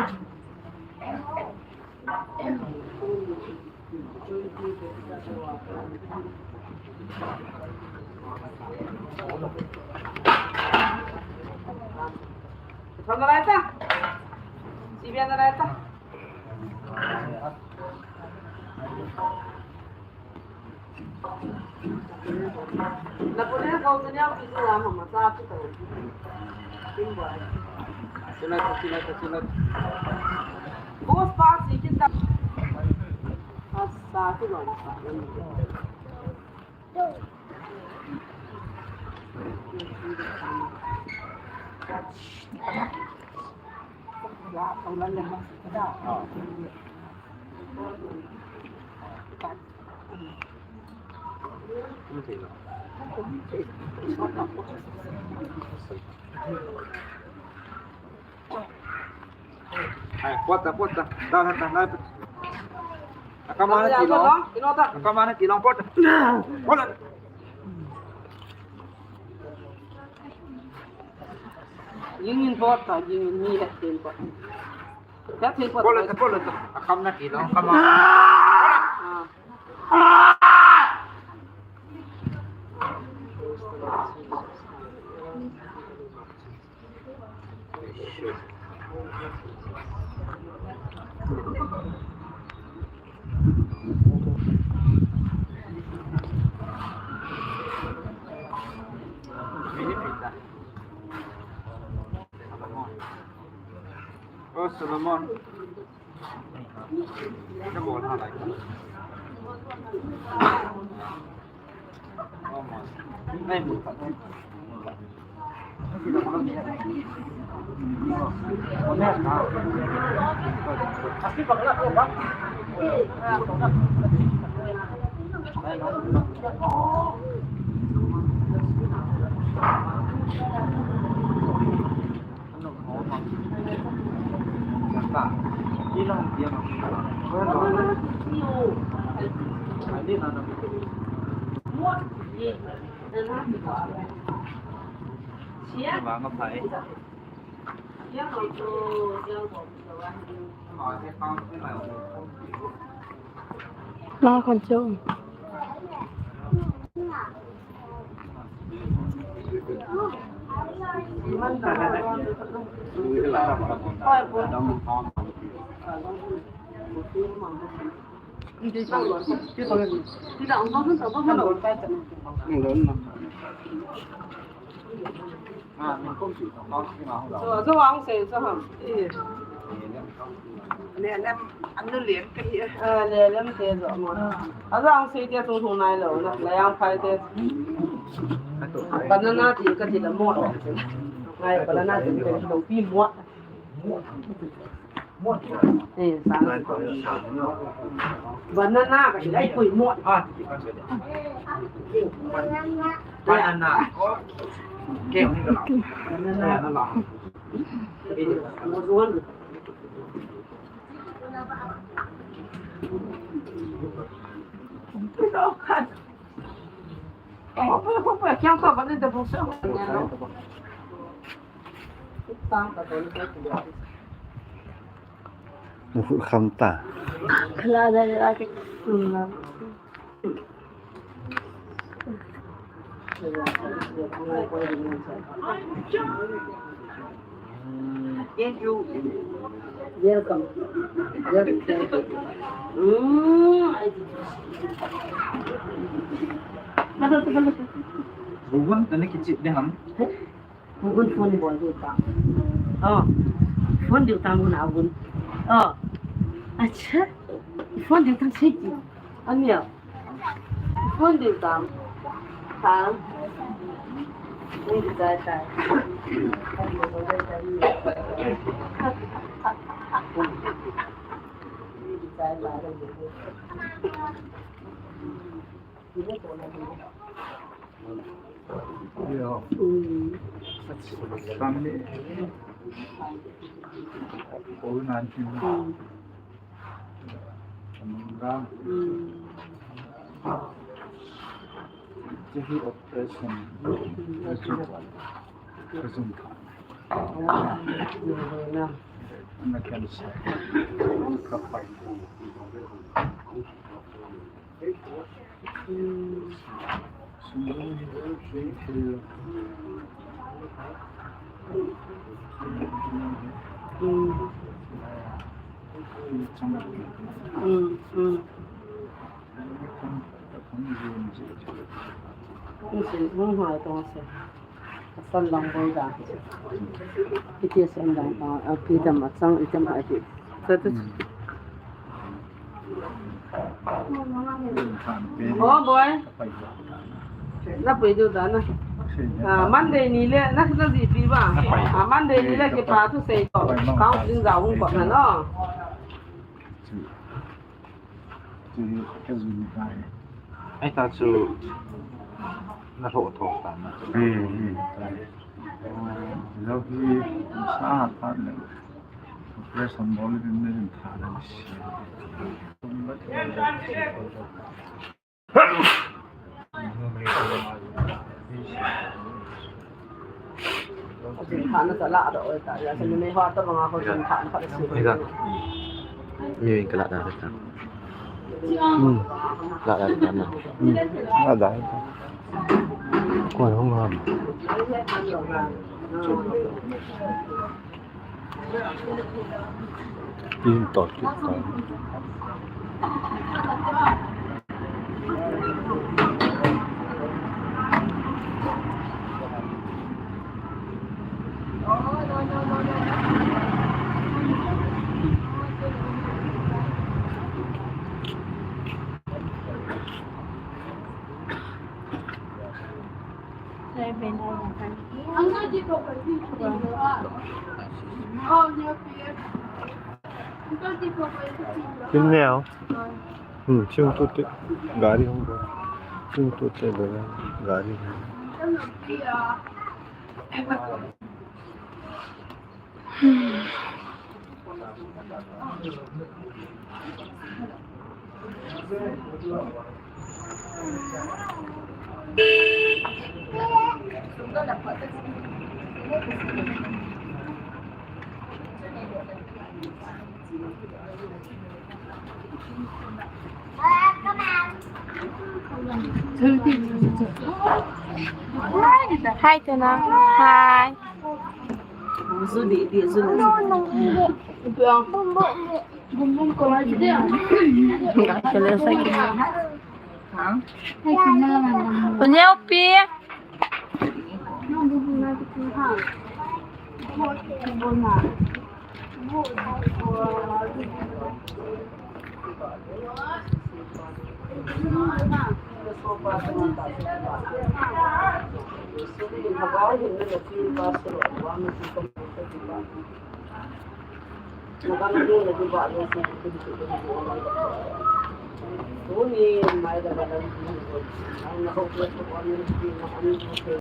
Ai, pot ta, pot ta. Da, da, da, da. Akama na kilong. Akama na kilong, pot ta. Pot ta. Jingin pot ta, jingin ni het tin pot. Pot ta, pot ta. Akam na kilong, akama. Ah. Oh, Solomon. Lang kon chu. Zo, zo ang sei zo ham. Lelem, anu lem ka hi. Ah, lelem te zo mo. Azo ang sei te tu tu nai lo na, la yang phai te. Banana ti ka ti la mo. Ngai banana ti ka ti lo pi mo. Eh, sa. Banana ka ti lai pui mo. Banana. Banana. Nahut kham ta. Khala da da ke. Thank you. Welcome. Welcome. Mm. Bugun tani kichi de ham. Bugun phone bol diu ta. Oh. Phone diu ta mun a gun. Oh. Acha. Phone diu ta sei ki. Ania. Phone diu tam. Tam. Ni di tai tai. Ni di tai tai. Ni di tai tai. Asal lang boy da. Iti asal lang, ah, ah, pidam asang itam ha iti. Satu. Oh, boy. Na pui diu da na. Ah, Monday ni le, na, na ji pi ba. Ah, Monday ni le kipa thu sei to. Counseling ja hung ko na no. Chu, chu ka jui tai. Ai ta chu na tho tho ta na. Hmm, hmm. Lo hi sa ta le. Operation bol le din din tha le. Jin thana sa la da oi ta, ya sa ni me ha ta banga ko jin thana ka si. Ni ka la da ta. Hmm. La da ta na. Hmm. La da. Ko hung ha. Tin to, tin to. Tin neo. Hmm, chung tu te gari hung ba. Chung tu te gari hung. Hi, Tana. Hi. Zu di, di, zu di. Kele sa ki. Unyau pi.